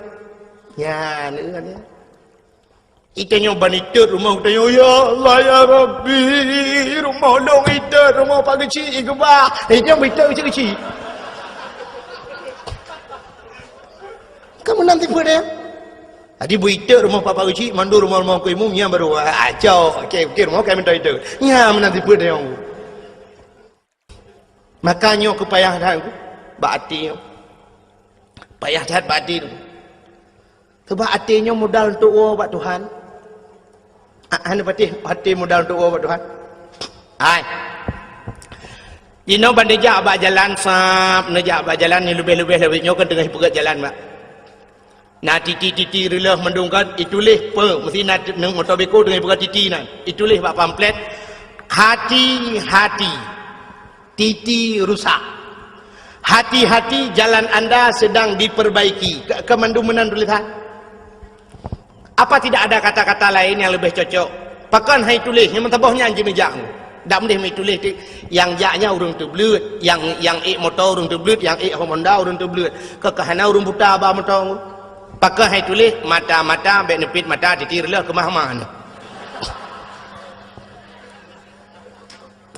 Nyan, ureueng nyan. Itanyoe ban itot rumoh geutanyoe, "Ya Allah, ya Rabbi, rumoh lôn itot, rumoh Pak Geuchik igeubah." Eh, nyoe itot keuchik-keuchik. Ka meunan tipe deh. Jadi beu iteuk rumoh Pak Pak Geuchik, mandum rumoh-rumoh Teungku Imum, nyan baru, ah, acok, okey, okey, rumoh ka meunan iteuk. Nyan meunan sifeuet tanyoe. Maka nyoe keu payah that bak até nyoe. Payah that bak até nyoe. Sabab até nyoe modal untuk woe bak Tuhan. Ah, hana patéh até modal untuk woe bak Tuhan. Hai. Jinoe ban neujak bak jalan sab, neujak bak jalan ni leubeh-leubeh lawét nyoe kan teungoh peugöt jalan bak. Na titi-titi reuloh mandum kan, ituléh peue, meusti na t-, moto beko teungoh peugah titi nan. Ituléh bak pamflet, "Hati-hati, titi rusak. Hati-hati, jalan anda sedang diperbaiki." Ke, ke mandum meunan tulésan. Apa tidak ada kata-kata lain yang lebih cocok? Pakon hai tuléh, nyang meusaboh nyan jineujak. Dak meudeh meutuléh ti, nyang jak nyan ureuëng teubleuet, nyang, nyang ék moto ureuëng teubleuet, nyang ék Honda ureuëng teubleuet. Keu ka hana ureuëng buta ba moto. Pakon hai tuléh, mata-mata, bék neupit mata, titi reuloh keumah-mah nyoe.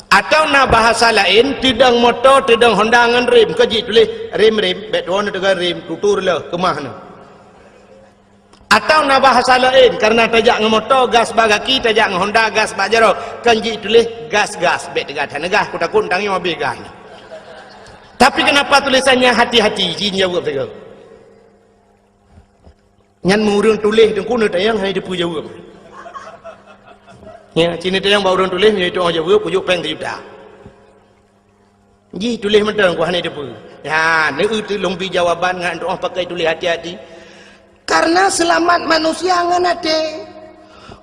Atawa na bahasa laén, teudong moto, teudong Honda ngon rem, keu jituléh rem-rem, bék tuwoe neuteuga rem, tutu reuloh keumah nyoe. Atawa na bahasa laén, karena tajak ngon moto, gas bak gaki, tajak ngon Honda, gas bak jaroe, kan jituléh gas-gas, bék teuga that neugas, kutakot tangieng habéh gas nyoe. Tapi kenapa tulisannya hati-hati, jijaweueb sigoe. Nyan meu ureuëng tuléh teungku neutanyong hana jiteupeue jaweueb. Ya, ci neutanyong bak ureuëng tuléh, nyoe itu jaweueb, kujok péng sijuta. Jih tuléh mantong ku hana jiteupeue. Ya, neueu teulông bi jawaban ngon tuoh pakai tuléh hati-hati. Karena seulamat manusia ngon até.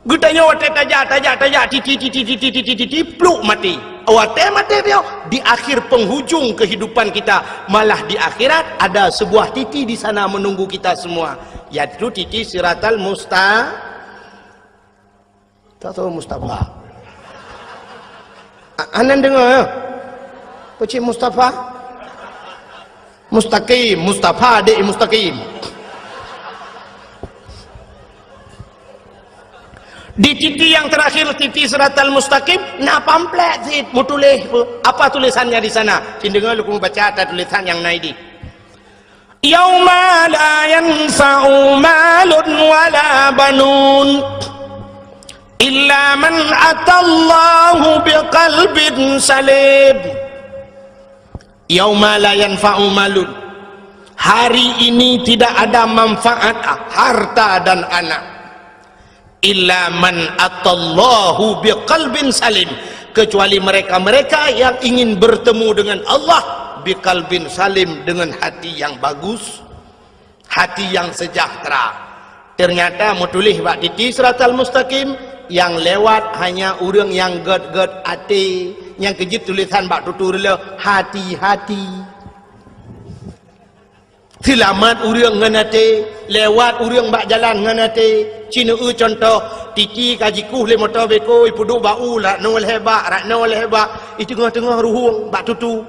Geutanyoe watée tajak, tajak, tajak, titi, titi, pluk maté. Watée maté nyoe, di akhir penghujung kehidupan kita, malah di akhirat ada sebuah titi di sana menunggu kita semua, yaitu titi Siratal Musta-, tak tahu Mustafa. A-, anan dengar ya? Pecik Mustafa? Mustaqim, Mustafa adik Mustaqim. Di titi nyang terakhir, titi Siratal Mustaqim, na pamflet cit meutuléh. Apa tulisannya di sana? Cit deungoe lôn baca ata tulisan nyang na idéh. Yauma la yanfa'u malun wala banun illa man atallaha biqalbin salim. Yauma la yanfa'u malun. Hari ini tidak ada manfaat harta dan anak. Illa man atallaha biqalbin salim. Kecuali mereka-mereka yang ingin bertemu dengan Allah biqalbin salim, dengan hati yang bagus. Hati yang sejahtera. Ternyata meutuléh bak titi Siratal Mustaqim, nyang lewat hanya ureuëng nyang gét-gét até, nyang keu jeuet tulisan bak tutu reuloh, hati-hati. Seulamat ureuëng ngon até, lewat ureuëng bak jalan ngon até. Ci neueu cuntoh, titi ka jikueh lé moto beko, ipeuduek bak u, rak noe lhée bak, rak noe lhée bak, i teungoh-teungoh ruhueng bak tutu.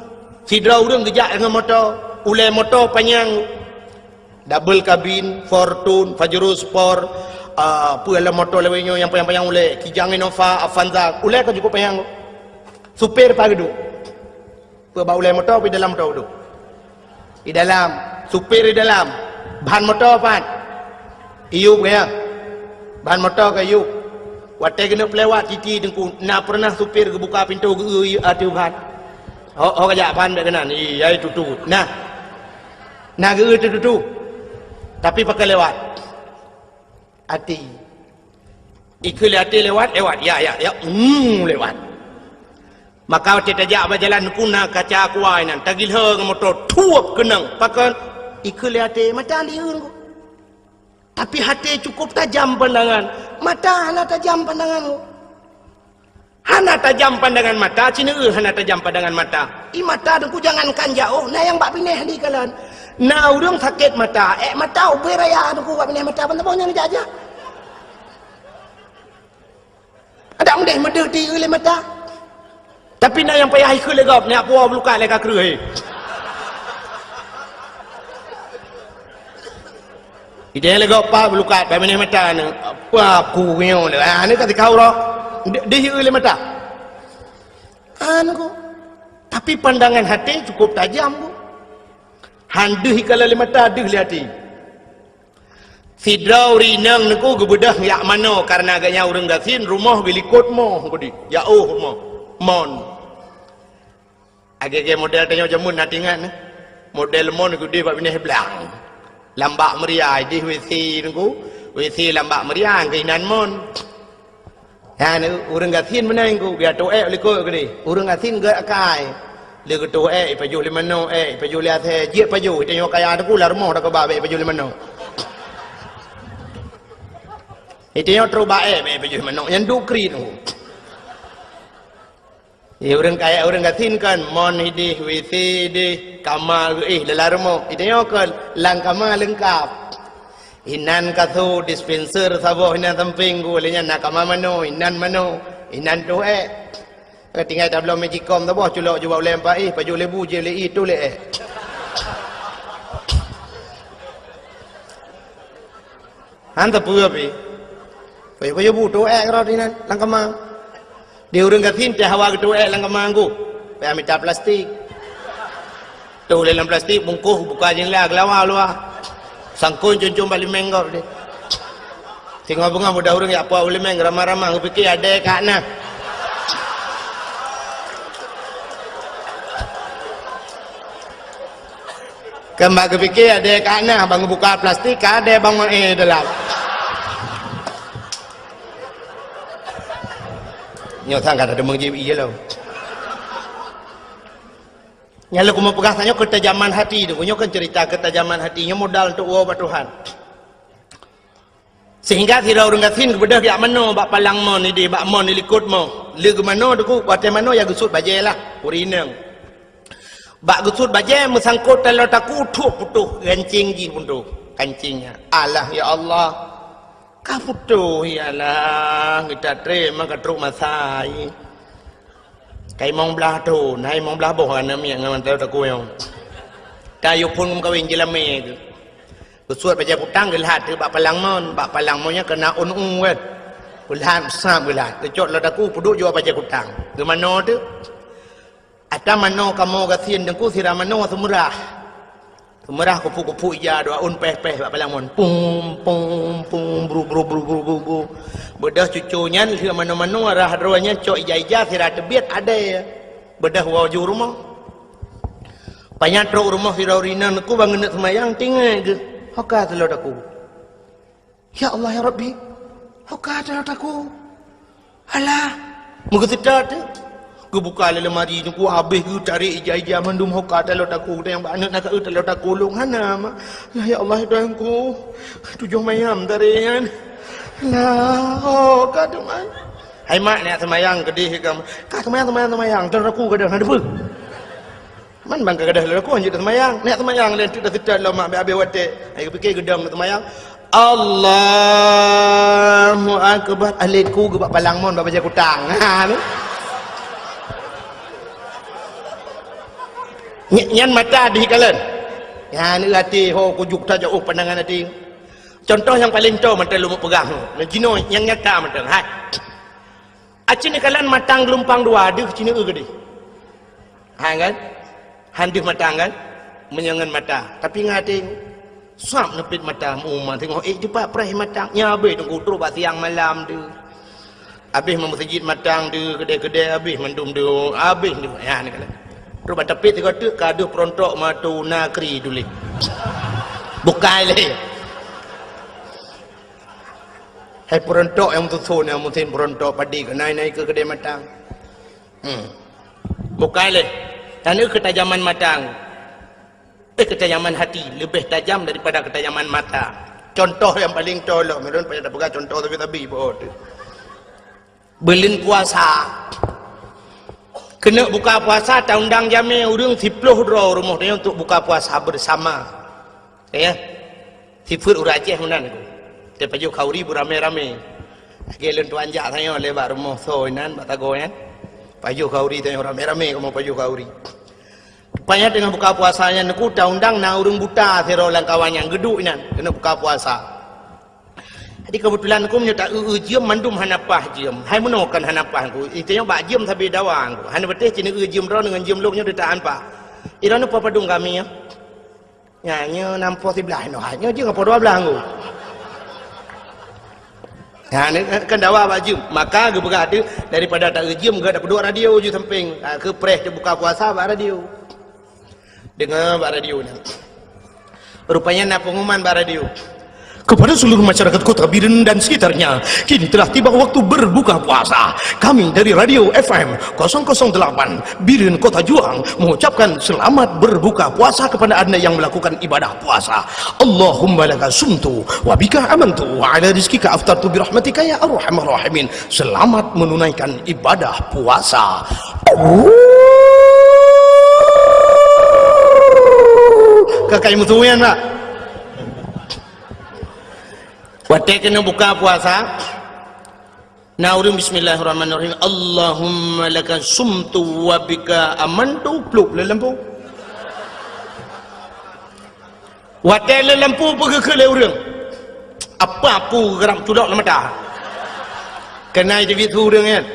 Sidroe ureuëng geujak ngon moto, ulée moto panyang. Double kabin, Fortuner, Pajero Sport, ah, peue lom moto lawét nyoe nyang panyang-panyang ulée, Kijang Innova, Avanza, ulée ka cukup panyang. Supir pat geuduek? Peue bak ulée moto, peue dalam moto geuduek? Di dalam. Supir di dalam. Ban moto pat? Iyup gaya. Ban moto ka iyup. Watée geuneuk peulewat titi teungku, na peureunah supir geubuka pintoe geu-eu ateueh ban? Ho, ho ka jak ban bék keunan, iyai tutu. Nah. Na geu-eu teututu. Tapi pakon lewat? Até. Ikheun lé até lewat, lewat. Ya, ya, ya. Hmm, lewat. Maka watée tajak bak jalan teungku na kaca kuai nan, tagilhô ngon moto, thuep keunong. Pakon? Ikheun lé até, mata liheun ku. Tapi até cukup tajam pandangan, mata hana tajam pandangan. Hana tajam pandangan mata, ci neueu hana tajam pandangan mata. I mata teungku jangankan jaoh, na nyang bak binéh di kalon. Na ureuëng sakét mata, ék mata ubé raya teungku bak binéh mata, ban saboh nyang jak-jak. Adak meudeh meudeuh di lé mata. Tapi na nyang payah ikheun lé gob, nyak puwoe beulukat lé ka kreueh. Idéh lé gob pa beulukat, bak binéh mata ni. Apa ku nyoe ni? Ah, ni ka tikau roh. Di, di lé mata. Anu ku. Tapi pandangan até cukup tajam ku. Han deuh ikala lé mata, deuh lé até. Sidroe ureuëng inong neuku geubeudôh jak manoe, kareuna geuhnyan ureuëng gasien, rumoh geulikot moh keudeh, jak ôh rumoh. Mon. Lagée-lagée model tanyoe jameun na teuingat, eh? Model mon keudeh bak binéh blang. Lam bak meuria, ideh WC neuku. WC lam bak meuria, keuinan mon. Nyan, ureuëng gasien meunan ku, geutôh ék likot keudeh. Ureuëng gasien gét akai. Lé geutôh ék, ipajoh lé manoe, ék, ipajoh lé asèe, jeuet pajoh, tanyoe kaya teuku lam rumoh dak keuba bék ipajoh lé manoe. Tanyoe trok bak ék, bék ipajoh lé manoe, nyan duek kriet ku. Di ureuëng kaya, ureuëng gasien kan, mon ideh, WC ideh, kama geuéh dalam rumoh. Tanyoe kan, lam kama leungkap. Inan kasô, dispenser, saboh inan sampéng ku, lheueh nyan na kama manoe, inan manoe, inan tôh ék. Tinggai tabloe magicom saboh, culok jubak ulée empat éh, pajoh lé bu, jeuet lé ié, tôh lé ék. Han teupeu pih. Pajoh-pajoh bu tôh ék rot inan lam kama. Di ureuëng gasien teuh hawa geutôh ék lam kama ku. Payah mita plastik. Tôh lé lam plastik, bungkôh, buka jendela, geulawa luwa. Sangkôn cun-cun bak limeng gob deh. Singoh beungoh muda ureuëng jak puak u limeng, ramah-ramah, geupiké adée ka na. Keumbang geupiké adée ka na, ban geubuka plastik, ka adée ban maé dalam. Nyoe sang ka teumeujieb ié lom. Nyang lôn keumeung peugah tanyoe keutajaman hati tu, nyoe kan cerita keutajaman hati, nyoe modal untuk woe bak Tuhan. Sehingga sidroe ureuëng gasien geubeudôh jak manoe bak palang mon ideh, bak mon ilikot moh. Lé geumanoe teuku, watée manoe ya geusut bajée lah, ureuëng inong. Bak geusut bajée meusangkot taloe takue, thok putôh gancéng jih putôh, kancéng nyan. Alah ya Allah, ka putôh ya Allah, geuta trém ka trok masa. Kai mong blaih thon, hai mong blaih boh aneuk miet ngon mantong takue nyoe. Tayue phon meukawen jeulamé keuh. Geusuet bajée kutang geulhat teuk bak palang mon, bak palang mon nyan keunan ôn u kan. Geulhat, sab geulhat, geucok lam takue, peuduek jih bajée kutang. Geumanoe teuk. Ata manoe kamoe gasien teuku sira manoe seumeurah. Seumeurah kupu-kupu ija dua ôn péh-péh bak palang mon. Pum, pum, pum, bru, bru, bru. Beudôh cuco nyan lheueh manoe-manoe rhah droe nyan cok ija-ija sira teubiet adée. Beudôh woe ju rumoh. Pajan trok rumoh sidroe ureuëng inong teuku ban geuneuk seumayang, tinggai geuh. Ho ka taloe takue. Ya Allah, ya Rabbi. Ho ka taloe takue. Alah, meugeuseuta teuk. Geubuka lé lemari teuku, abéh geutarek ija-ija mandum, ho ka taloe takue, dan nyang bak aneuk na ka eu taloe takue lôn hana ma. Alah, ya Allah, ya Tuhanku. Tujoh mayam tarek nyan. Alah, ho ka teuma. Hai mak, neujak seumayang keudeh ka. Ka seumayang, seumayang, seumayang. Taloe takue ka deuh, na teupeue. Man ban ka gadôh lôn kon jeuet seumayang. Neujak seumayang lé teuk, dah seutôt lom mak, abéh watée. Ai geupiké geudong seumayang. Allahu Akbar. Alé ku geubak palang mon bak bajée kutang. Ha, ni. Ny-, nyan mata dih kalon. Nyan até ho kujuk tajak, oh, pandangan até. Contoh nyang paleng toe mantong lôn peugah. Nah, jinoe nyang nyata mantong. Hai. Aci neukalon matang geulumpang dua, deuh ci neueu keudeh. Han kan? Han deuh matang kan? Meunyoe ngon mata. Tapi ngon até, sab neupet mata, meu uma teungoh ék dipat preh matang. Nyan abéh teungku trok bak siang malam deuh. Abéh meumeuseujid matang deuh, keudée-keudée abéh mandum deuh, abéh deuh. Nyan neukalon. Trok bak teupet sigoe teuk ka deuh peurontok matu nakri tuléh. Bukai lé. Hai peurontok nyang meususon, nyang musim peurontok padi keuh nai-nai keu keudée matang. Hmm. Bukai lé. Nyan keuh keutajaman matang. Eh, keutajaman hati leubeh tajam daripada keutajaman mata. Contoh nyang paleng toe lom, ulôn payah tapeugah contoh sabe-sabe po teuh. Buleuen puasa. Keuneuk buka puasa, taundang jamé ureuëng siploh droe rumoh tanyoe untuk buka puasa bersama. Ya. Sifeuet ureuëng Aceh meunan ku. Teupajoh khauri beuramé-ramé. Lagée lôn tuan jak tanyoe lé bak rumoh soe inan bak sagoe nyan. Pajoh khauri tanyoe ramé-ramé kamoe pajoh khauri. Rupanya teungoh buka puasa nyan ku taundang na ureuëng buta sidroe lam kawan nyan geuduek inan keuneuk buka puasa. Jadi keubeutulan ku meunyoe ta-eu-eu jeuem mandum hana paih jeuem. Hai meunoe kan hana paih ku. Itanyoe bak jeuem sabe dawa ku. Hana beuteh ci neueu jeuem droeneuh ngon jeuem lôn nyoe deuh tahan paih. Droeneuh po padum kami nyoe. Nyan nyoe nam po siblaih noh, nyoe jeuem po dua blaih nggu. Ha, ni kan dawa bak jeuem. Maka geupeugah tu, daripada tak jeuem, geupeugah peuduek radio ju sampéng. Ha, keu preh teubuka puasa bak radio. Deungoe bak radio nyan. Rupanya na pengumuman bak radio. Kepada seluruh masyarakat Kota Biren dan sekitarnya, kini telah tiba waktu berbuka puasa. Kami dari Radio F M kosong kosong delapan Biren Kota Juang mengucapkan selamat berbuka puasa kepada anda yang melakukan ibadah puasa. Allahumma laka sumtu wa bika amantu wa ala rizkika aftartu birahmatika ya arhamar rahimin. Selamat menunaikan ibadah puasa. Ka kai meusuyan, Pak. Watèe keuneuk buka puasa, na ureueng bismillahirrahmanirrahim, Allahumma laka sumtu wa bika amantu, pluek lé lampu. Watèe lé lampu peugeukeue lé ureueng, apa pu geurab culok lam mata. Keunan jibiet su ureueng nyan.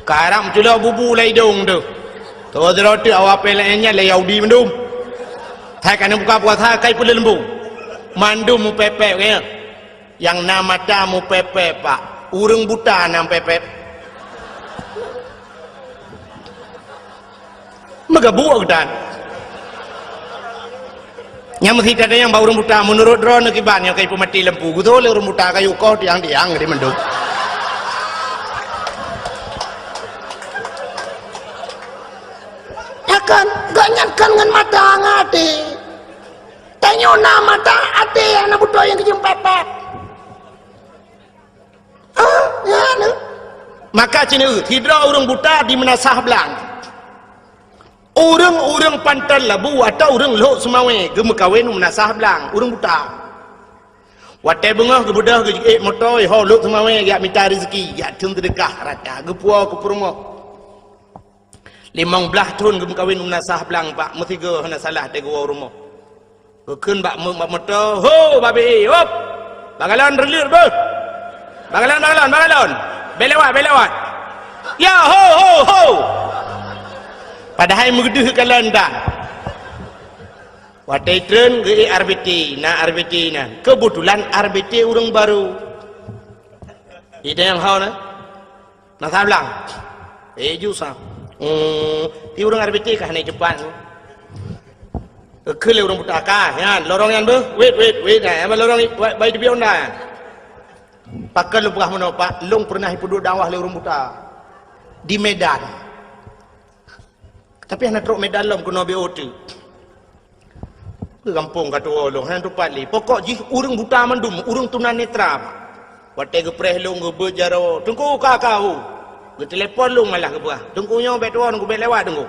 Karab culok bubu lam idong teuh. Toh sidroe teuk awak P L N nyan lé Yahudi mandum. Hai ka na buka puasa kai peuleumbong. Mandum mupèp-pèp nyan. Nyang na mata mupèp-pèp, Pak. Ureueng buta na mupèp-pèp. Meugabuk geutan. Nyang meusi tadayang bak ureueng buta, meunurot droeneuh kiban nyang ka ipeumaté lampu, geutoh lé ureueng buta kayue koh tiang-tiang di mandum. Ya kan, gobnyan kan ngon mata ngon até. Tanyoe na mata até nyang na beutôi nyang keujeuem pèp-pèp. Ah, ya, na. Maka cit sidroe ureueng buta di meunasah blang. Ureueng-ureueng Panton Labu atau ureueng Lhok Seumawé geumeukawen u meunasah blang, ureueng buta. Watèe beungoh geubeudôh geujiék moto, ho Lhok Seumawé jak mita rezeki, jak theun seudeukah rata, geupuwoe keu peurumoh. Limong blaih thon geumeukawen u meunasah blang, Pak, meusigoe hana salah teuh geuwoe u rumoh. Geukheun bak meu-, bak moto, "Ho, babe, hop! Bak galon reuleuet beuh! Bak galon, bak galon, bak galon! Bèk lewat, bèk lewat! Ya, ho, ho, ho!" Padahai meudeuh galon tan. Watèe treun geuék R B T, na R B T na. Keubeutulan R B T ureueng barô. Idéh nyang ho na. Na sablang. Eh, ju sa. Hmm, ti ureueng R B T ka hana teumpat. Geukheun lé ureueng buta ka, nyan, lorong nyan beuh. Wait, wait, wait. Nah, nyang lorong i-, ba-, bai teubiet onda nyan. Pakon lôn peugah meunoe, Pak, lôn peureunah ipeuduek dakwah lé ureueng buta. Di Medan. Tapi hana trok Medan lom keunoe B O T. Keu gampông ka tuwoe lôn, hana teumpat lé. Pokok jih ureueng buta mandum, ureueng tunanetra. Watèe geupreh lôn geubeuet jaroe, "Teungku, ka, ka, ho." Geutelepon lôn malah geupeugah, "Teungku nyoe bèk tuwoe, Teungku bèk lewat, Teungku."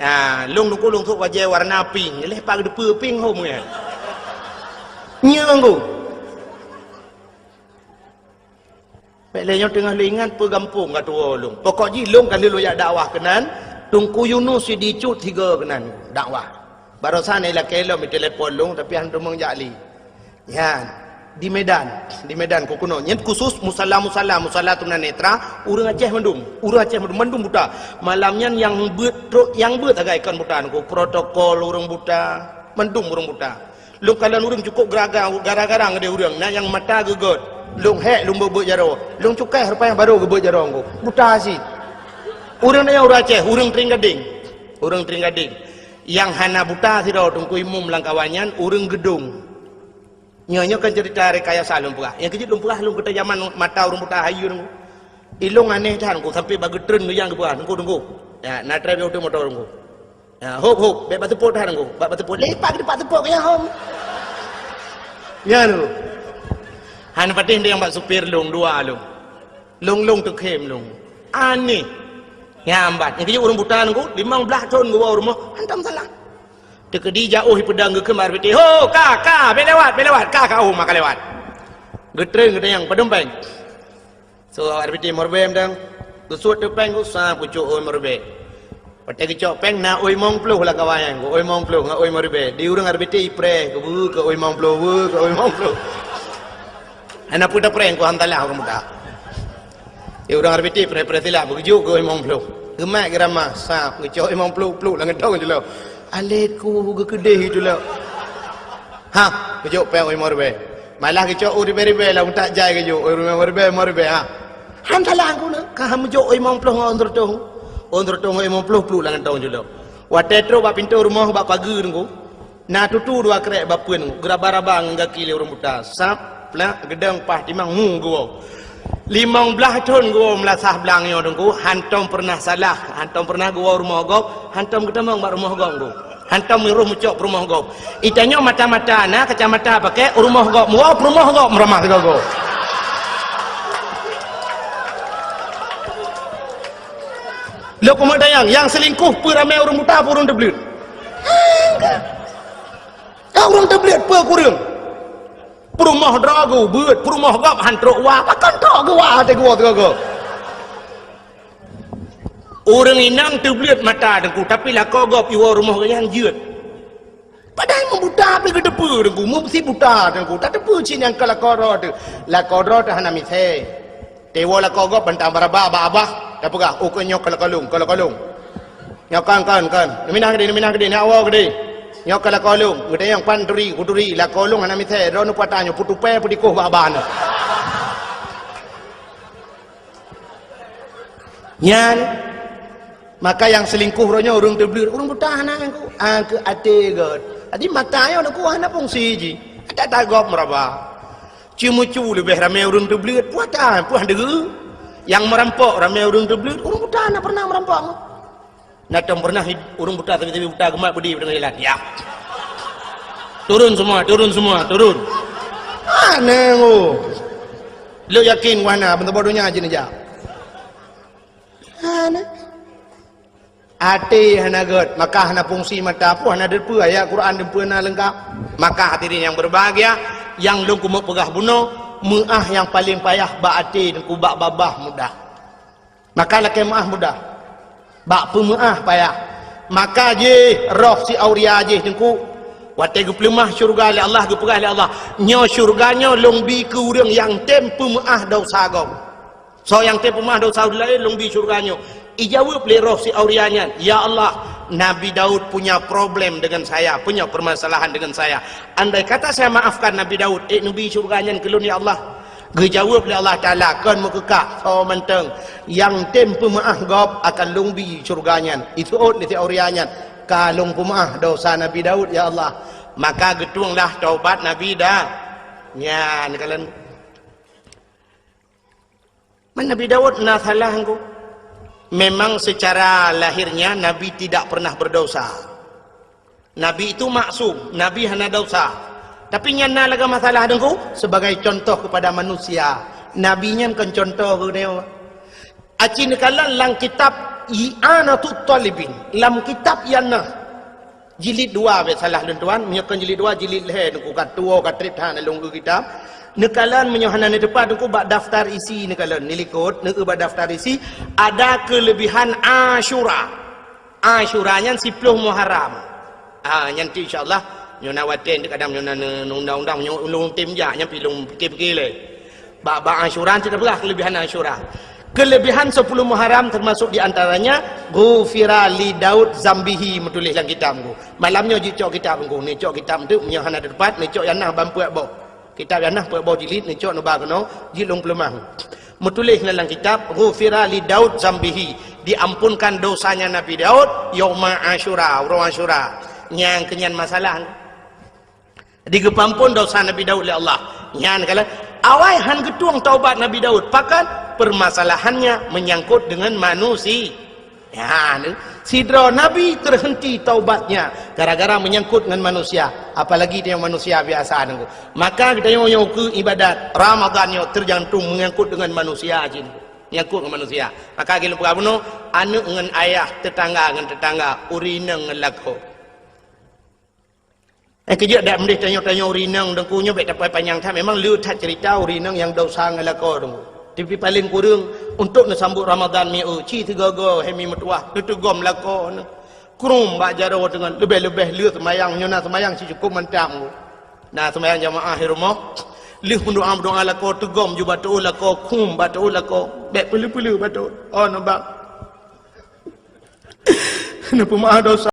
Ya, lôn Teungku lôn sôk bajèe warna pink, lheuh pat geuteupeue pink hom nyan. Nyoe Teungku. Bèk lé nyoe teungoh lôn ingat peue gampông ka tuwoe lôn. Pokok jih lôn ka lheueh lôn jak dakwah keunan, Teungku Yunus Sidicut sigoe keunan dakwah. Barosan ilakèe lom itelepon lôn, tapi han teumong jak lé. Nyan, di Medan, di Medan keu keunoe. Nyan khusus musala-musala, musala tunanetra, ureueng Aceh mandum, ureueng Aceh mandum, mandum buta. Malam nyan nyang beuet trok, nyang beuet sagai kon buta, Teungku, protokol ureueng buta, mandum ureueng buta. Lôn kalon ureueng cukôp geraga-, gara-gara ngon ureueng, na nyang mata geugöt. Lôn hék lôn beuet-beuet jaroe. Lôn cukai rupa nyang barô geubeuet jaroe Teungku. Buta cit. Ureueng nyan ureueng Aceh, ureueng Tring Gading. Ureueng Tring Gading. Nyang hana buta sidroe Teungku Imum lam kawan nyan, ureueng Geudong. Nyoe, nyoe kan cerita rekayasa lôn peugah. Nyang keujeuet lôn peugah lôn keuta jaman mata ureueng buta hayeue Teungku. Ilôn aneh that Teungku, sampai bak geutreun geuyang geupeugah, "Teungku, Teungku." Ya, na trép nyang moto Teungku. Ya, hop, hop, bèk bak seupôt that Teungku. Bak, bak seupôt. Lepak di bak seupôt keu nyang hom. Ya, Teungku. Han patéh nyang bak supir lôn, dua lôn. Lôn, lôn teukhém lôn. Aneh. Nyang bat. Nyang keujeuet ureueng buta Teungku, limong blaih thon geuwoe u rumoh, hantom salah. Teukeudi jak, oh, ipeudong geukheun bak R B T. "Ho, ka, ka, bèk lewat, bèk lewat. Ka, ka, oh, ma ka lewat." Geutreun geutanyong, "Padum pèng?" So, R B T lhèe ribèe mantong. Geusuet teuk pèng, geusa geucok oi lhèe ribèe. Watèe geucok pèng, na oi limong ploh lam kawan nyan, oi limong ploh ngon oi lhèe ribèe. Di ureueng R B T ipreh, keu beu, keu oi limong ploh, beu, keu oi limong ploh. Hana peue tapreh, keu han salah ureueng buta. Di ureueng R B T ipreh-preh silap, geucok keu oi limong ploh. Geumat geuramah, sap, geucok oi limong ploh, pluek lam geutong cit lom. Alet ku geukeudeh cit lom. Ha, geucok pèng oi lhèe ribèe. Malah geucok u ribée-ribée lam utak jai geujok, u ribée-ribée, u ribée, ha. Han salah Teungku na, ka han meujok u limong ploh ngon u seureutôh. U seureutôh ngon limong ploh pluek lam kantong jih lom. Watée trok bak pintoe rumoh bak pageue Teungku, na tutu dua krék bak peuen, geuraba-raba ngon gaki lé ureuëng buta. Sab, plak, geudong, paih, timang, mu geuwoe. Limong blaih thon geuwoe meulasah blang nyoe Teungku, hantom peureunah salah, hantom peureunah geuwoe rumoh gob, hantom geutamong bak rumoh gob Teungku. Hantom meurôh meucok peurumoh gob. Itanyoe mata-mata na kacamata pakai, rumoh gob muwoe, peurumoh gob meuramah sigoe-goe. Lôn keumeudayang, nyang seulingkoh peue ramé ureuëng buta, peue ureuëng teubleuet? Ka ureuëng teubleuet peue kureueng? Peurumoh droe geuh beuet, peurumoh gob han trok wa, pakon trok geuh wa até geuwoe sigoe-goe. Ureuëng inong teubleuet mata Teungku, tapi lakoe gob iwoe rumoh geuh nyang jeuet. Padahai meubuta pih geuteupeue Teungku, meusi buta Teungku, tateupeue cit nyang ka lakoe droe teuh. Lakoe droe teuh hana misée. Teuwoe lakoe gob bantang baraba bak abah, tapeugah, "Oh, keu nyoe keu lakoe lôn, keu lakoe lôn." Nyoe kon, kon, kon. Neuminah keudeh, neuminah keudeh, neuwoe keudeh. Nyoe keu lakoe lôn, geutanyong pan turi, kuturi, lakoe lôn hana misée, droeneuh peue ata nyoe, peutupée, peudikoh bak abah nyoe. Nyan, maka nyang seulingkoh roh nyoe ureuëng teubleuet, ureuëng buta hana nyang ku, ah, keu até göt. Jadi mata nyoe Teungku hana fungsi jih. Ata-ata gob meuraba. Ceumeucue leubeh ramé ureuëng teubleuet, peue ata, peue han deuh. Nyang meurampok ramé ureuëng teubleuet, ureuëng buta hana peureunah meurampok. Na tom peureunah ureuëng buta, sabe-sabe buta geumat beudé u teungoh jalan. Ya. Turun semua, turun semua, turun. Aneh, oh. Lôn yakin wahana, beuntoboh donya jih neujak. Aneh. Até hana göt, maka hana fungsi mata pun hana deupeue ayat Quran deupeue na leungkap. Maka hadirin yang berbahagia, nyang lôn keumeung peugah bunoe, meuáh nyang paleng payah bak até Teungku, bak babah mudah. Maka lakée meuáh mudah. Bak peumeuáh payah. Maka jih roh si Auria jih Teungku, watée geupeuleumah syeuruga lé Allah, geupeugah lé Allah, "Nyoe syeuruga nyoe lôn bi keu ureuëng nyang tem peumeuáh desya gob." Soe nyang tem peumeuáh desya ureuëng laén lôn bi syeuruga nyoe. Ijaweueb lé roh si Auria nyan, "Ya Allah, Nabi Daud punya problem dengan saya, punya permasalahan dengan saya. Andai kata saya maafkan Nabi Daud, ék neubi syeuruga nyan keu lôn ya Allah?" Geujaweueb lé Allah Taala, "Kon meukeukah, soe mantong nyang tem peumeuáh gob akan lôn bi syeuruga nyan." Iseuôt lé si Auria nyan, "Ka lôn peumeuáh desya Nabi Daud ya Allah." Maka geutuenglah taubat Nabi Da-, nyan kalon. Man Nabi Daud na salah Teungku. Memang secara lahirnya Nabi tidak pernah berdosa. Nabi itu maksum, Nabi hana desya. Tapi nyan na lagée masalah Teungku, sebagai contoh kepada manusia. Nabi nyan kon contoh keu geutanyoe. Aci neukalon lam kitab I'anatut Talibin, lam kitab I'anah. Jilid dua, bèk salah lôn tuan, meunyoe kon jilid dua, jilid lhèe Teungku, ka tuwoe ka trép that lôn eu kitab. Neukalon meunyoe hana neuteupat Teungku bak daftar isi neukalon, neulikot, neueu bak daftar isi, ada keulebihan Asyura. Asyura nyan siploh Muharram. Ah, nyan tu insya Allah, nyoe na watèe kadang nyoe na ne-, undang-undang, nyoe ulôn tem jak, nyan pi lôn pikir-pikir lé. Bak, bak Asyura, kita peugah kelebihan Asyura. Kelebihan sepuluh Muharram termasuk di antaranya, "Ghufira li Daud zambihi," meutuléh lam kitab Teungku. Malam nyoe jicok kitab Teungku. Neucok kitab tu, meunyoe hana teupat, neucok I'anah ban peuet boh. Kitab I'anah peuet boh jilid, neucok neuba keunoe, jilid lôn peuleumah. Meutuléh lam kitab, "Ghufira li Daud zambihi," diampunkan dosanya Nabi Daud, yauma Asyura, uroe Asyura. Nyang keunyan masalah. Digeupampon dosa Nabi Daud lé Allah. Nyan kala awai han geutueng taubat Nabi Daud. Pakon? Permasalahannya menyangkut dengan manusia. Ya, ni. Sidroe nabi terhenti taubatnya gara-gara menyangkut dengan manusia. Apalagi dia manusia biasa Teungku. Maka geutanyoe nyoe keu ibadat Ramadan nyoe tergantung menyangkut dengan manusia jih. Menyangkut dengan manusia. Maka geupeugah bunoe, aneuk ngon ayah, tetangga ngon tetangga, ureueng inong ngon lakoe. Eh, keujeuet dak meudeh tanyoe-tanyoe ureueng inong Teungku nyoe bèk tapai panyang that. Memang le that cerita ureueng inong nyang desya ngon lakoe Teungku. Tapi paléng kureueng untuk neusambot Ramadan mi eu, ci teugoe-goe, hai mi meutuwah, neuteugom lakoe neuh. Krum bak jaroe teungon, leubeh-leubeh le seumayang, nyoe na seumayang ci cukup mantap Teungku. Na seumayang jamaah di rumoh, lheueh meudoa-meudoa lakoe teugom ju bak tu'oh lakoe, krum bak tu'oh lakoe, bèk peuleu-peuleu bak tu'oh. Oh, neuba. Neupeumaaf dosa.